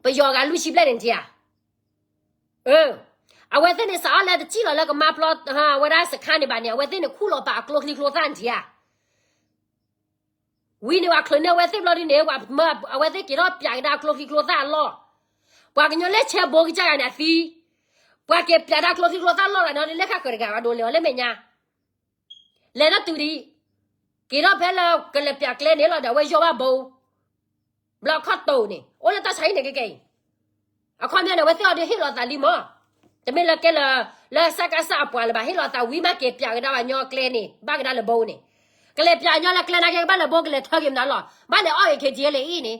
ပယီၤဂၤလွံၢ်ဆံဘျဲၣ်န့ၣ်ဧါ. အဝဲသ့ၣ်န့ၣ် စးအီၣ်လၢတစံၣ်လီၤလၢကမါပျီ ဝဲဒၣ်စခါန့ၣ်ဘၣ်န့ၣ် အဝဲသ့ၣ်န့ၣ်ခူၣ်လီၤပာ်အကျိချံကျိသၣ်န့ၣ်ဧါ. ဝံၤန့ၣ်ပှၤချုးန့ၢ်အဝဲသ့ၣ်ဘျီဒုန့ၣ် ပှၤမၢအဝဲသ့ၣ်က့ၤထီၣ်ပၠးကဒါအကျိချံကျိသၣ်အလီၢ်, ပှၤကညီလၢဆဲးဘိကစၢ်ဂၤန့ၣ်အသံ, ပှၤက့ၤပၠးဒၣ်ကျိချံကျိသၣ်လီၢ်ဂၤန့ၣ် လၢခါဃၢၤတဂၤဘၣ်ဒိးလဲၤအီၤလၢမဲာ်ညါ လဲၤထီၣ်တုၤဒံး, က့ၤထီၣ်ဖဲလၢကလဲၤပၠးကျဲန့ၣ်လီၤဒီး အဝဲယီၢ်ဘၣ်ဘိ, ဘျီခီၣ်တိာ်န့ၣ် အိၣ်လၢတၢ်ဆါဟံၣ်န့ၣ်ကဲကဲအံၤ, အခီပညီန့ၣ် အဝဲသ့ၣ်အီၤဒုးဟ့ၣ်လီၤသးလံမး, တမ့ၢ်လၢကဲလၢ လၢစကစအပှၤလၢၤဘၣ် ဟ့ၣ်လီၤသးဝံၤမးက့ၤပၠးကဒါပှၤကညီကျဲန့ၣ် ဘၣ်ကဒါလၢဘိန့ၣ်, ကလဲၤပၠးကညီလၢကျဲနာ်က့ ကဘၣ်လၢဘိ ကလဲၤထၢက့ၤမနုၤလီၤ, ဘၣ်လဲၤအီၣ်ဂ့ၤ ခ့ၣ်ကၠ့လ့အံၤန့ၣ်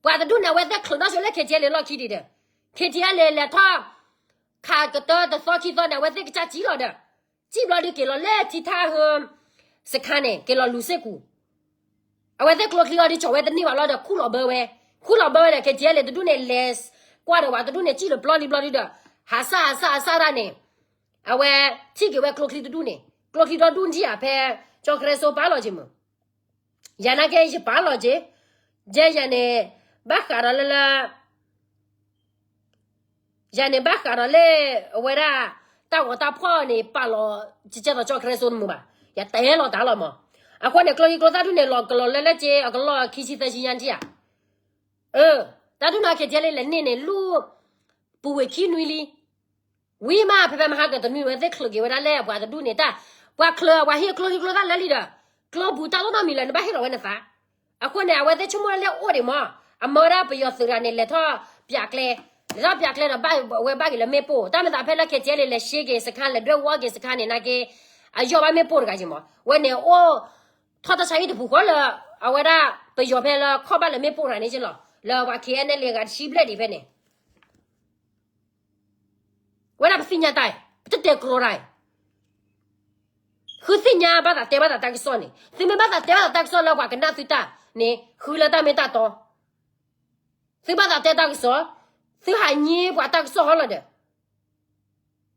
ပှၤတဒူၣ်န့ၣ် အဝဲသ့ၣ်ချုးနီၣ်ဆိလၢ ခ့ၣ်ကၠ့လ့လီၢ်ခံဒံးဒီး, ခ့ၣ်ကၠ့လ့လဲၤထီၣ် ခးကတၢၢ်တသီခံသီန့ၣ် အဝဲသ့ၣ်ကစၢ်စံၣ်လီၤဒီး, စံၣ်ဘျီဒုးက့ၤလီၤလၢထံထၣ်ဟၢ စခါန့ၣ် က့ၤလီၤလူၤစ့ၢ်ကီး, အဝဲသ့ၣ်ကျိချံအီၤဒုး ကၠီၤဝဲတန့ၢ်ဘၣ်လီၤဒီး ခူၣ်လီၤဘၢဝဲ, ခူၣ်လီၤဘၢဝဲဒီး ခ့ၣ်ကၠ့လ့တဒူၣ်န့ၣ် လဲၤကွၢ်ဒီးပှၤတဒူၣ်န့ၣ် စံၣ်လီၤပျီလံဘျီဒုးဒီး, ဟးစၢ်ဟးစၢ်ဟးစၢ်ဒၣ်န့ၣ်, အဝဲထံၣ်က့ၤဝဲကျိချံတဒူၣ်န့ၣ် ကျိချံဒီဒူၣ်ထံၣ်ဧါ ဖဲကၠီၤခရၢစိပာ်လီၤက့ၤမး ယၤနာ်က့ယပာ်လီၤက့ၤ, ယဲယၤန့ၣ် ဘၣ်ဃးဒီးလၢလၢ ယၤန့ၣ်ဘၣ်ဃးဒီးလၢ အဝဲဒၣ် တၢ်ဂီၤတၢ်ဖီၣ်န့ၣ် ပာ်လီၤ ကကဲသိးကၠီၤခရၢစိတမုာ်ဘၣ်, ယတဲလီၤတၢ်လီၤမး, အဃိန့ၣ် ကျိချံကျိသၣ်ဒူၣ်န့ၣ် လီၤကလီၤလၢလၢက့ အကလီၢ်ခံဆံသၢဆံညါထံၣ်ဧါ, တၢ်ဒူၣ်န့ၣ် ခ့ၣ်ကၠ့လ့လဲၤန့ၢ်န့ၣ် လူၢ် ပူၤဝ့ၤခံနွံလံ ဝံၤမး ဖဲဖဲမဟါကတနွံဝဲသ့ၣ်ချုးက့ၤဝဲဒၣ်လၢပှၤတဒူၣ်န့ၣ်တၢ်, ပှၤချုးပှၤဟ့ၣ်ကျိချံကျိသၣ်လၢလံဒီး, ကျိပူၤတၢ်တနီတမံၤလၢၤ နဘၣ်ဟ့ၣ်လီၤဝဲနသး, အဃိန့ၣ် အဝဲသ့ၣ်ဆိကမိၣ်လၢအိၣ်ဒံးမး, အမၢဝဲဒၣ်ပယီၤသုးတဂၤန့ၣ် လဲၤထီၣ်ပၠးကျဲ, လဲၤထီၣ်ပၠးကျဲဒီးဘၣ်ဝဲဘၣ်က့ၤလၢမ့ၣ်ပိၢ်, တၢ်မ့ၢ်သးဖဲလၢ ခ့ၣ်ကၠ့လ့ လဲၤရှဲက့ၤစခါ လဲၤဒွဲၣ်ဝီက့ၤစခါန့ၣ် နာ်က့ အယီၢ်ဘၣ်မ့ၣ်ပိၢ်တဂၤက့ၤမး, ဝဲန့ၣ်အိၣ်ထီၣ်တၢ်ဆါဟံၣ်တပူၤဃီလၢ အဝဲဒၣ်ပယီၤဖဲလၢခီၣ်ဘၣ်လၢမ့ၣ်ပိၢ်တဂၤန့ၣ်က့ၤလီၤ, လၢပှၤ ခ့ၣ်အဲၣ်အဲၣ်လ့ ဂၤတဆံဘျဲၣ်ဒံးဖဲန့ၣ် ဝဲဒၣ်ပသ့ၣ်ညါတၢ်အံၤ ပတတဲကြီတၢ်အံၤ, ဃုသ့ၣ်ညါဘၣ်သးတဲဘၣ်သးတၢ်ကစီၣ်န့ၣ်, သုမ့ၢ်ဘၣ်သးတဲဘၣ်သးတၢ်ကစီၣ်လၢပှၤကနၣ်သုတၢ်န့ၣ် ဃုလၢတၢ်မ့ၢ်တၢ်တီ, သုဘၣ်သးတဲတၢ်ကစီၣ်, သုဟးညံပှၤတၢ်ကစီၣ်ဟီလီၤဒီး,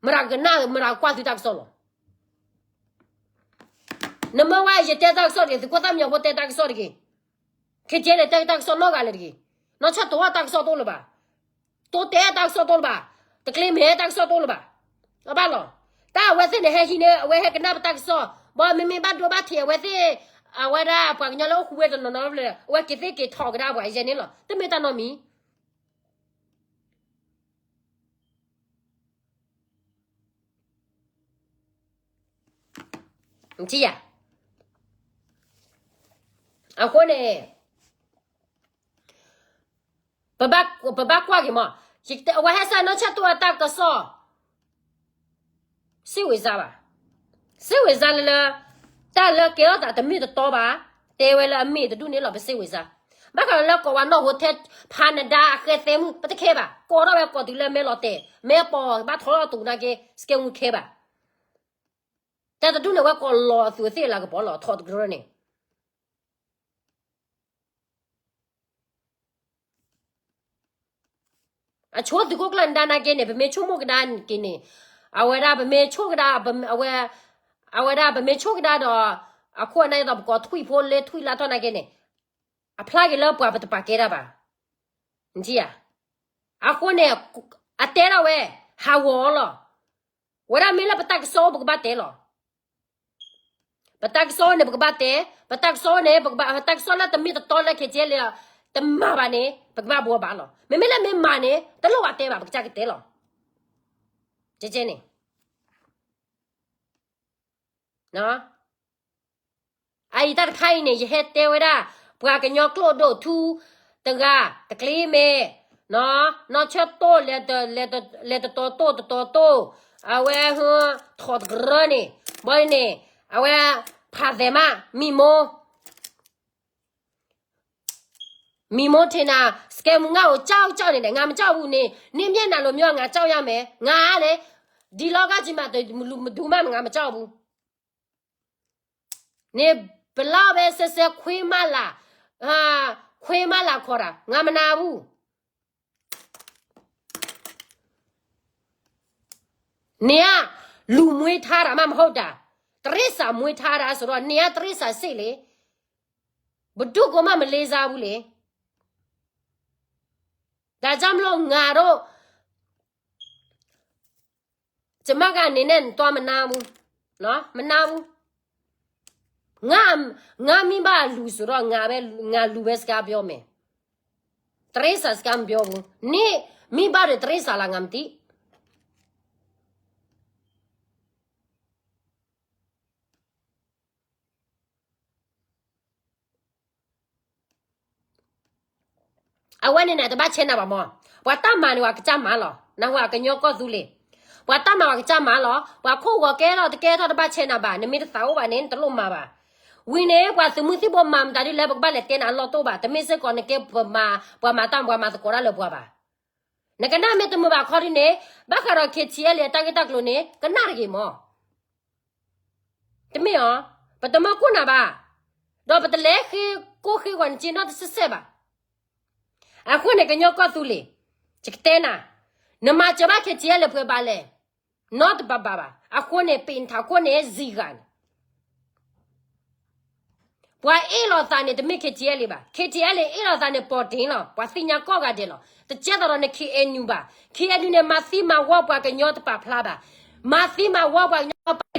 မတၤကနၣ်မတၤကွၢ်သုတၢ်ကစီၣ်လီၤ. နမ့ၢ်ဝဲယတဲတၢ်ကစီၣ်တဂ့ၤ, သုးခိၣ်သၣ်မံညီၤဖိတဲတၢ်ကစီၣ်တဂ့ၤ, ခ့ၣ်ကၠ့လ့တဲတၢ်ကစီၣ်နီတဂၤလၢၤတဂ့ၤ, နီၢ်ဆၣ်တိၤတၢ်ကစီၣ်တအိၣ်လၢၤဘၣ်, တိၤတဲတၢ်ကစီၣ်တအိၣ်လၢၤဘၣ်, တကျ့မ့ၢ်တၢ်ကစီၣ်တအိၣ်လၢၤဘၣ်, အဘၣ်လီၤ, တၢ်အဝဲသ့ၣ်န့ၣ်ဟဲဟံးန့ၢ် အဝဲဟဲကနၣ်ပတၢ်ကစီၣ်, ဘၣ်မ့မ့ၢ်ဘၣ်ဒိဘၣ်ထံးအဝဲသ့ၣ်, အဝဲဒၣ်ပှၤကညီလၢအိၣ်ဃူဝဲတနီၤနီၤလၢ အဝဲက့ၤသ့ၣ်က့ၤထီၣ်ကဒါပှၤယဲန့ၣ်လီၤ, တမ့ၢ်တၢ်နီတမံၤ ထံၣ်ဧါ, အဃိန့ၣ် ပဘၣ်ကွၢ်က့ၤမး, အဝဲဟဲစၢ်နီၢ်ဆၣ်တိၤအတၢ်ကစီၣ် စ့ဝ့ၤစါဘၣ်, စ့ဝ့ၤစါလၢလၢ တၢ်လၢကဲထီၣ်သးတမ့ၢ်တတီဘၣ်, တဲဝဲလၢအမ့ၢ်တဒူၣ်န့ၣ်လီၤ ပစ့ဝ့ၤစါ, ဘၣ်ဃးလၢကိးဝဲနီၢ်ဟိထဲ ဖးနဒါအဃဲသဲမုၢ် ပတခဲဘၣ်, ကိးထီၣ်ဝဲကိးတုၤလၢမဲလီၤတဲာ် မဲပီၤဘၣ်ထီၣ်လီၤတူာ်နာ်က့ စကဲမုၢ်ခဲဘၣ်, တၢ်တဒူၣ်န့ၣ် အဝဲကိးလီၤအသူးအသ့ၣ်အလၤကပီၤလီၤ ထီၣ်တကရၢန့ၣ် အဆိသုးခိၣ်ကျၢၢ်နဒါနာ်က့န့ၣ် ပမ့ၢ်ဆိကမိၣ်ကဒါက့ၤန့ၣ်, အဝဲဒၣ်ပမ့ၢ်ဆိကဒါ, အဝဲ, အဝဲဒၣ်ပမ့ၢ်ဆိကဒါဒီး, အခိၣ်အနၢ်ဒ်သိးပကိးထွံၣ်ဖိလၢထွံၣ်လၢထီၣ်နာ်က့န့ၣ်, အဖျါက့ၤလၢပှၤပတပာ်ကဲတၢ်ဘၣ်, နထံၣ်ဧါ, အဃိန့ၣ်, အတဲဒၣ်ဝဲ, ဟးဂီၤအီၤလီၤ, ဝဲဒၣ်မ့ၢ်လၢပတၢ်ကစီၣ်အိၣ်ပကဘၣ်တဲလီၤ ပတၢ်ကစီၣ်န့ၣ် ပကဘၣ်တဲ, ပတၢ်ကစီၣ်န့ၣ် ပကဘၣ်, ပတၢ်ကစီၣ်လၢတမ့ၢ်တတီလၢ ခ့ၣ်ကၠ့လ့ တမၤဘၣ်န့ၣ် ပကဘၣ်ဘှီဘၣ်လီၤ. မ့မ့ၢ်လၢမ့ၢ်မၤန့ၣ် တလိၣ်ဘၣ်တဲဘၣ် ပကစၢ်ကတဲလီၤ. ကဲကဲန့ၣ် အအံၤတၢ်တခါအံၤန့ၣ် ယဟဲတဲဝဲဒၣ် ပှၤကညီကျိာ်ဒိၣ်ထူတဂၤ တကျ့မဲာ်, နီၢ်ဆၢတိၢ် လဲၤတတီတိၢ်တတီတိၢ်, အဝဲ ထီၣ်တကရၢန့ၣ်, ဘီန့ၣ်, အဝဲ ဖးသဲးမး မံမိၢ် မံမိၢ်ထံနၤ စကဲမူ ငါအိၣ်ကၠီကၠီန့ၣ်ဒီး ငါမကၠီဘူးန့ၣ်, န့ၣ်မျဲၢ်နၤလိၤမျီ ငါကၠီယါမဲာ် ငါန့ၣ်, ဒ်လီၤဂာ်ကံမး တလူၤမဒူမး ငါမကၠီဘူး န့ၣ်, ပလီၢ်ဝဲစဲစဲခွ့မးလၢ်, ခွ့မးလၢ်ခီၣ်တၢ် ငါမနၤဘူး န့ၣ်ဧါ, လူၤမွေးထားတာမှမဟုတ်တာ, တိရစ္ဆာန်မွေးထားတာဆိုတော့ န့ၣ်ဧါ တိရစ္ဆာန်စ့ၢ်လံ, ဘယ်သူကိုမှမလေးစားဘူးလေ, ဒါကြောင့်မလို့ငါတို့ ကျမကအနေနဲ့သွားမနာဘူး, မနာဘူး, ငါ, ငါမိဘအလူဆိုတော့ ငါပဲ, ငါလူပဲစကားပြောမယ်, တိရစ္ဆာန်စကားမပြောဘူး, န့ၣ်မိဘတွေတိရစ္ဆာန်လား ငါမသိ အဝဲန့ၣ်န့ၣ် တဘၣ်ဆဲးနၤဘၣ်မး, ပှၤတၢ်မၤန့ၣ် ပှၤကစၢ်မၤလီၤ, နၢ်ဟူဧါ ကညီကီၢ်သူလ့ၤ, ပှၤတၢ်မၤပှၤကစၢ်မၤလီၤ, ပှၤခိၣ်ဂီၤကဲထီၣ်တကဲထီၣ်တဘၣ်ဆဲးနၤဘၣ်, နမ့ၢ်တသးအိၣ်ဘၣ်န့ၣ် နတလိၣ်မၤဘၣ်, ဝံၤန့ၣ် ပှၤသုးမုၢ်သံၣ်ဘိမၤမတၤဒ်လဲၣ် ပကဘၣ်လဲၤတဲနၤအလီၢ်တအိၣ်ဘၣ်, တမ့ၢ်စ့ၢ်ကီးနကဲပှၤမၤ, ပှၤမၤတၢ် ပှၤမၤသကိးတၢ်လၢပှၤဘၣ်, နကနၣ်မ့ၢ်တမုာ်ဘၣ်ခီဒ်န့ၣ်, ဘၣ်ဃးဒီး KTLA အတၢ်ဂ့ၢ်တၢ်ကျိၤန့ၣ် ကနၣ်တဂ့ၤမး တမ့ၢ်အီၤ, ပတမၢကိၢ်နၤဘၣ်, ဒီးပတလဲၤဃ့ကိၢ်ဃ့ဂီၤနစ့နီတစဲးစဲးဘၣ်. အဃိန့ၣ် ကညီကီၢ်သူလ့ၤ, ယကတဲနၤ, နမၤစၢၤဘၣ် KTLA ပှဲၤဘၣ်လဲၣ်, နီတဘၣ်ဘၣ်ဘၣ်. အဃိန့ၣ် ပ့ၤနထးခိၣ်န့ၣ် စံးဂၤန့ၣ် ပှၤအ့ၣ်လိာ်သးန့ၣ် တမ့ၢ် KTLA ဘၣ်. KTLA အ့ၣ်လိာ်သးန့ၣ် ပီၣ်တ့ၢ်လီၤ, ပှၤသ့ၣ်ညါကိးဂၤဒဲးလီၤ. တကဲသိးဒီးန KNU ဘၣ်. KNU န့ၣ် မၤသံမၤဝီပှၤကညီတပာ်ဖျါဘၣ်. မၤသံမၤဝီပှၤကညီ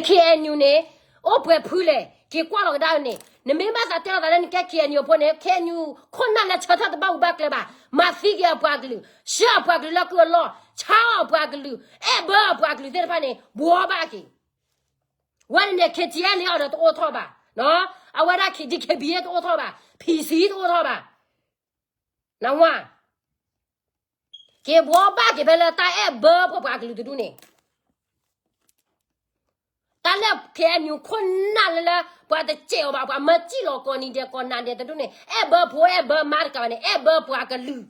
KNU န့ၣ် အိၣ်ပှဲၤဖုလဲၣ်, က့ၤကွၢ်လီၤကဒါန့ၣ်, နမ့ၢ်ဘၣ်သးတဲလိာ်သးလၢနကဲ KNU အဖိန့ၣ် KNU ခိၣ်နၢ်လၢဆၢထၢၣ်တဘၣ်အူဘၣ်ကျဲဘၣ်. မၤသံက့ၤအပှၤကလုာ်, ဆှၢအပှၤကလုာ်လၢကုၢ်အလီၢ်, ဆါအီၣ်အပှၤကလုာ်, အဲၣ်ဘၢအပှၤကလုာ်သ့ၣ်တဖၣ်န့ၣ် ဘှီဘၣ်က့ၤ ဝဲန့ၣ်န့ၣ် KTLA အီၤဒီးတအိၣ်ထီၣ်ဘၣ်, အဝဲဒၣ် DKBA တအိၣ်ထီၣ်ဘၣ်, PC တအိၣ်ထီၣ်ဘၣ်, နဝါ, က့ၤဘှီဘၣ်က့ၤဖဲလၢတၢ်အဲၣ်ဘၢဖိပှၤကလုာ်တဒူၣ်န့ၣ်, တၢ်လၢ KNU ခိၣ်နၢ်လၢလၢ ပှၤတစဲးအီၤဘၣ်, ပှၤမၢစံၣ်လီၤကိးနံၤဒဲးကိးနၤဒဲးတဒူၣ်န့ၣ် အဲၣ်ဘၢဖိအဲၣ်ဘၢမါတကးဘၣ်န့ၣ် အဲၣ်ဘၢပှၤကလုာ်,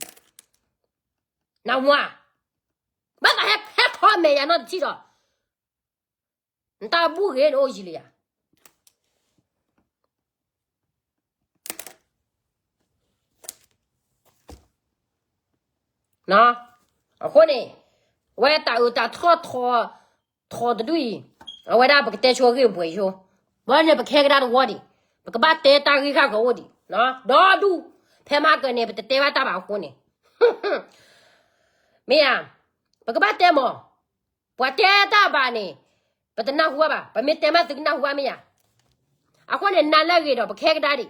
နဝါ, ဘၣ်သးဟဲခီမဲာ်ယၤနီတထံၣ်ဒီး နတၢ်ဘူၣ်ဂ့ၤန့ၣ်အိၣ်ယံၤလံယၤ. အဃိန့ၣ် အဝဲတၢ်အုးတၢ်ထီၣ်ထီၣ်တဒူၣ်အံၤ, အဝဲဒၣ်ပကတဲဆိဂ့ၢ်ပှဲၤဆိ, ဘၣ်န့ၣ်ပကဟဲကဒါတဝီဒံး, ပကဘၣ်တဲတၢ်ဂ့ၢ်ဃၣ်ဃၣ်အိၣ်ဒံး, ဒီဒူၣ်, ဖဲမၤကၢၢ်န့ၣ် ပတတဲဘၣ်တၢ်ဘၣ်အဃိန့ၣ်, မ့ၢ်ဧါ, ပကဘၣ်တဲမး, ပှၤတဲတၢ်ဘၣ်န့ၣ် ပတနၢ်ဟူဘၣ်, ပမ့ၢ်တဲမးသုကနၢ်ဟူဘၣ်မ့ၢ်ဧါ. အဃိန့ၣ် နၤလၢအဂ့ၤဒီး ပကဟဲကဒါဒံး,